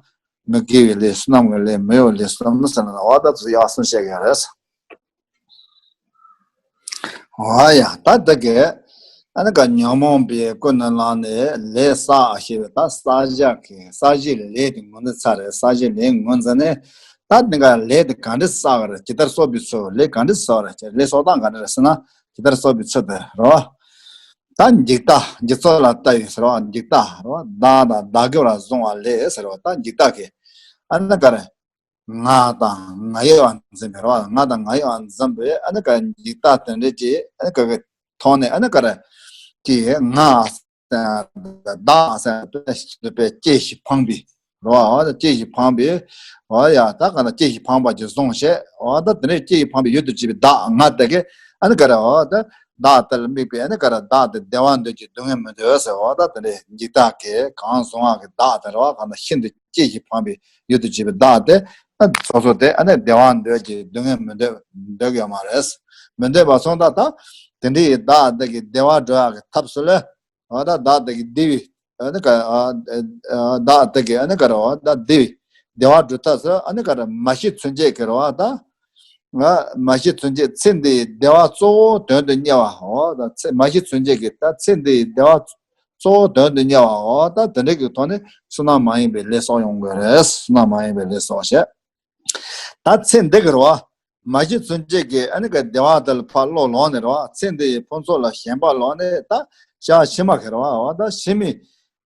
མི་དགེ་བའི་ལས་བསོད་ནམས་ཀྱི་ལས་མི་གཡོ་བའི་ལས་གསུམ་ཟེར་ན་འོ་ད་དུ་དབྱེ་བ་གསུམ་བཤད་ཀྱི་ཡོད་རེད། འོ་ཡ་ད་དེ་གས་ཨ་ནི་ག་ཉོན་མོངས་པའི་ཀུན་ནས་བསླངས་ནས་ལས་བསགས་ཞེས་པའི་ད་བསགས་བྱ་གི་བསགས་བྱའི་ལས་དེ་ངོས་འཛིན་ཚར་རེད། བསགས་བྱའི་ལས་ངོས་འཛིན་ནས་ད་དེ་ག་ལས་དེ་ག་འདྲ་བསགས་རེད། ཇི་ལྟར་བསགས་པའི་ཚུལ། ལས་ག་འདྲ་བསགས་རེད། ལས་བསགས་སྟངས་ག་འདྲ་རེད་ཟེར་ན་ཇི་ལྟར་བསགས་པའི་ཚུལ་དེ་རོ། ད་འཇིག་ལྟ་འཇིག་ཚོགས་ལ་ལྟ་བའི་ཟེར་བ་འཇིག་ལྟ་རོ། བདག་དང་བདག་གིར་བཟུང་བ་ལས་ཟེར་བ་ད་འཇིག་ལྟ་གི་ཨ་ནི་ག་རེ། ང་དང་ང་ཡི་བ་འཛིན་པའི་རོ། ང་དང་ང་ཡི་བ་འཛིན་པའི་ཨ་ནི་ག་འཇིག་ལྟ་དེ་འདྲ་ཅིག་ཨ་ནི་ག་གི་ཐོག་ནས་ཨ་ནི་ག་ར་ཅིག་ང་བདག་ཟེར་པའི་སྐྱེ་ཞིང་འཕངས་པའི་རོ། སྐྱེ་ཞིང་འཕངས་པའི་འོ་ཡ་ད་ག་ན་སྐྱེ་ཞིང་འཕངས་པ་ཅིག་བཟུང་བྱས། འོ་ད་དེ་འདྲའི་སྐྱེ་ཞིང་འཕངས་པའི་ཡུལ་དུ་བྱེད་པའི་བདག་ང་དེ་གི་ཨ་ནི་ག་ར་འོ་ད་བདག་དེ་ལ་དམིགས་པའི་ཨ་ནི་ག་ར་བདག་དེ་བདེ་བ་འདོད་ཀྱི་སྡུག་བསྔལ་མི་འདོད་ཟེར། འོ་ད་དེ་འདྲའི་འཇིག་ལྟ་གི་གང་བཟུང་བ་གི་བདག་དེ་རོ། ག་ན་ཤིན་ཏུ་སྐྱེ་ཞིང་འཕངས་པའི་ཡུལ་དུ་བྱེད་པའི་བདག་དེ་ཨ་སོ་སོ་དེ་ཨ་ནི་བདེ་བ་འདོད་ཀྱི་སྡུག་བསྔལ་མི་འདོད་འདོད་ཀྱི་ཡོད་མ་རེད། མི་འདོད་པ་སོང་ད་ད་དེ་འདྲའི་བདག་དེ་གི་བདེ་བ་འགྲོ་ཡག་གི་ཐབས་སུ་ལས། འོ་ད་བདག་དེ་གི་བདེ་བའི་ཨ་ནི་ག་ཨ་ཨ་བདག་དེ་གི་ཨ་ནི་ག་ར་འོ་ད་བདེ་བའི་བདེ་བ་སྒྲུབ་ཐབས་སུ་ཨ་ནི་ག་ར་མ་ཤི་ཚུན་ཆད་ཀྱི་རོ། ད་ང་མ་ཤི་ཚུན་ཆད་ཚེ་འདིའི་བདེ་བ་གཙོ་བོ་དོན་དུ་གཉེར་བ། འོ་ད་ཚེ་མ་ཤི་ཚུན་ཆད་ཀྱི་ད་ཚེ་འདིའི་བདེ་བ་གཙོ་བོ་དོན་དུ་གཉེར་བ། འོ་ད་དེ་འདྲ་གི་ཐོག་ནས་བསོད་ནམས་མ་ཡིན་པའི་ལས་བསགས་ཡོང་དགོས་རེད། བསོད་ནམས་མ་ཡིན་པའི་ལས་བསགས་བྱས། ད་ཚེ་འདི་གི་རོ། མ་ཤི་ཚུན་ཆད་ཀྱི་ཨ་ནི་ག་བདེ་བ་དེ་ལ་ཕར་བློ་ལོག་ནས་རོ། ཚེ་འདི་ཡི་ཕུན་ཚོགས་ལ་ཞེན་པ་ལོག་ནས་ད་སྐྱེ་བ་ཕྱི་མ་གི་རོ། འོ་ད་ཕྱི་མའི་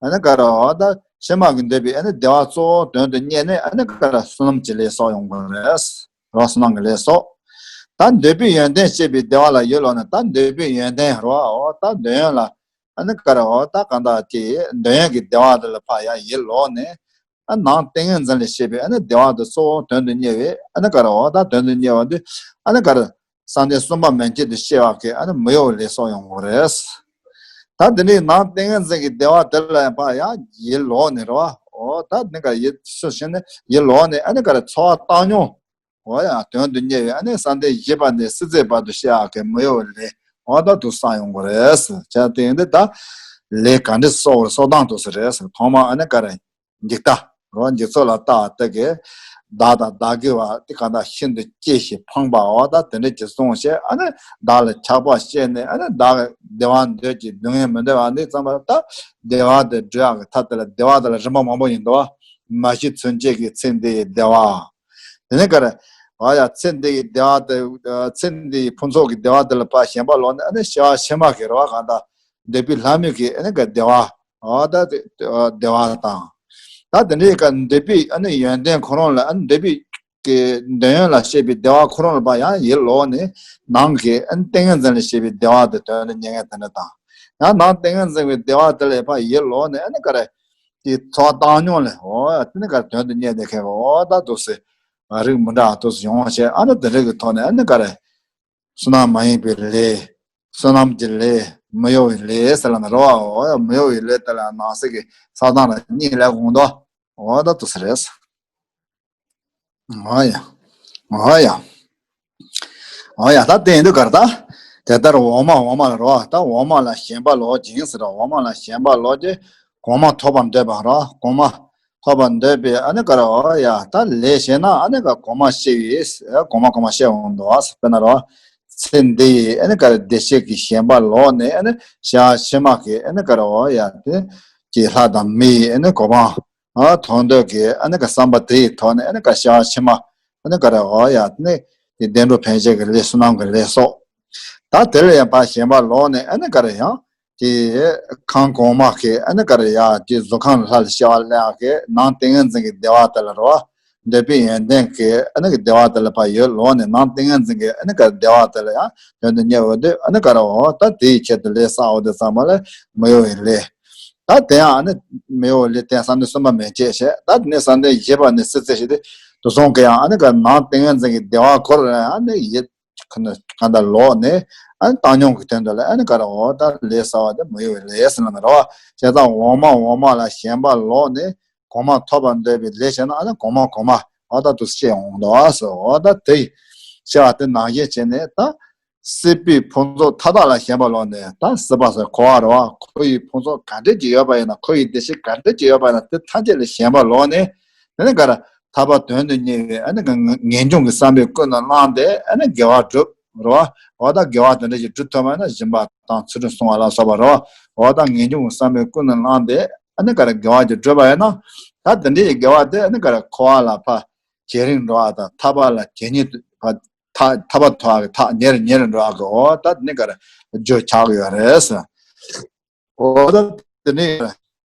ཨ་ནི་ག་ར་འོ་ད་ཕྱི་མ་གི་འདོད་པའི་ཨ་ནི་བདེ་བ་གཙོ་བོ་དོན་དུ་གཉེར་ནས་ཨ་ནི་ག་ར་བསོད་ནམས་ཀྱི་ལས་བསགས་ཡོང་དགོས་རེད། རོ་བསོད་ནམས་ཀྱི་ལས་བསགས། ད་འདོད་པའི་ཡོན་ཏན་སྐྱེད་པའི་བདེ་བ་ལ་ཡིད་ལོག་ནས། ད་འདོད་པའི་ཡོན་ཏན་རོ། འོ་ད་འདོད་ཡོན་ལ་ཨ་ནི་ག་ར་འོ་ད་གང་ལྟར་གྱི་འདོད་ཡོན་གྱི་བདེ་བ་དེ་ལ་ཕར་ཡང་ཡིད་ལོག་ནས། ཨ་ནང་ཏིང་ངེ་འཛིན་ལ་སྐྱེས་པའི་ཨ་ནི་བདེ་བ་དེ་གཙོ་བོ་དོན་དུ་གཉེར་བའི་ཨ་ནི་ག་ར་འོ་ད་དོན་དུ་གཉེར་བ་འདི་ཨ་ནི་ག་ར་བསམ་གཏན་གསུམ་པ་མན་ཆད་དུ་སྐྱེ་བ་གི་ཨ་ནི་མི་གཡོ་བའི་ལས་བསགས་ཡོང་དགོས་རེད། ད་དེ་ནས་ནང་ཏིང་ངེ་འཛིན་གྱི་བདེ་བ་དེ་ལ་ཕར་ཡང་ཡིད་ལོག་ནས་རོ། འོ་ད་ནི་ག་ར་ཡིད་སུ་ཞིག་ནས་ཡིད་ལོག་ནས་ཨ་ནི་ག་ར་ཚོར་བ་བཏང་སྙོམས། འོ་ཡ་དོན་དུ་གཉེར་བའི་ཨ་ནི་བསམ་གཏན་བཞི་པ་ནས་སྲིད་རྩེ་བར་དུ་སྐྱེ་བ་གི་མི་གཡོ་བའི་ལས་འོ་ད་དུ་བསགས་ཡོང་དགོས་རེད། བྱས་ཙང་དེ་ཡིན་དུས་ད་ལས་ག་འདྲ་བསགས་པར་བསགས་སྟངས་དུ་ཟེར་རེད། ཐོག་མ་ཨ་ནི་ག་ར་འཇིག་ལྟ་རོ། འཇིག་ཚོགས་ལ་ལྟ་བ་དེ་གིས་བདག་དང་བདག་གི་བ་དེ་ག་ད་ཤིན་ཏུ་སྐྱེ་ཞིང་འཕངས་པའོ། ད་དེ་འདྲ་ཅིག་སོང་བྱས་ཨ་ནི་བདག་ལ་ཆགས་པ་སྐྱེས་ནས་ཨ་ནི་བདག་བདེ་བ་འདོད་ཀྱི་སྡུག་བསྔལ་མི་འདོད་པ་འདི་ཙམ་པ་ད་བདེ་བ་དེ་སྒྲུབ་ཡག་གི་ཐབས་དེ་ལ་བདེ་བ་དེ་ལ་རིམ་པ་མང་པོ་ཡིན་འདུག་མ་ཤི་ཚུན་ཆད་ཀྱི་ཚེ་འདི་ཡི་བདེ་བ། དེ་ནས་ག་རེ། ཨ་ཡ་ཚེ་འདི་ཡི་བདེ་བ་དེ་ཚེ་འདི་ཡི་ཕུན་ཚོགས་ཀྱི་བདེ་བ་དེ་ལ་ཕར་ཞེན་པ་ལོག་ནས་ཨ་ནི་སྐྱེ་བ་ཕྱི་མ་གི་རེད་བ། གང་ལྟར་འདོད་པའི་ལྷ་མོ་གི་ཨ་ནི་ག་བདེ་བ། ཨ་ད་དེ་བདེ་བ་དང་། ད་དེ་འདྲའི་ག་འདོད་པའི་ཨ་ནི་ཡོན་ཏན་ཁོ་རང་ལ་ཨ་ནི་འདོད་པའི་གི་འདོད་ཡོན་ལ་སྐྱེས་པའི་བདེ་བ་ཁོ་རང་ལ་ཕར་ཡང་ཡིད་ལོག་ནས་ནང་གི་ཨ་ནི་ཏིང་ངེ་འཛིན་ལ་སྐྱེས་པའི་བདེ་བ་དེ་དོན་དུ་གཉེར་མཁན་དེ་འདྲ་དང་། ཡང་ནང་ཏིང་ངེ་འཛིན་གྱི་བདེ་བ་དེ་ལ་ཕར་ཡིད་ལོག་ནས་ཨ་ནི་ག་རེ། དེ་ཚོར་བ་བཏང་སྙོམས་ལས་འོ་དེ་ནི་ག་རེ་དོན་དུ་གཉེར་བསྡད་མཁན་གྱི་འོ་ད་འདུག་སེ། རིགས་མི་འདྲ་འདུག་སེ་ཡོང་བ་བྱས་ཨ་ནི་དེ་རིགས་ཀྱི་ཐོག་ནས་ཨ་ནི་ག་རེ། བསོད་ནམས་མ་ཡིན་པའི་ལས། བསོད་ནམས་ཀྱི་ལས། མི་གཡོ་བའི་ལས་ཟེར་ལབ་ན་རེད་བ། འོ་ཡ་མི་གཡོ་བའི་ལས་དེ་ལ་ནང་གསེས་ཀྱི་ས་དང་ལ་གཉིས་ལས་འོང་དོ། འོ་ད་འདུག་སེ་རེད། འོ་ཡ། འོ་ཡ། འོ་ཡ་ད་དེ་ཡིན་དུས་ག་རེ་ད། དེ་ལྟར་འོག་མ་འོག་མ་ལ་རོ། ད་འོག་མ་ལ་ཞེན་པ་ལོག་ཅིང་ཟེར་རོ། འོག་མ་ལ་ཞེན་པ་ལོག་ཅིང་གོང་མ་ཐོབ་པར་འདོད་པ་རོ། གོང་མ་ཐོབ་པར་འདོད་པའི་ཨ་ནི་ག་རེ་འོ་ཡ་ད་ལས་བྱས་ན་ཨ་ནི་ག་གོང་མ་ཤེས་པའི་གོང་མ་གོང་མ་ཤེས་འོང་དོ། དཔེར་ན་རོ། ཚེ་འདི་ཡི་ཨ་ནི་ག་རེ་བདེ་སྐྱིད་ཀྱི་ཞེན་པ་ལོག་ནས་ཨ་ནི་སྐྱེ་བ་ཕྱི་མ་གི་ཨ་ནི་ག་རེ་འོ་ཡ་དེ་ཀྱི་ལྷ་དང་མི་ཡི་ཨ་ནི་གོ་འཕང་། ཨ་ཐོབ་འདོད་ཀྱི་ཨ་ནི་ག་བསམ་པ་དེ་ཡི་ཐོག་ནས་ཨ་ནི་ག་སྐྱེ་བ་ཕྱི་མ་ཨ་ནི་ག་རེ་འོ་ཡ་ནི་དེ་བདེ་འགྲོ་ཕན་བྱེད་ཀྱི་ལས་བསོད་ནམས་ཀྱི་ལས་སོགས། ད་དེ་ལ་ཡང་ཕར་ཞེན་པ་ལོག་ནས་ཨ་ནི་ག་རེ་ཡང་དེ་གང་གོང་མ་གི་ཨ་ནི་ག་རེ་ཡ་དེ་གཟུགས་ཁམས་ལ་ལྷ་ལ་སྐྱེ་བ་ལེན་ཡག་གི་ནང་ཏིང་ངེ་འཛིན་གྱི་བདེ་བ་དེ་ལ་རོ། འདོད་པའི་ཡོན་ཏན་གྱི་ཨ་ནི་གི་བདེ་བ་དེ་ལ་ཕར་ཡིད་ལོག་ནས་ནང་ཏིང་ངེ་འཛིན་གྱི་ཨ་ནི་ག་བདེ་བ་དེ་ལ་ཡང་དོན་དུ་གཉེར་འོ་དེ་ཨ་ནི་ག་རེ་འོ་ད་དེ་ཡི་ཆེད་དུ་ལས་བསགས་འོ་དེ་ཚང་མ་ལ་མི་གཡོ་བའི་ལས། ད་དེ་ཡང་ཨ་ནི་མི་གཡོ་བའི་ལས་དེ་བསམ་གཏན་གསུམ་པ་མན་ཆད་བྱས། ད་དེ་ནས་བསམ་གཏན་བཞི་པ་ནས་སྲིད་རྩེ་བྱས་ཏེ་དུག་གསུམ་གྱི་ཡང་ཨ་ནི་ག་ནང་ཏིང་ངེ་འཛིན་གྱི་བདེ་བ་ཁོ་རང་ཨ་ནི་ཡིད་ཁ་ནས་གང་ལྟར་ལོག་ནས་ཨ་ནི་བཏང་སྙོམས་ཀྱི་དོན་དུ་ལ་ཨ་ནི་ག་རེ་འོ་ད་ལས་བསགས་པ་དེ་མི་གཡོ་བའི་ལས་ཟེར་ན་རེད་བ། བྱས་ཙང་འོག་མ་འོག་མ་ལ་ཞེན་པ་ལོག་ནས་གོང་མ་ཐོབ་པར་འདོད་པའི་ལས་བྱས་ན་ཨ་ནི་གོང་མ་གོང་མ་འོ་ད་དུ་སྐྱེ་འོང་དོ་ཟེར། འོ་ད་དེ་ཡི་སྐྱེ་བ་དེ་ནང་བཞིན་བྱས་ནས་ད། སྲིད་པའི་ཕུན་ཚོགས་མཐའ་དག་ལ་ཞེན་པ་ལོག་ནས་ད་སྲིད་པ་ཟེར་འཁོར་བ་རེད་བ། འཁོར་བའི་ཕུན་ཚོགས་ག་འདྲ་ཅིག་ཡོད་པ་ཡིན་ན་འཁོར་བའི་བདེ་སྐྱིད་ག་འདྲ་ཅིག་ཡོད་པ་ཡིན་ན་དེ་ཐམས་ཅད་ལ་ཞེན་པ་ལོག་ནས་དེ་ནས་ག་རེ་ཐར་པ་དོན་དུ་གཉེར་བའི་ཨ་ནི་ག་ངེས་འབྱུང་གི་བསམ་པས་ཀུན་ནས་བསླངས་ཏེ་ཨ་ནི་དགེ་བ་སྒྲུབ་རེད་བ། འོ་ད་དགེ་བ་དེ་འདྲ་ཅིག་སྒྲུབ་ཐུབ་པ་ཡིན་ན་སྦྱིན་པ་དང་ཚུལ་ཁྲིམས་སྲུང་བ་ལ་སོགས་པ་རེད་བ། འོ་ད་ངེས་འབྱུང་གི་བསམ་པས་ཀུན་ནས་བསླངས་ཏེ་ཨ་ནི་ག་རེ་དགེ་བ་ཅིག་སྒྲུབ་པ་ཡིན་ན་ད་དེ་འདྲའི་དགེ་བ་དེ་ཨ་ནི་ག་རེ་འཁོར་བ་ལ་ཕར་ཇེ་རིང་འགྲོ་བ་དང་ཐར་པ་ལ་ཇེ་ཉེ་དུ་ཕར། ཐ་ཐར་པ་ཐོབ་པ་གི་ཐག་ཉེ་རུ་ཉེ་རུ་འགྲོ་བ་གི་འོ་ད་དེ་ནི་ག་རེ་རྒྱུ་ཆགས་ཀྱི་ཡོད་རེད་ཟེར། འོ་ད་དེ་ནི་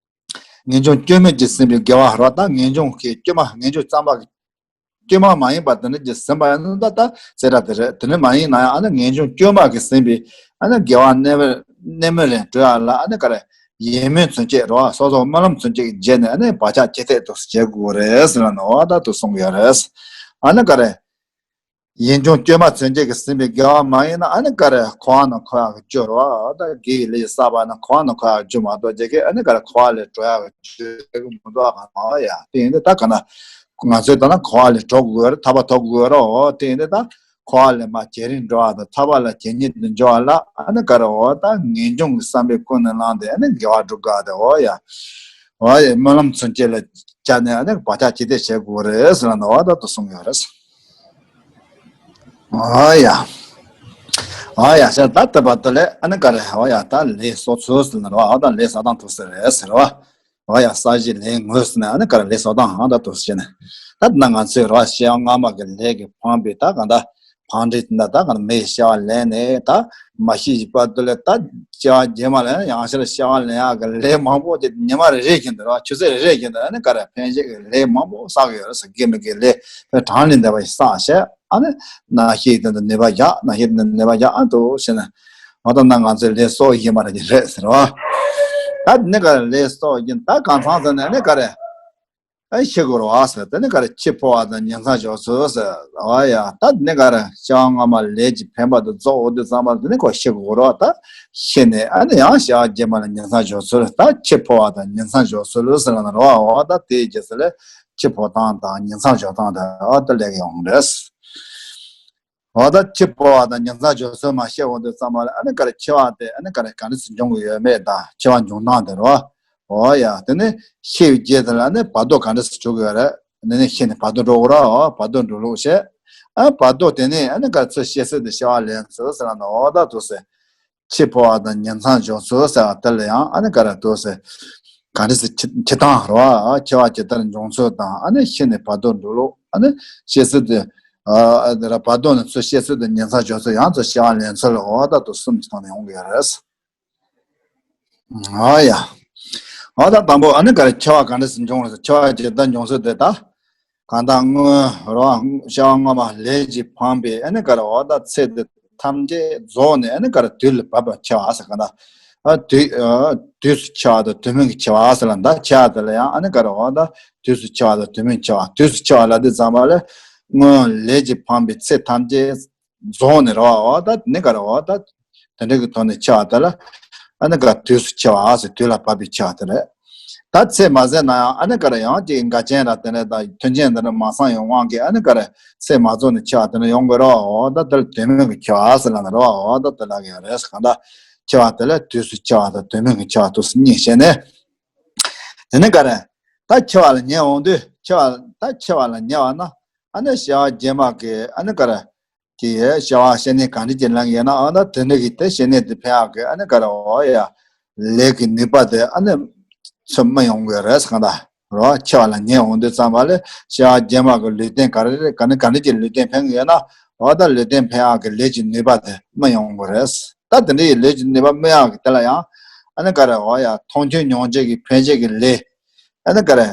ངེས་འབྱུང་སྐྱོན་མེད་ཀྱིས་ཟིན་པའི་དགེ་བ་རོ། ད་ངེས་འབྱུང་གི་སྐྱོན་མ་ངེས་འབྱུང་རྩ་བ་གི་ བཅོས་མ་མ་ཡིན་པ་དེ་འདྲ་ཅིག་ཟིན་པ་ཡིན་ན་ད་ད་རྩེ་གྲ་དེ་རེད། དེ་འདྲ་མ་ཡིན་ན་ཡང་ཨ་ནི་ངེས་འབྱུང་བཅོས་མ་གིས་ཟིན་པའི་ཨ་ནི་དགེ་བ་རྣལ་མ་རྣལ་མ་རེ་འགྲོ་ཡ་ལ་ཨ་ནི་ག་རེ་ཡིད་སྨོན་མཚོན་བྱེད་རེད་བ། སོ་སོ་སྨོན་ལམ་མཚོན་བྱེད་ཀྱི་རྗེས་ནས་ཨ་ནི་བག་ཆགས་ཇེ་ཐེར་དུ་བྱེད་དགོས་རེད་ཟེར་ལ་ནོ་ད་དུ་གསུང་གི་ཡོད་རེད། ཨ་ནི་ག་རེ། ཡིད་འབྱུང་བཅོས་མ་མཚོན་བྱེད་ཀྱིས་ཟིན་པའི་དགེ་བ་མ་ཡིན་ན་ཨ་ནི་ག་རེ་འཁོར་བ་ན་འཁོར་ཡག་གི་རྒྱུ་རེད་བ། ད་དགེ་བའི་ལས་བསགས་པ་ན་འཁོར་བ་ན་འཁོར་ཡག་གི་རྒྱུ་མ་གཏོགས་ཅིག་གིས་ཨ་ནི་ག་རེ་འཁོར་བ་ལས་གྲོལ་ཡག་གི་རྒྱུ་མི་འདུག་ག་ན་ཡ། དེ་ཡིན་དུས་ད་ག་ན་ང་ཚོས་ད་ན་འཁོར་བ་ལས་གྲོལ་དགོས་རེད། ཐར་པ་ཐོབ་དགོས་རེད། འོ་དེ་ཡིན་དུས་ད་འཁོར་བ་ལས་མར་ཇེ་རིང་འགྲོ་བ་དང་ཐར་པ་ལ་ཇེ་ཉེ་དུ་འགྲོ་བ་ལ་ཨ་ནི་ག་རེ་འོ་ད་ངེས་འབྱུང་གི་བསམ་པས་ཀུན་ནས་བསླངས་ཏེ་ཨ་ནི་དགེ་བ་སྒྲུབ་དགོས་ཏེ་འོ་ཡ། འོ་ཡ་སྨོན་ལམ་མཚོན་བྱེད་ལ་བཅར་ནས་ཨ་ནི་བག་ཆགས་ཇེ་ཐེར་བྱེད་དགོས་རེད་ཟེར་ལ་ནོ་ད་དུ་གསུང་ཡོད་རེད། ཨ་ཡ། ཨ་ཡ་ཤ་ད་ལྟ་བར་དུ་ལས་ཨ་ནི་ག་རེ་ཨ་ཡ་ད་ལས་གསོག་ཚུལ་ཟེར་ན་རོ། ཨ་ད་ལས་བསགས་སྟངས་ཐུག་ཟེར་རེད་ཟེར་རོ། ཨ་ཡ་ས་གཞི་ལས་ངོས་ཟེར་ན་ཨ་ནི་ག་རེ་ལས་བསགས་སྟངས་ཨ་ད་ཐུག་ཟེར་ནས། ད་ན་ང་ཚོས་རོ་སྐྱེ་བ་སྔ་མ་གི་ལས་ཀྱི་ཕངས་པའི་ད་ག་ད་ཕངས་འབྲས་དེ་འདྲ་ད་ག་ད་མི་ཡི་སྐྱེ་བ་ལེན་ནས་ད་མ་ཤི་བར་དུ་ལས་ད་སྐྱེ་བ་རྗེས་མ་ལ་ཡང་ཡང་ཤར་སྐྱེ་བ་ལེན་ཡག་གི་ལས་མང་པོ་ཅིག་ཉི་མ་རེ་རེ་བཞིན་དུ་རོ་ཆུ་ཚོད་རེ་རེ་བཞིན་དུ་ཨ་ནི་ག་རེ་ཕན་ཆད་ཀྱི་ལས་མང་པོ་བསགས་ཡོད་རེད་ཟེར། དགེ་མི་དགེའི་ལས་ཕན་གྲངས་ལས་འདས་པ་ཞིག་བསགས་བྱས། ཨ་ནི་ན་ཤི་དེ་འདྲ་ནུས་པ་རྒྱག་ན་ཤི་དེ་འདྲ་ནུས་པ་རྒྱག་ཨ་འདུག་ཟེར་ནས། འོ་ད་ན་ང་ཚོའི་ལས་གསོག་བཞིན་པ་རེད་ཟེར་བ། ད་ནི་ག་རེ་ལས་གསོག་བཞིན་ད་གང་ཚང་ཟེར་ནས་ནི་ག་རེ། ཨ་ཤི་དགོས་རེད་བ་ཟེར། དེ་ནི་ག་རེ་འཆི་འཕོ་བ་དང་ཉིང་མཚམས་འཇོག་ཚུལ་ཟེར་བ་ཡ། ད་ནི་ག་རེ་སྐྱེ་བ་སྔ་མ་ལས་ཀྱི་འཕེན་པ་དེ་རྫོགས་འོང་དུས་ཙམ་པ་དེ་ནི་ཁོ་ཤི་དགོས་རེད་བ། ད་ཤི་ནས་ཨ་ནི་ཡང་སྐྱེ་བ་རྗེས་མ་ལ་ཉིང་མཚམས་འཇོག་ཚུལ། ད་འཆི་འཕོ་བ་དང་ཉིང་མཚམས་འཇོག་ཚུལ་ཟེར་ལ་ན་རེད་བ། འོ་ད་དེའི་རྗེས་སུ་ལས་འཆི་འཕོ་སྟངས་དང་ཉིང་མཚམས་འཇོག་སྟངས་དེ་འོ་ད་ལས་ཀ་ཡོང་རེད། འོ་ད་འཆི་འཕོ་བ་དང་ཉིང་མཚམས་འཇོག་ཚུལ་མར་བཤད་འོང་དུས་ཙམ་པ་ལ་ཨ་ནི་ག་རེ་འཆི་བ་དེ་ཨ་ནི་ག་རེ་ག་འདྲ་སེ་འབྱུང་གི་ཡོད་མེད་དང་འཆི་བ་འབྱུང་སྟངས་དེ་རེད་བ། འོ་ཡ་དེ་ནི་ཤི་བའི་རྗེས་དེ་ལ་ཨ་ནི་བར་དོ་ག་འདྲ་སེ་འཇུག་གི་ཡོད་རེད། དེ་ནི་ཤི་ནས་བར་དོ་འགྲོ་གི་རེད་བ། བར་དོ་འགྲོ་ལུགས་བཤད། ཨ་བར་དོ་དེ་ནི་ཨ་ནི་ག་རེ་ཚུར་བཤད་ཚུལ་དེ་བཤད་པ་ལེན་ཚུལ་ཟེར་ན་འོ་ད་འདུག་སེ། འཆི་འཕོ་བ་དང་ཉིང་མཚམས་འཇོག་ཚུལ་ཟེར་བ་དེ་ལ་ཡང་ཨ་ནི་ག་རེ་འདུག་ཟེར། ག་འདྲ་ཟེར་འཆི་འཆི་སྟངས་རེད་བ། འཆི་བ་ཇི་ལྟར་འབྱུང་ཚུལ་དང་ཨ་ནི་ཤི་ནས་བར་དོ་འགྲོ་ལུགས། ཨ་ནི་བཤད་ཚུལ་དེ། ཨ་དེ་ར་བར་དོ་ནས་ཚུར་བཤད་ཚུལ་དེ་ཉིང་མཚམས་འཇོག་ཚུལ་ཡང་ཚུར་བཤད་པ་ལེན་ཚུལ་ལ་འོ་ད་དུ་གསུམ་གྱི་ཐོག་ནས་ཡོང་གི་ཡོད་རེད། ཨ་ཡ། འོ་ད་དང་པོ་ཨ་ནི་ག་རེ་འཆི་བ་ག་འདྲ་ཟེར་འབྱུང་རེད་ཟེར། འཆི་བ་ཇི་ལྟར་འབྱུང་ཚུལ་དེ་ད། གང་ལྟར་སྔོན་རོ་སྐྱེ་བ་སྔ་མ་ལས་ཀྱིས་འཕངས་པའི་ཨ་ནི་ག་རེ་འོ་ད་ཚེ་འདི་ཐམས་ཅད་རྫོགས་ནས་ཨ་ནི་ག་རེ་དུས་ལ་བབ་པར་འཆི་བ་ཟེར། གང་ལྟར་ཨ་དུས་ཨ་དུས་སུ་འཆི་བ་དང་དུས་མིན་གྱི་འཆི་བ་ཟེར་ལ། ད་འཆི་བ་དེ་ལ་ཡང་ཨ་ནི་ག་རེ་འོ་ད་དུས་སུ་འཆི་བ་དང་དུས་མིན་གྱི་འཆི་བ། དུས་སུ་འཆི་བ་ལབ་དུས་ཙམ་པ་ལ་སྔོན་ལས་ཀྱིས་འཕངས་པའི་ཚེ་ཐམས་ཅད་རྫོགས་ནས་རོ་འོ་ད་ནི་ག་རེ་འོ་ད་དེ་འདྲ་གི་ཐོག་ནས་འཆི་བ་དེ་ལ་ཨ་ནི་ག་དུས་སུ་འཆི་བ་ཟེར། དུས་ལ་བབ་པའི་འཆི་བ་དེ་རེད། ད་ཚེ་མ་ཟད་ན་ཡང་ཨ་ནི་ག་རེ་ཡང་ཅིག་འགལ་རྐྱེན་ར་དེ་འདྲ་དང་མཐུན་རྐྱེན་དེ་འདྲ་མ་ཚང་ཡོང་དབང་གིས་ཨ་ནི་ག་རེ་ཚེ་མ་རྫོགས་ནས་འཆི་བ་དེ་འདྲ་ཡོང་གི་རོ་འོ་ད་དེ་ལ་དུས་མིན་གྱི་འཆི་བ་ཟེར་ལ་ན་རོ་འོ་ད་དེ་ལ་གི་ཡོད་རེད། གང་ལྟར་འཆི་བ་དེ་ལ་དུས་སུ་འཆི་བ་དང་དུས་མིན་གྱི་འཆི་བ་དུས་སུ་གཉིས་བཤད་ནས། དེ་ནི་ག་རེ། ད་འཆི་བ་ལ་ཉེ་འོང་དུས་འཆི་བ་ད་འཆི་བ་ལ་ཉེ་བ་ན་ཨ་ནི་སྐྱེ་བ་རྗེས་མ་གི་ཨ་ནི་ག་རེ། ཀྱི་སྐྱེ་བ་སྐྱེ་གནས་ག་འདྲ་ཅིག་ལེན་ཡོད་ན་ཨ་ད་དེ་འདྲ་གི་དེ་སྐྱེ་གནས་དེ་ཕན་ཡག་གི་ཨ་ནི་ག་རེ་འོ་ཡ། ལས་ཀྱི་ནུས་པ་དེ་ཨ་ནི་ཚུར་སྨིན་ཡོང་གི་རེད་ཟེར། གང་ལྟར་རོ་འཆི་བ་ལ་ཉེ་འོང་དུས་ཙམ་པ་ལ་སྐྱེ་བ་རྗེས་མ་གི་ལུས་རྟེན་ག་རེ་རེད་ག་ནི་ག་འདྲ་ཅིག་ལུས་རྟེན་ཕན་གི་ཡོད་ན་འོ་ད་ལུས་རྟེན་ཕན་ཡག་གི་ལས་ཀྱི་ནུས་པ་དེ་སྨིན་ཡོང་གི་རེད། ད་དེ་འདྲ་ཡི་ལས་ཀྱི་ནུས་པ་སྨིན་ཡག་གི་དེ་ལ་ཡང་ཨ་ནི་ག་རེ་འོ་ཡ་མཐོང་ཆོས་མྱོང་བྱེད་ཀྱི་ཕན་བྱེད་ཀྱི་ལས་ཨ་ནི་ག་རེ།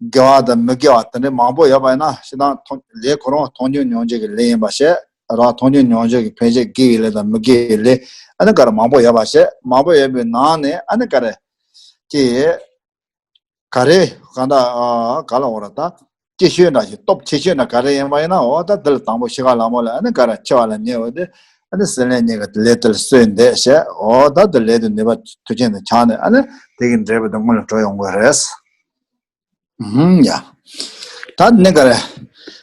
དགེ་བ་དང་མི་དགེ་བ་དེ་འདྲ་མང་པོ་ཡོད་པ་ཡིན་ན་སྤྱིར་བཏང་མཐོང་ལས་ཁོ་རང་མཐོང་ཆོས་མྱོང་བྱེད་ཀྱི་ལས་ཡིན་པ་བཤད་ར། མཐོང་ཆོས་མྱོང་བྱེད་ཀྱི་ཕན་བྱེད་དགེ་བའི་ལས་དང་མི་དགེ་བའི་ལས་ཨ་ནི་ག་རེ་མང་པོ་ཡོད་པ་བཤད། མང་པོ་ཡོད་པའི་ནང་ནས་ཨ་ནི་ག་རེ་ཀྱི་ག་རེ་གང་ལྟར་ག་ལ་འོ་ར་ད་སྐྱེ་ཤོས་འདྲ་ཞིག་སྟོབས་ཆེ་ཤོས་འདྲ་ག་རེ་ཡིན་པ་ཡིན་ན་འོ་ད་དེ་ལ་དང་པོ་ཤི་ཁ་ལ་མོ་ལ་ཨ་ནི་ག་རེ་འཆི་བ་ལ་ཉེ་བ་དེ་ཨ་ནི་སྲེད་ལེན་གཉིས་ཀྱི་ལས་དེ་ལ་གསོས་འདེབས་བྱས་འོ་ད་དེ་ལས་དེ་ནུས་པ་མཐུ་ཆེན་དུ་ཆགས་ནས་ཨ་ནི་དེ་གི་འབྲས་བུ་དེ་སྔོན་ལ་འགྲོ་ཡོང་གི་རེད། ཧུམ་ཡ། ད་ནི་ག་རེ།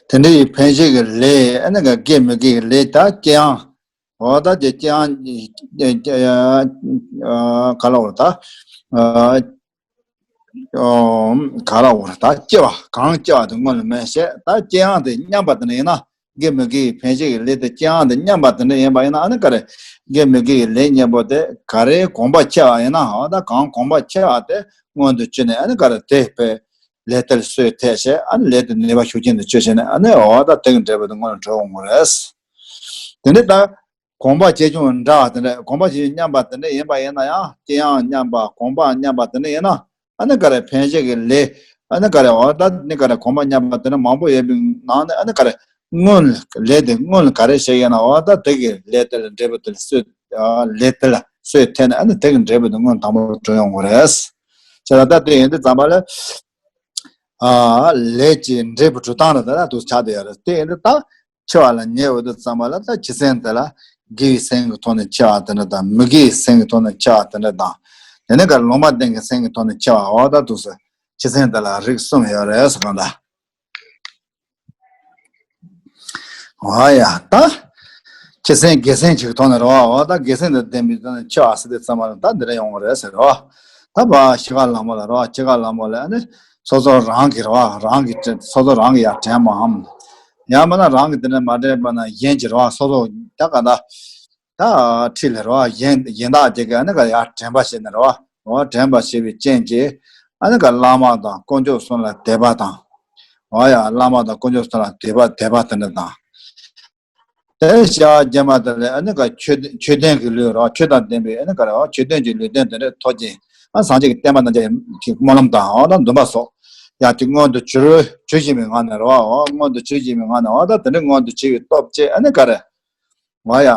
དེ་འདྲའི་ཕན་བྱེད་ཀྱི་ལས་ཨ་ནི་ག་དགེ་མི་དགེ་གི་ལས་ད་སྐྱེ་ཡང་། འོ་ད་དེ་སྐྱེ་ཡང་ག་ལ་འོ་ད། ག་ལ་འོ་ད་སྐྱེ་བ་གང་སྐྱེ་བ་དེ་སྔོན་ལ་མེད་བྱས་ད་སྐྱེ་ཡང་དེ་མཉམ་པ་དེ་འདྲ་ཡིན་ན། དགེ་མི་དགེ་ཡི་ཕན་བྱེད་ཀྱི་ལས་དེ་སྐྱེ་ཡང་དེ་མཉམ་པ་དེ་འདྲ་ཡིན་པ་ཡིན་ན་ཨ་ནི་ག་རེ། དགེ་མི་དགེ་ཡི་ལས་གཉེན་པོ་དེ་ག་རེའི་གོམས་པ་ཆེ་བ་ཡིན་ན་འོ་ད་གང་གོམས་པ་ཆེ་བ་དེ་སྔོན་དུ་བཅུག་ནས་ཨ་ནི་ག་རེ་དེ་དཔེ་ལས་དེ་ལ་གསོས་ཐེབས་བྱས་ཨ་ནི་ལས་དེ་ནུས་པ་ཤུགས་ཅན་དུ་བཅུག་བྱས་ནས་ཨ་ནི་འོ་ད་དེ་གི་འབྲས་བུ་དེ་སྔོན་ལ་འགྲོ་འོང་གི་རེད། དེ་འདྲ་ད་གོམས་པ་ཆེ་ཆུང་འདྲ་བ་དེ་འདྲ་གོམས་པ་ཆེ་ཆུང་མཉམ་པ་དེ་འདྲ་ཡིན་པ་ཡིན་ན་ཡང་སྐྱེ་ཡང་མཉམ་པ་གོམས་པ་མཉམ་པ་དེ་འདྲ་ཡིན་ན། ཨ་ནི་ག་རེ་ཕན་བྱེད་ཀྱི་ལས་ ཨ་ནི་ག་རེ་འོ་ད་ནི་ག་རེ་གོང་མ་མཉམ་པ་དེ་ནི་མང་པོ་ཡོད་པའི་ནང་ནས་ཨ་ནི་ག་རེ་སྔོན་ལ་ལས་དེ་སྔོན་ལ་ག་རེ་བྱས་ཡོད་ན་འོ་ད་དེ་གི་ལས་དེ་ལ་འབྲས་བུ་དེ་ལ་སོས་ལས་དེ་ལ་སོས་ཐེབས་ནས་ཨ་ནི་དེ་གི་འབྲས་བུ་དེ་སྔོན་དང་པོ་གྲུབ་ཡོང་གི་རེད། བྱས་ཙང་ད་དེ་ཡིན་དུས་ཙམ་པ་ལ། ཨ་ལས་ཀྱི་འབྲས་བུ་གྲུབ་སྟངས་ལ་ད་ལ་དུ་ཆགས་བསྡད་ཡོད་རེད། དེ་ཡིན་དུས་ད་འཆི་བ་ལ་ཉེ་བའི་དུས་ཙམ་པ་ལ་ད་འཆི་སེམས་དེ་ལ་དགེ་བའི་སེམས་ཀྱི་ཐོག་ནས་འཆི་བ་དེ་འདྲ་དང་མི་དགེ་བའི་སེམས་ཀྱི་ཐོག་ནས་འཆི་བ་དེ་འདྲ་དང་། དེ་ནས་ག་ལུང་པ་བསྟན་གྱི་སེམས་ཀྱི་ཐོག་ནས་འཆི་བ་འོ་ད་དུས་སུ་འཆི་སེམས་དེ་ལ་རིགས་གསུམ་ཡོད་རེད་ཟེར་གང་ལྟར། འོ་ཡ་ད། འཆི་སེམས་དགེ་སེམས་ཅིག་ཐོག་ནས་རེད་བ། འོ་ད་དགེ་སེམས་དང་ལྡན་པའི་ཐོག་ནས་འཆི་བ་ཟེར་དུས་ཙམ་པ་ལ་ད་འདི་འདྲ་ཡོང་གི་རེད་ཟེར་རེད་བ། ད་བ་ཤི་ཁ་ལ་མོ་ལ་རེད་བ། འཆི་ཁ་ལ་མོ་ལ་ཨ་ནི་སོ་སོ་རང་གི་རེད་བ། རང་གི་དྲན་སོ་སོ་རང་གི་ཡར་དྲན་པའམ། ཡང་མིན་ན་རང་གི་དེ་འདྲ་མ་དྲན་པ་ན་གཞན་གྱི་རེད་བ། སོ་སོ་ད་ག་ད། ད་ཁྲིད་ལ་རེད་བ། གཞན་གཞན་དག་ཅིག་གིས་ཨ་ནི་ག་ཡར་དྲན་པ་བྱས་ནས་རེད་བ། འོ་དྲན་པ་བྱས་པའི་རྐྱེན་གྱིས་ཨ་ནི་ག་བླ་མ་དང་དཀོན་མཆོག་གསུམ་ལ་དད་པ་དང་། འོ་ཡ་བླ་མ་དང་དཀོན་མཆོག་གསུམ་ལ་དད་པ་དད་པ་དེ་འདྲ་དང་། དེ་ནས་ཞག་རྗེས་མ་དེ་ལ་ཨ་ནི་ག་ཆོས་ཆོས་ལྡན་གྱི་ལུས་རོ། ཆོས་དང་ལྡན་པའི་ཨ་ནི་ག་རེ་ཆོས་ལྡན་གྱི་ལུས་རྟེན་དེ་འདྲ་ཐོབ་ཅིང་ཨ་སངས་རྒྱས་ཀྱི་བསྟན་པ་རྣམས་ཀྱི་སྨོན་ལམ་དང་འོ་ད་འདུན་པ་སོགས་ཡར་གྱི་མངོན་དུ་གྱུར་གྱུར་བཞིན་པའི་ངང་ནས་རོ། འོ་མངོན་དུ་གྱུར་བཞིན་པའི་ངང་ནས་འོ་ད་དེ་འདྲ་མངོན་དུ་གྱུར་བའི་སྟོབས་ཀྱིས་ཨ་ནི་ག་རེ་འོ་ཡ།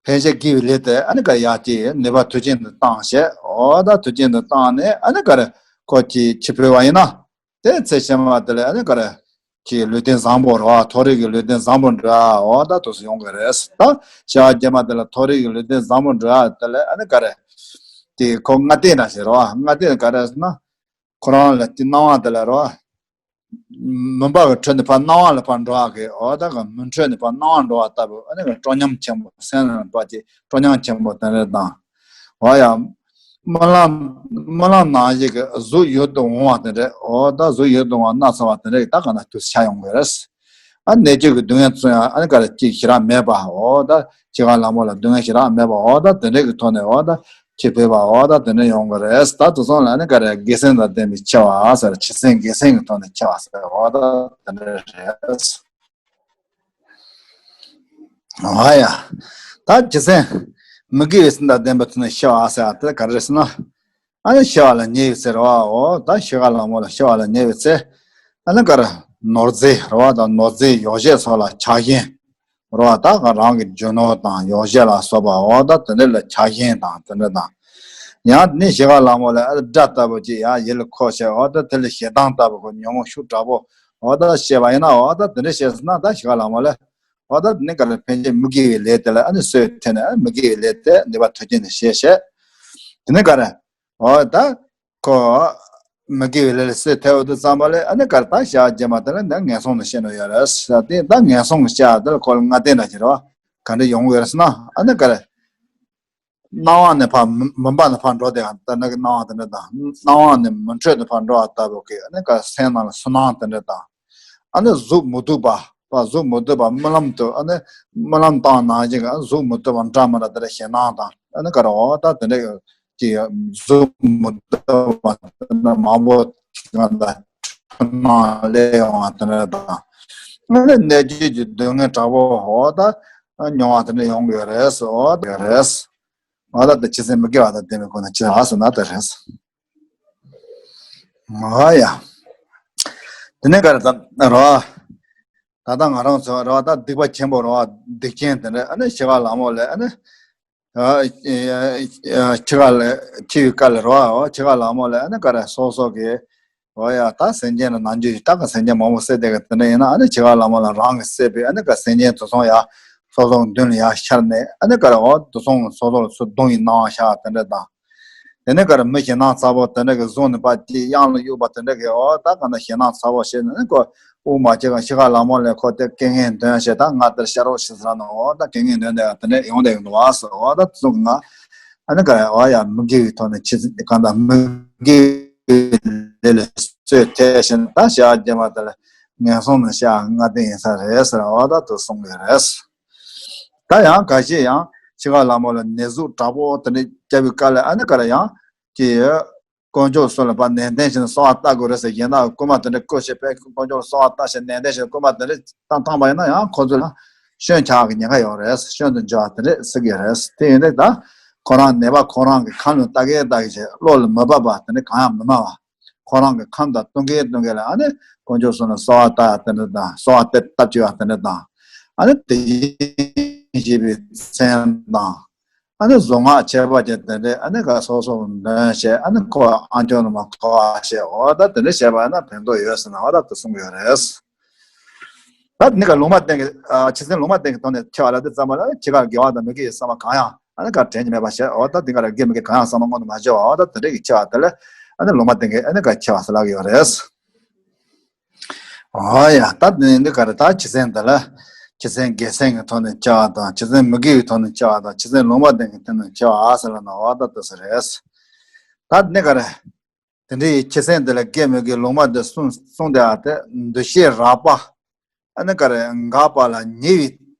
ཕན་བཞེས་དགེ་བའི་ལས་དེ་ཨ་ནི་ག་ཡག་གི་ནུས་པ་མཐུ་ཆེན་དུ་བཏང་བྱས། འོ་ད་མཐུ་ཆེན་དུ་བཏང་ནས་ཨ་ནི་ག་རེ་ཁོ་གྱིས་འཆི་འཕོས་པ་ཡིན་ན། དེ་ཚེ་ཕྱི་མ་དེ་ལ་ཨ་ནི་ག་རེ་གྱི་ལུས་རྟེན་བཟང་པོ་རེད་བ། མཐོ་རིས་ཀྱི་ལུས་རྟེན་བཟང་པོ་འདྲ་འོ་ད་དུས་སུ་ཡོང་གི་རེད། ད་ཞག་རྗེས་མ་དེ་ལ་མཐོ་རིས་ཀྱི་ལུས་རྟེན་བཟང་པོ་འདྲ་དེ་ལ་ཨ་ནི་ག་རེ་གྱི་ཁོ་ལྔ་ལྡན་འདྲ་ཞིག་རེད་བ། ལྔ་ལྡན་ག་རེ་ཟེར་ན། ཁོ་རང་ལ་དེ་སྣང་བ་དེ་ལ་རོ། མུན་པ་གི་ཁྲོད་ནས་ཕར་སྣང་བ་ལ་ཕར་འགྲོ་བ་གི་འོ་ད་གི་མུན་ཁྲོད་ནས་ཕར་སྣང་བ་འགྲོ་བ་ལྟ་བུ་ཨ་ནི་གི་སྤྲོ་ཉམས་ཆེན་པོ་སེམས་ལ་བབ་ཀྱི་སྤྲོ་ཉམས་ཆེན་པོ་དེ་འདྲ་དང་། འོ་ཡ། རྨི་ལམ་རྨི་ལམ་ནང་བཞིན་གི་གཟུགས་ཡུལ་དུ་འོང་བ་དེ་འདྲ་འོ་ད་གཟུགས་ཡུལ་དུ་འོང་བ་སྣ་ཚོགས་པ་དེ་འདྲ་གི་ད་ག་ན་དུས་ཆ་ཡོང་གི་རེད། ཨ་ནི་ནད་བཅོས་ཀྱི་སྡུག་བསྔལ་ཚོ་ཡང་ཨ་ནི་ག་རེ་ཅིག་ཞེ་དྲག་མེད་པ་འོ་ད་ཅི་ག་ལ་མོ་ལ་སྡུག་བསྔལ་ཞེ་དྲག་མེད་པ་འོ་ད་དེ་འདྲའི་གི་ཐོག་ནས་འོ་ད་ཅི་ཕེབས་པ་འོ་ད་དེ་འདྲ་ཡོང་གི་རེད། ད་དུ་སོང་ལ་ཨ་ནི་ག་རེ་དགེ་སེམས་དང་ལྡན་པའི་འཆི་བ་ཟེར། འཆི་སེམས་དགེ་སེམས་ཀྱི་ཐོག་ནས་འཆི་བ་ཟེར་འོ་ད་དེ་འདྲ་རེད། འོ་ཡ། ད་འཆི་སེམས་མི་དགེ་བའི་སེམས་དང་ལྡན་པའི་ཐོག་ནས་འཆི་བ་ཟེར་དེ་ག་རེ་རེད་ཟེར་ན། ཨ་ནི་ཤི་བ་ལ་ཉེ་བའི་ཚེ་རེད་བ། འོ་ད་ཤི་ཁ་ལ་མོ་ལ་ཤི་བ་ལ་ཉེ་བའི་ཚེ། ཨ་ནི་ག་རེ་ནོར་རྫས་རེད་བ་དང་ནོར་རྫས་ཡོ་བྱད་སོགས་ལ་ཆགས་ཞེན་རེད་བ། ད་ག་རང་གི་རྒྱུ་ནོར་དང་ཡོ་བྱད་ལ་སོགས་པ་འོ་ད་དེ་འདྲ་ལ་ཆགས་ཞེན་དང་དེ་འདྲ་དང་། ཡང་ནི་ཤི་ཁ་ལ་མོ་ལ་ཨ་དགྲ་ལྟ་བུ་ཅིག་ཡང་ཡིད་ལ་འཁོར་བྱས་འོ་ད་དེ་ལ་ཞེ་སྡང་ལྟ་བུ་གི་ཉོན་མོངས་ཤུགས་དྲག་པོ་འོ་ད་བྱས་པ་ཡིན་ན་འོ་ད་དེ་འདྲ་བྱས་ཟིན་ན་ད་ཤི་ཁ་ལ་མོ་ལ། འོ་ད་དེ་ནི་ག་རེ་ཕན་ཆད་མི་དགེ་བའི་ལས་དེ་ལ་ཨ་ནི་སོས་ཐེབས་ནས་ཨ་མི་དགེ་བའི་ལས་དེ་ནུས་པ་མཐུ་ཆེན་དུ་བྱས་བྱས། དེ་ནི་ག་རེ། འོ་ད། ཁོ། མི་དགེ་བའི་ལས་ལ་སོས་ཐེབས་འོ་དུ་བསམ་པ་ལས་ཨ་ནི་ག་རེ་ད་ཞག་རྗེས་མ་དེ་ལ་ནི་ངན་སོང་དུ་ཤེས་ནོ་ཡོད་རེད་ཟེར་ཏེ་ད་ངན་སོང་གི་ཤག་དེ་ལ་ཁོ་ལ་ལྔ་ལྡན་འདྲ་ཞིག་རེད་བ། ག་འདྲ་ཡོང་གི་ཡོད་རེད་ཟེར་ན་ཨ་ནི་ག་རེ། སྣང་བ་ནས་ཕར་མུན་པ་ནས་ཕར་འགྲོ་དེ་ལྟར་ན་གི་སྣང་བ་དེ་འདྲ་དང་སྣང་བ་ནས་མུན་ཁྲོད་དུ་ཕར་འགྲོ་བ་ལྟ་བུ་གི་ཨ་ནི་ག་སེམས་ནང་ལ་སུན་སྣང་དེ་འདྲ་དང་། ཨ་ནི་གཟུགས་མི་སྡུག་པ་པ་གཟུགས་མི་སྡུག་པ་རྨི་ལམ་དུ་ཨ་ནི་རྨི་ལམ་བཏང་ནང་བཞིན་གི་ཨ་ནི་གཟུགས་མི་སྡུག་པ་འདྲ་མི་འདྲ་དེ་འདྲ་ཞེད་སྣང་དང་ཨ་ནི་ག་རེ་འོ་ད་དེ་འདྲ་གི་གཟུགས་མི་སྡུག་པ་དེ་འདྲ་མང་པོ་ཅིག་ལ་འཁྲུལ་སྣང་སླེབས་ཡོང་བ་དེ་འདྲ་དང་ཨ་ནི་ནད་བཅོས་ཀྱི་སྡུག་བསྔལ་དྲག་པོ་འོ་ད་མྱོང་བ་དེ་འདྲ་ཡོང་གི་ཡོད་རེད་ཟེར་འོ་དེ་ཡོད་རེད། འོ་ད་དེ་འཆི་སེམས་མི་དགེ་བ་དང་ལྡན་པའི་སྒོ་ནས་འཆི་བ་ཟེར་ན་དེ་རེད། ཨ་ཡ། དེ་ནས་ག་རེ་ད་རོ། ད་ལྟ་ང་རང་ཚོ་རོ་ད་སྡིག་པ་ཆེན་པོ་རོ་སྡིག་ཅན་དེ་འདྲ་ཨ་ནི་ཤི་ཁ་ལ་མོ་ལ་ཨ་ནི། ཤི་ཁ་ལ་འཆི་བའི་སྐབས་ལ་རོ་ཤི་ཁ་ལ་མོ་ལ་ཨ་ནི་ག་རེ་སོ་སོ་གི་འོ་ཡ་ད་སེམས་ཅན་ལ་ནང་རྒྱུ་ཞིག་ད་ག་སེམས་ཅན་མང་པོ་བསད་བསྡད་གི་དེ་འདྲ་ཡིན་ན་ཨ་ནི་ཤི་ཁ་ལ་མོ་ལ་རང་གི་བསད་པའི་ཨ་ནི་ག་སེམས་ཅན་དེ་ཚོ་ཡ་སོ་སོ་མདུན་ལ་ཡ་ཤར་ནས་ཨ་ནི་ག་རེ་འོ་དེ་ཚོ་སོ་སོ་ལ་ཚུར་གདུང་གི་སྣང་བ་ཤར་དེ་འདྲ་དང་། དེ་ནས་ག་རེ་མི་ཞེད་སྣང་ཚ་པོ་དེ་འདྲ་གི་བཟུང་ནས་པ་ཅིག་གཡང་ལ་གཡུག་པ་དེ་འདྲ་གི་འོ་ད་ག་ན་ཞེད་སྣང་ཚ་པོ་བྱས་ནས་ནི་ཁོ་དབུགས་མ་ཆད་ག་ཤི་ཁ་ལ་མོ་ལས་ཁོ་དེ་རྐྱེན་ངན་འདོན་བྱས་ད་ང་དེར་ཤར་རོགས་ཞེས་ཟེར་ན་འོ་ད་རྐྱེན་ངན་འདོན་དེ་དེ་འདྲ་ཡོང་བསྡད་ཡོང་འདུག་བ་ཟེར་འོ་ད་དེ་ཚོ་གི་ང་ཨ་ནི་ག་རེ་འོ་ཡ་མི་དགེ་བའི་ཐོག་ནས་ཆེ་གང་ལྟར་མི་དགེ་བའི་ལས་ལ་སོས་ཐལ་བྱས་ནས་ད་ཞག་རྗེས་མ་དེ་ལ་ངན་སོང་ནས་ཞག་ལྔ་ལྡན་ཡིན་ས་རེད་ཟེར་འོ་ད་དེ་གསུང་གི་རེད། ད་ཡང་འགའ་ཤས་ཡང་ཤི་ཁ་ལ་མོ་ལ་ནད་ཟུག་དྲག་པོ་དེ་འདྲ་བརྒྱབ་པའི་སྐབས་ལ་ཨ་ནི་ག་རེ་ཡང་ཀྱི་དཀོན་མཆོག་གསུམ་ལ་ཕར་ནན་ཏན་བྱས་ནས་གསོལ་བ་བཏབ་དགོས་རེད་ཟེར་གཞན་དག་གི་རྐུན་མ་དེ་འདྲ་བརྐུས་བྱས་པས་དཀོན་མཆོག་ལ་གསོལ་བ་བཏབ་བྱས་ནན་ཏན་བྱས་ནས་རྐུན་མ་དེ་འདྲ་བཏང་བཏང་པ་ཡིན་ན་ཡང་ཁོ་ཚོ་ལ་སྐྱོན་ཆགས་ཀྱི་ཉེན་ཁ་ཡོད་རེད། སྐྱོན་དུ་འགྱུར་བ་དེ་འདྲ་སྲིད་ཀྱི་རེད། དེ་ཡིན་དུས་ད་ཁོ་རང་ནད་པ་ཁོ་རང་གི་ཁ་ལུན་ལྟ་གི་ལྟ་གི་བྱས་བློ་ལ་མི་འབབ་པ་དེ་འདྲ་གང་ཡང་མི་སྨྲ་བ། ཁོ་རང་གི་ཁམས་དང་སྟོན་ཀའི་སྟོན་ཀའི་ལ་ཨ་ནི་དཀོན་མཆོག་གསུམ་ལ་གསོལ་བ་བཏབ་ཡ་དེ་འདྲ་དང་གསོལ་བ་དེ་བཏབ་བཅུག་ཡ་དེ་འདྲ་དང་། ཨ་ནི་དེ་བཞིན་གཤེགས་པའི་མཚན་དང་། ཨ་ནི་གཟུངས་སྔགས་ཁྱད་པར་ཅན་དེ་འདྲའི་ཨ་ནི་ག་སོ་སོ་འདོན་བྱས། ཨ་ནི་ཁོ་ཨ་འཁྱོག་ནི་མ་ཁོ་བ་བྱས། འོ་ད་དེ་འདྲ་བྱས་པ་ན་ཕན་ཐོགས་ཡོད་ཟེར་ན་འོ་ད་དེ་གསུང་གི་ཡོད་རེད། ད་ནི་ག་ལུང་མ་བསྟན་གྱི་ཨ་ཆི་སེང་ལུང་མ་བསྟན་གྱི་ཐོག་ནས་ཁྱེར་བ་ལ་དེ་ཙམ་པ་ལ་ཁྱི་ཁར་དགེ་བ་དང་མི་དགེ་བའི་བསམ་པ་གང་ཡང་ཨ་ནི་ག་དྲན་གྱི་མེད་པ་བྱས། འོ་ད་དེ་ག་ལ་དགེ་མི་དགེ་གང་ཡང་བསམ་པ་སྔོན་དུ་མ་བྱས་པ། འོ་ད་དེ་འདྲ་གི་ཁྱེར་བ་དེ་ལ་ཨ་ནི་ག་ལུང་མ་བསྟན་གྱི་ཨ་ནི་ག་ཁྱེར་བ་ཟེར་ལབ་ཀྱི་ཡོད་རེད། འོ་ཡ། ད་དེ་ནི་འདི་ག་རེ། ད་ཆི་སེང་འདི་ལ་ཆི་སེང་དགེ་སེང་གི་ཐོག་ནས་བྱ་བ་དང་། ཆི་སེང་མི་དགེ་བའི་ཐོག་ནས་བྱ་བ་དང་། ཆི་སེང་ལུང་མ་བསྟན་གྱི་ཐོག་ནས་བྱ་བ་ཟེར་ལ་ན་འོ་ད་དེ་ཟེར་རེད། ད་ནི་ག་རེ། དེ་འདྲའི་ཆི་སེང་འདི་ལ་དགེ་མི་དགེ་ལུང་མ་འདི་གསུངས་གསུངས་བསྡད་པ་དེ་འདུ་ཤེས་རགས་པ། ཨ་ནི་ག་རེ་འགགས་པ་ལ་ཉེ་བའི་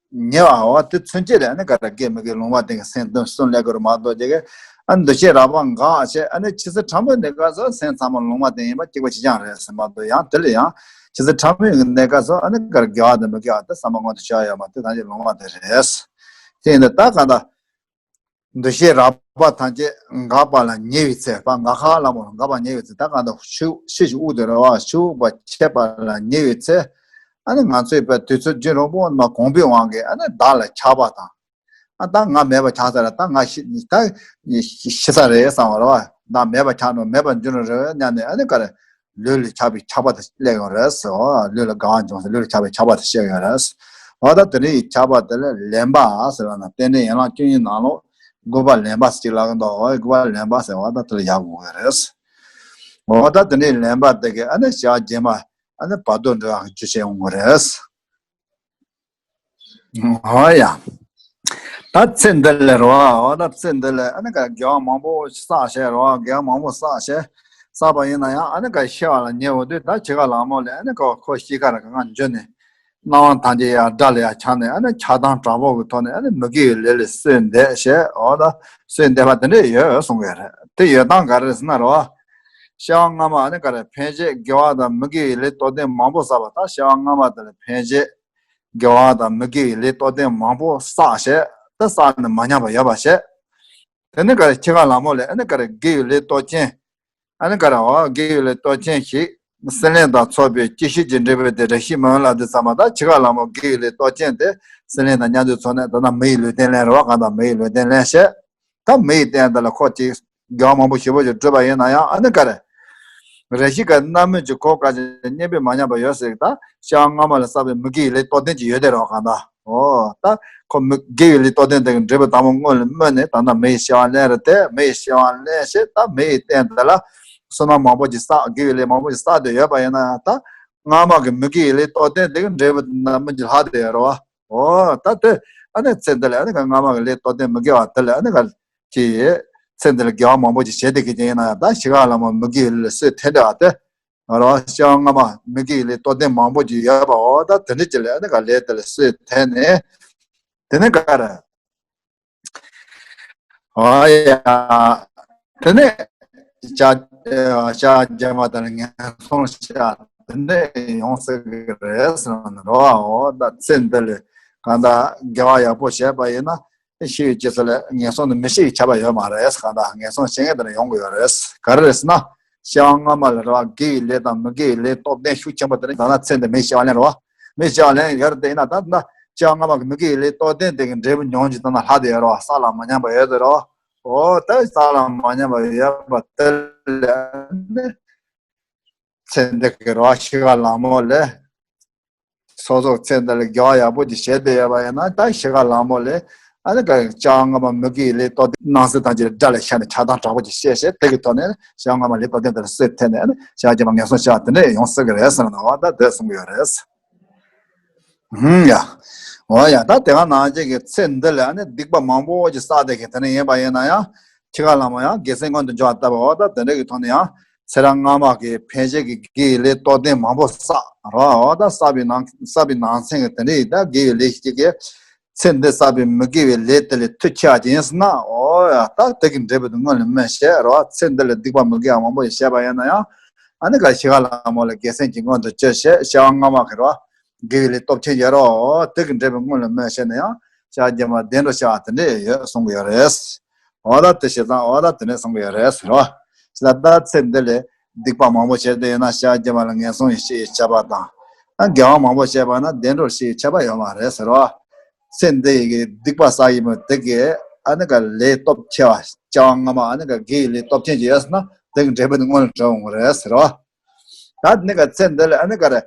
ཉེ་བའོ། དེ་ཚུན་ཆད་ལ་ཨ་ནི་ག་རེ་དགེ་མི་དགེ་ལུང་མ་བསྟན་གྱི་སེམས་གཏིང་གསུམ་ལས་དགོས་རུ་མ་གཏོགས་ཀྱི་ཨ་ནི་འདུ་ཤེས་རགས་པ་འགགས་བྱས། ཨ་ནི་ཆི་སེང་ཕྲ་མོ་འདི་ག་ཚོ་སེམས་ཚང་མ་ལུང་མ་བསྟན་ཡིན་པ་གཅིག་པ་གཅིག་རྐྱང་རེད་ཟེར་མ་གཏོགས། ཡང་དེ་ལ་ཡང་ཆི་སེང་ཕྲ་མོའི་འདི་ག་ཚོ་ཨ་ནི་ག་རེ་དགེ་བ་དང་མི་དགེ་བ་དེ་བསམ་པ་སྔོན་དུ་བྱས་ཡོད་མ་དེ་ཐམས་ཅད་ལུང་མ་བསྟན་རེད། དེ་ཡིན་དུས་ད་གང་ལྟར། འདུ་ཤེས་རགས་པ་ཐམས་ཅད་འགགས་པ་ལ་ཉེ་བའི་ཚེ། ཕར་འགགས་ཁ་ལ་མོ་འགགས་པ་ཉེ་བའི་ཚེ། ད་གང་ལྟར་ཕྱི་ཕྱི་ཞིག་དབུགས་དེ་རེད་བ། ཕྱི་དབུགས་པ་ཆད་པ་ལ་ཉེ་བའི་ཚེ། ཨ་ནི་ང་ཚོས་པའི་དུས་ཚོད་རྒྱུན་རིང་པོ་མ་གོམས་པའི་དབང་གིས་ཨ་ནི་བདག་ལ་ཆགས་པ་དང་། ཨ་ད་ང་མེད་པ་ཆགས་ས་རེད། ད་ང་ཤི་ད་ཤི་ས་རེད་བསམ་པ་རེད་བ། བདག་མེད་པ་ཆགས་ནོ་མེད་པ་འགྱུར་ནོ་རེད་སྙམ་ནས། ཨ་ནི་ག་རེ། ལུས་ལ་ཆགས་པའི་ཆགས་པ་དེ་སླེབས་ཡོང་རེད་ཟེར། འོ་ལུས་ལ་དགའ་བ་འབྱུང་ཟེར། ལུས་ལ་ཆགས་པའི་ཆགས་པ་དེ་སླེབས་ཡོང་རེད། འོ་ད་དེ་འདྲའི་ཆགས་པ་དེ་ལ་ལེན་པ་ཟེར་བ་ན། རྟེན་འབྲེལ་ཡན་ལག་བཅུ་གཉིས་ནང་ལོགས་དགུ་པ་ལེན་པ་ཟེར་ཅིག་ལབ་ཀྱི་འདུག་འོ་དགུ་པ་ལེན་པ་ཟེར་བ་ད་དེ་ལ་ཡག་དགོས་ཀྱི་རེད། འོ་ད་དེ་འདྲའི་ལེན་པ་དེ་གས་ཨ་ནི་ཞག་རྗེས་མ་ཨ་ནི་བར་དོ་འགྲོ་ཡག་རྒྱུ་བྱེད་ཡོང་གི་རེད། འོ་ཡ། ད་ཚེ་འདི་ལ་རེད་བ། འོ་ད་ཚེ་འདི་ལ་ཨ་ནི་ག་དགེ་བ་མང་པོ་བསགས་བྱས་རེད་བ། དགེ་བ་མང་པོ་བསགས་བྱས། བསགས་པ་ཡིན་ན་ཡང་ཨ་ནི་ག་ཤི་བ་ལ་ཉེ་བ་དུས། ད་འཆི་ཁ་ལ་མོ་ལ་ཨ་ནི་ཁོ་ཁོ་ཤི་ཁར་གང་ག་འཇུ་ནས་སྣང་བ་ཐམས་ཅད་ཡར་དགྲ་ལ་ཡར་ཆགས་ནས། ཨ་ནི་ཆགས་སྡང་དྲག་པོ་གི་ཐོག་ནས་ཨ་ནི་མི་དགེ་བའི་ལས་ལ་གསོས་འདེབས་བྱས། འོ་ད་གསོས་འདེབས་པ་དེ་འདྲ་ཡོད་གསུང་གི་རེད། དེ་ཡོད་སྟངས་ག་རེ་ཟེར་ན་རེད་བ། སྐྱེ་བ་སྔ་མ་ཨ་ནི་ག་རེ་ཕན་ཆད་དགེ་བ་དང་མི་དགེ་བའི་ལས་སྟོབས་ལྡན་མང་པོ་བསགས་པ། ད་སྐྱེ་བ་སྔ་མ་དེ་ལ་ཕན་ཆད་དགེ་བ་དང་མི་དགེ་བའི་ལས་སྟོབས་ལྡན་མང་པོ་བསགས་བྱས། ད་བསགས་ནས་མ་ཉམས་པ་ཡོད་པ་བྱས། དེ་ནི་ག་རེ་འཆི་ཁ་ལ་མོ་ལ་ཨ་ནི་ག་རེ་དགེ་བའི་ལས་སྟོབས་ཅན། ཨ་ནི་ག་རེ་འོ་དགེ་བའི་ལས་སྟོབས་ཅན་ཞིག་སྲེད་ལེན་དང་ཚོགས་པའི་སྐྱེད་ཤུལ་གྱི་འབྲས་བུ་དེ་རེ་ཞིག་མི་འོང་ལབ་དུས་ཙམ་པ། ད་འཆི་ཁ་ལ་མོ་དགེ་བའི་ལས་སྟོབས་ཅན་དེ་སྲེད་ལེན་དང་མཉམ་དུ་ཚོགས་ནས་ད་ལྟ་མི་ཡི་ལུས་རྟེན་ལེན་རེད་བ། གང་ལྟར་མི་ཡི་ལུས་རྟེན་ལེན་བྱས། ད་མི་ཡི་རྟེན་དེ་ལ་ཁོ་ཅིག་དགེ་བ་མང་པོ་ཞེ་པོ་ཅིག་བསྒྲུབས་པ་ཡིན་ན་ཡང་ཨ་ནི་ག་རེ། རེ་ཞིག་གི་རྣམ་སྨིན་གྱི་གོ་སྐབས་ཅིག་རྙེད་པས་མ་ཉམས་པ་ཡོད་ཟེར། ད་སྐྱེ་བ་སྔ་མ་ལ་བསགས་པའི་མི་དགེ་བའི་ལས་སྟོབས་ལྡན་ཅིག་ཡོད་དེ་རེད་བ། གང་ལྟར་འོ་ད་ཁོ་མི་དགེ་བའི་ལས་སྟོབས་ལྡན་དེ་གི་འབྲས་བུ་དང་པོ་སྔོན་ལ་སྨིན་ནས་ད་ལྟ་མི་ཡི་སྐྱེ་བ་ལེན་རེད་དེ། མི་ཡི་སྐྱེ་བ་ལེན་བྱས། ད་མི་ཡི་རྟེན་དེ་ལ་བསོད་ནམས་མང་པོ་ཅིག་བསགས། དགེ་བའི་ལས་མང་པོ་ཅིག་བསགས་བསྡད་ཡོད་པ་ཡིན་ན་ཡང་། ད་སྔ་མ་གི་མི་དགེ་བའི་ལས་སྟོབས་ལྡན་དེ་གི་འབྲས་བུ་རྣམ་སྨིན་གྱིས་ལྷག་བསྡད་ཡོད་རེད་བ། འོ་ད་དེ་ཨ་ནི་ཚེ་འདི་ལ་ཨ་ནི་ག་སྔ་མ་གི་ལས་སྟོབས་ལྡན་མི་དགེ་བ་དེ་ལ་ཨ་ནི་ག་ཅིག་ཚེ་འདི་ལ་དགེ་བ་མང་པོ་ཅིག་བྱས་བསྡད་མཁན་ཅིག་ཡིན་ན་ཡང་། ད་འཆི་ཁ་ལ་མོ་མི་དགེ་བའི་ལས་སྲོལ་འཐེན་བསྡད་པ་དེ་རེད་བ། སྐྱེ་བ་སྔ་མ་མི་དགེ་བའི་ལས་སྟོབས་ལྡན་མང་པོ་ཅིག་ཡོད་པ། འོ་ད་དེ་འདྲ་ཅིག་ལ་ཨ་ནི་ག་ལས་དེ་ལ་སྲོལ་འཐེན་ནས། དེ་ནས་ག་རེ། ཨ་ཡ། དེ་ནས་ཞག་ཞག་རྗེས་མ་དེ་ལ་ངན་སོང་ཤར། དེ་ནས་ཡོང་སྲིད་ཀྱི་རེད་ཟེར་ནས་རེད་བ། འོ་ད་ཚེ་འདི་ལ་གང་ལྟར་དགེ་བ་ཡག་པོ་བྱས་པ་ཡིན་ན་ཤི་བའི་རྗེས་སུ་ལ་ངན་སོང་དུ་མི་ཤི་བའི་ཁྱབ་པ་ཡོད་མ་རེད། གང་ལྟར་ངན་སོང་ཤི་མཁན་དེ་ལ་ཡོང་གི་ཡོད་རེད། ག་རེ་རེད་ཟེར་ན། སྐྱེ་བ་སྔ་མ་ལ་རེད་བ། དགེ་བའི་ལས་དང་མི་དགེ་བའི་ལས་སྟོབས་ལྡན་ཤུགས་ཆེན་པོ་དེ་ནི་ད་ལྟ་ཚེ་འདི་མི་ཤི་བ་ལེན་རེད་བ། མི་ཤི་བ་ལེན་ཡོད་རེད། དེ་ཡིན་ན་ད་ད་སྐྱེ་བ་སྔ་མ་གི་མི་དགེ་བའི་ལས་སྟོབས་ལྡན་དེ་གི་འབྲས་བུ་མྱོང་རྒྱུ་ད་ན་ལྷག་བསྡད་ཡོད་རེད་བ། བསགས་ལ་མ་ཉམས་པ་ཡོད་དེ་རེད་བ། འོ་ད་བསགས་ལ་མ་ཉམས་པ་ཡོད་པ་དེ་ལ་ནི་ཚེ་འདི་གི་རེད་བ། འཆི་ཁ་ལ་མོ་ལ་སོ་སོ་ཚེ་འདི་ལ་དགེ་བ་ཡག་པོ་ཅིག་བྱས་བསྡད་ཡོད་པ་ཡིན་ན། ད་འཆི་ཁ་ལ་མོ་ལ་ཨ་ནི་ག་སྐྱེ་བ་སྔ་མ་མི་དགེ་བའི་ལས་སྟོབས་ལྡན་སྣང་སྲིད་ཐམས་ཅད་དགྲ་ལ་ཤར་ནས་ཆགས་སྡང་དྲག་པོ་ཅིག་སྐྱེས་བྱས། དེ་གི་ཐོག་ནས་སྐྱེ་བ་སྔ་མ་ལས་སྟོབས་ལྡན་དེ་ལ་སྲོལ་འཐེན་ནས་ཨ་ནི་ཞག་རྗེས་མ་ངན་སོང་ཤར་བ་དེ་འདྲ་ཡོང་སྲིད་ཀྱི་རེད་ཟེར་ནས། འོ་ད་དེ་གསུང་གི་ཡོད་རེད། ཧུམ་ཡ། འོ་ཡ། ད་དེ་ག་ནང་བཞིན་གྱི་ཚེ་འདི་ལ་ཨ་ནི་སྡིག་པ་མང་པོ་ཅིག་བསགས་བསྡད་མཁན་དེ་འདྲ་ཡིན་པ་ཡིན་ན་ཡང་། འཆི་ཁ་ལ་མོ་ཡང་རྒྱལ་སྲས་མངོན་དུ་འབྱུང་བ་ལྟ་བུ། འོ་ད་དེ་འདྲ་གི་ཐོག་ནས་ཡང་ཚེ་རབས་སྔ་མ་གི་ཕན་བྱེད་ཀྱི་དགེ་བའི་ལས་སྟོབས་ལྡན་མང་པོ་བསགས་རོ། འོ་ད་བསགས་པའི་ནང་བསགས་པའི་ནང་ཚན་གྱི་དེ་འདྲ་ཡི་ད་དགེ་བའི་ལས་ཤིག་གིས་ཚེ་འདི་བསགས་པའི་མི་དགེ་བའི་ལས་དེ་ལས་མཐུ་ཆེ་བ་ཅིག་ཡིན་ཟེར་ན། འོ་ཡ། ད་དེ་གི་འབྲས་བུ་དེ་སྔོན་ལ་སྨིན་བྱས་རོ། ཚེ་འདི་ལ་སྡིག་པ་མི་དགེ་བ་མང་པོ་ཞིག་བྱས་པ་ཡིན་ན་ཡང་། ཨ་ནི་ག་འཆི་ཁ་ལ་མོ་ལ་རྒྱལ་སྲས་ཀྱི་མངོན་དུ་གྱུར་བྱས། སྐྱེ་བ་སྔ་མ་གི་རོ། དགེ་བའི་ལས་སྟོབས་ཆེན་ཡོད་རོ། དེ་གི་འབྲས་བུ་སྔོན་ལ་སྨིན་བྱས་ན་ཡང་ཞག་རྗེས་མ་བདེ་འགྲོ་ཤར་བ་དེ་འདྲ་ཡོད་གསུང་གི་ཡོད་རེད། འོ་ད་དེ་བྱས་ཙང་འོ་ད་དེ་འདྲ་གསུང་གི་ཡོད་རེད་ཟེར་རོ། ད་ལྟ་ཚེ་འདི་ལས་ སྡིག་པ་མང་པོ་བྱས་ཏེ་ཡིན་ན་ཤེས་བྱ་སྒྱུ་མ་ལ་ངན་སོང་ཞིག་ཁྱབ་པ་དང་། ཨ་དགེ་བ་མང་པོ་བྱས་པ་ན་བདེ་འགྲོར་ཞིག་ཁྱབ་པ་ཡོད་མ་རེད་ཟེར་བ། ཚེ་འདི་ཡི་གི་སྡིག་པ་བསགས་ཡིན་མོད་དེ་གས་ཨ་ནི་ག་ལས་སྟོབས་ཆེ་བ་བྱ་བ་སྔ་མ་ཨ་ནི་ག་དགེ་ཡི་ལས་སྟོབས་ཆེན་ཅིག་ཡོད་ཟེར་ན་དེ་གི་འབྲས་བུ་དེ་སྔོན་ལ་གྲོལ་འོང་གི་རེད་ཟེར་བ། ད་ནི་ག་ཚེ་འདི་ལ་ཨ་ནི་ག་རེ།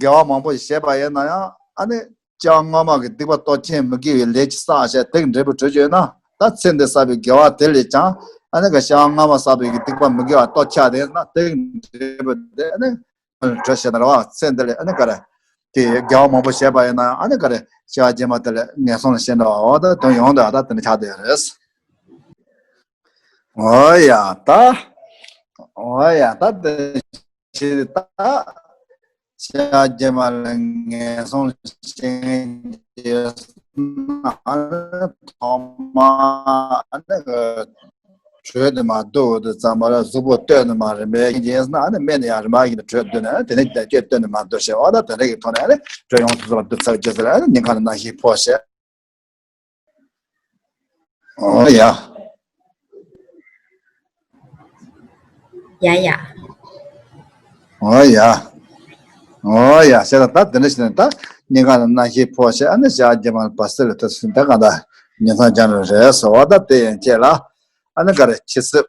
དགེ་བ་མང་པོ་ཞིག་བྱས་པ་ཡིན་ན་ཡང་ཨ་ནི་བྱ་བ་སྔ་མ་གི་སྡིག་པ་སྟོབས་ཆེན་མི་དགེ་བའི་ལས་ཅིག་བསགས་བྱས་དེ་གི་འབྲས་བུ་གྲོལ་རྒྱུ་ཡོད་ན་ད་ཚེ་འདི་བསགས་པའི་དགེ་བ་དེ་ལས་ཀྱང་ཨ་ནི་ག་བྱ་བ་སྔ་མ་བསགས་པའི་གི་སྡིག་པ་མི་དགེ་བ་སྟོབས་ཆགས་དེ་ཡིན་ན་དེ་གི་འབྲས་བུ་དེ་ཨ་ནི་གྲོལ་བྱེད་ན་རེད་བ། ཚེ་འདི་ལ་ཨ་ནི་ག་རེ། དེ་དགེ་བ་མང་པོ་བྱས་པ་ཡིན་ན་ཨ་ནི་ག་རེ་བྱ་བ་སྒྱུ་མ་དེ་ལ་ངན་སོང་ལ་ཤེས་འདྲ་བ་འོ་ད་དོན་ཡོང་འདྲ་ད་དེ་འདྲ་ཆགས་བསྡད་ཡོད་རེད། འོ་ཡ་ད། འོ་ཡ་ད་དེ་ཕྱིར་ད། བྱ་བ་སྒྱུ་མ་ལ་ངན་སོང་ལ་ཤེས་ངེས་ཀྱི་ཐོག་མ་ཨ་ནི་གི་དྲོད་དེ་མ་བསྡུ་བ་དེ་ཙམ་པ་ལ་གཟུགས་པོ་སྟོད་ནས་མར་རིམ་པས་ཡིན་ན་ཨ་ནི་སྨད་ནས་ཡང་རིམ་པ་བཞིན་དུ་དྲོད་བསྡུ་ནས་དེ་ནས་རྒྱ་སྐྱེད་སྟོད་ནས་མར་བསྡུ་བྱས་འོ་ད་དེ་འདྲ་གི་ཐོག་ནས་ཨ་ནི་དྲོད་ཡོངས་སུ་རྫོགས་པ་བསྡུ་ཚར་རྗེས་སུ་ལ་ཨ་ནི་ཉིན་གང་ལ་རྣམ་ཤེས་འཕོ་བྱས། འོ་ཡ། ཡ་ཡ། འོ་ཡ། འོ་ཡ་ཤེས་ད་ད་དེ་འདྲ་ཞིག་ནས་ད་ཉིན་གང་ལ་རྣམ་ཤེས་འཕོ་བྱས་ཨ་ནི་བྱ་བ་སྒྱུ་མ་ལ་བ་སི་ལ་ཐུག་སོང་ད་གང་ད་ཉིན་མཚན་སྦྱང་རོགས་རེད་ཟེར་བ་ད་དེ་ཡན་ཆད་ལ་ཨ་ནི་ག་རེ་ཁྱི་སྲིབ།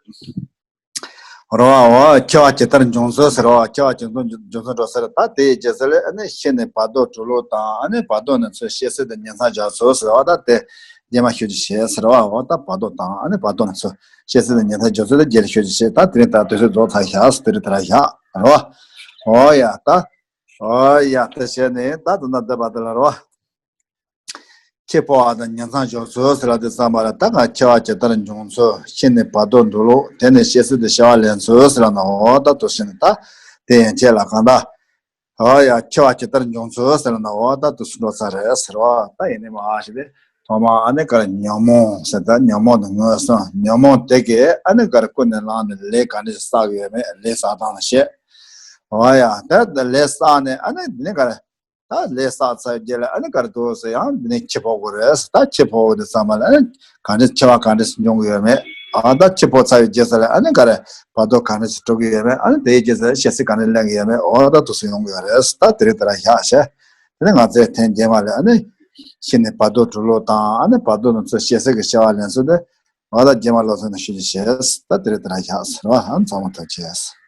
རོ་བ་འོ་འཆི་བ་ཇི་ལྟར་འབྱུང་ཚུལ་ཟེར་བ་འཆི་བ་ཇི་ལྟར་འབྱུང་ཚུལ་འགྲོ་ཟེར་ད་དེའི་རྗེས་སུ་ལས་ཨ་ནི་ཤི་ནས་བར་དོ་གྲོལ་ལུགས་དང་ཨ་ནི་བར་དོ་ནས་ཚུར་སྐྱེ་ཚུལ་དེ་ཉིན་མཚན་སྦྱར་ཚུལ་ཟེར་བ་ད་དེ་རྗེས་མ་ཞུ་རྒྱུ་བྱེད་ཟེར་བ་འོ་ད་བར་དོ་དང་ཨ་ནི་བར་དོ་ནས་ཚུར་སྐྱེ་ཚུལ་དེ་ཉིན་མཚན་སྦྱར་ཚུལ་དེ་རྗེས་ལ་ཞུ་རྒྱུ་བྱེད་ད་དེ་རིང་ད་དུས་ཚོད་རྫོགས་ཚར་བཞག་དེ་རིང་དེ་ར་བཞག་རོ། འོ་ཡ་ད། འོ་ཡ་དེ་བྱས་ནས་ད་དུ་ན་བསྡད་པ་དེ་ལ་རོ། འཆི་འཕོ་བ་དང་ཉིན་མཚན་སྦྱོར་ཚུལ་ཟེར་ལ་དེ་ཙམ་པ་ལ་ད་ག་འཆི་བ་ཇི་ལྟར་འབྱུང་ཚུལ་ཤི་ནས་བར་དོ་འགྲོ་ལུགས་དེ་ནས་སྐྱེ་ཚུལ་དེ་བྱ་བ་ལེན་ཚུལ་ཟེར་ལ་ན་འོ་ད་དུ་ཤི་ནས་ད་དེ་ཡན་ཆད་ལ་གང་ད། འོ་ཡ་འཆི་བ་ཇི་ལྟར་འབྱུང་ཚུལ་ཟེར་ལ་ན་འོ་ད་དུ་སུ་འགྲོ་ཚར་རེད་ཟེར་བ་ད་ཡིན་ནི་མ་ཨ་ཞི་དེ་ཐོག་མ་ཨ་ནི་ག་རེ་ཉོན་མོངས་ཟེར་ད་ཉོན་མོངས་དང་མངོན་སུམ་ཉོན་མོངས་དེ་གས་ཨ་ནི་ག་རེ་ཀུན་ནས་བསླངས་ནས་ལས་ག་འདྲ་ཞིག་བསགས་ཡོད་མེད་ལས་བསགས་སྟངས་ལ་བཤད། འོ་ཡ་ད་ལས་བསགས་ནས་ཨ་ནི་འདི་ནི་ག་རེ། ད་ལས་བསགས་ཚར་བའི་རྗེས་ལ་ཨ་ནི་ག་རེ་འདུག་ཟེར་ཡང་འདི་ནི་འཆི་འཕོ་དགོས་རེད། ད་འཆི་འཕོ་བ་དེ་ཚང་མ་ལ་ཨ་ནི་ག་འདྲ་འཆི་བ་ག་འདྲ་ཞིག་འབྱུང་གི་ཡོད་མེད། ཨ་ད་འཆི་འཕོ་ཚར་བའི་རྗེས་ལ་ཨ་ནི་ག་རེ་བར་དོ་ག་འདྲ་ཞིག་འགྲོ་གི་ཡོད་མེད། ཨ་ནི་དེའི་རྗེས་ལ་སྐྱེ་ཚུལ་ག་འདྲ་ལེན་གི་ཡོད་མེད། འོ་ད་དུ་སུ་ཡོང་གི་ཡོད་རེད། ད་དེ་རིང་དེ་ར་བཞག་བྱས། དེ་ནི་ང་ཚོའི་ཐེངས་རྗེས་མ་ལ་ཨ་ནི་ཤི་ནས་བར་དོ་འགྲོ་ལུགས་དང་ཨ་ནི་བར་དོ་ནས་ཚུར་སྐྱེ་ཚུལ་གྱི་བྱ་བ་ལེན་ཚུལ་དེ་འོ་ད་རྗེས་མ་སློབ་ཚན་ནང་ཞུ་རྒྱུ་བྱས། ད་དེ་རིང་དེ་ར་བཞག་ཟེར་བ་ཨ་ནི་ཚང་མ་ཐུགས་རྗེ་ཆེ།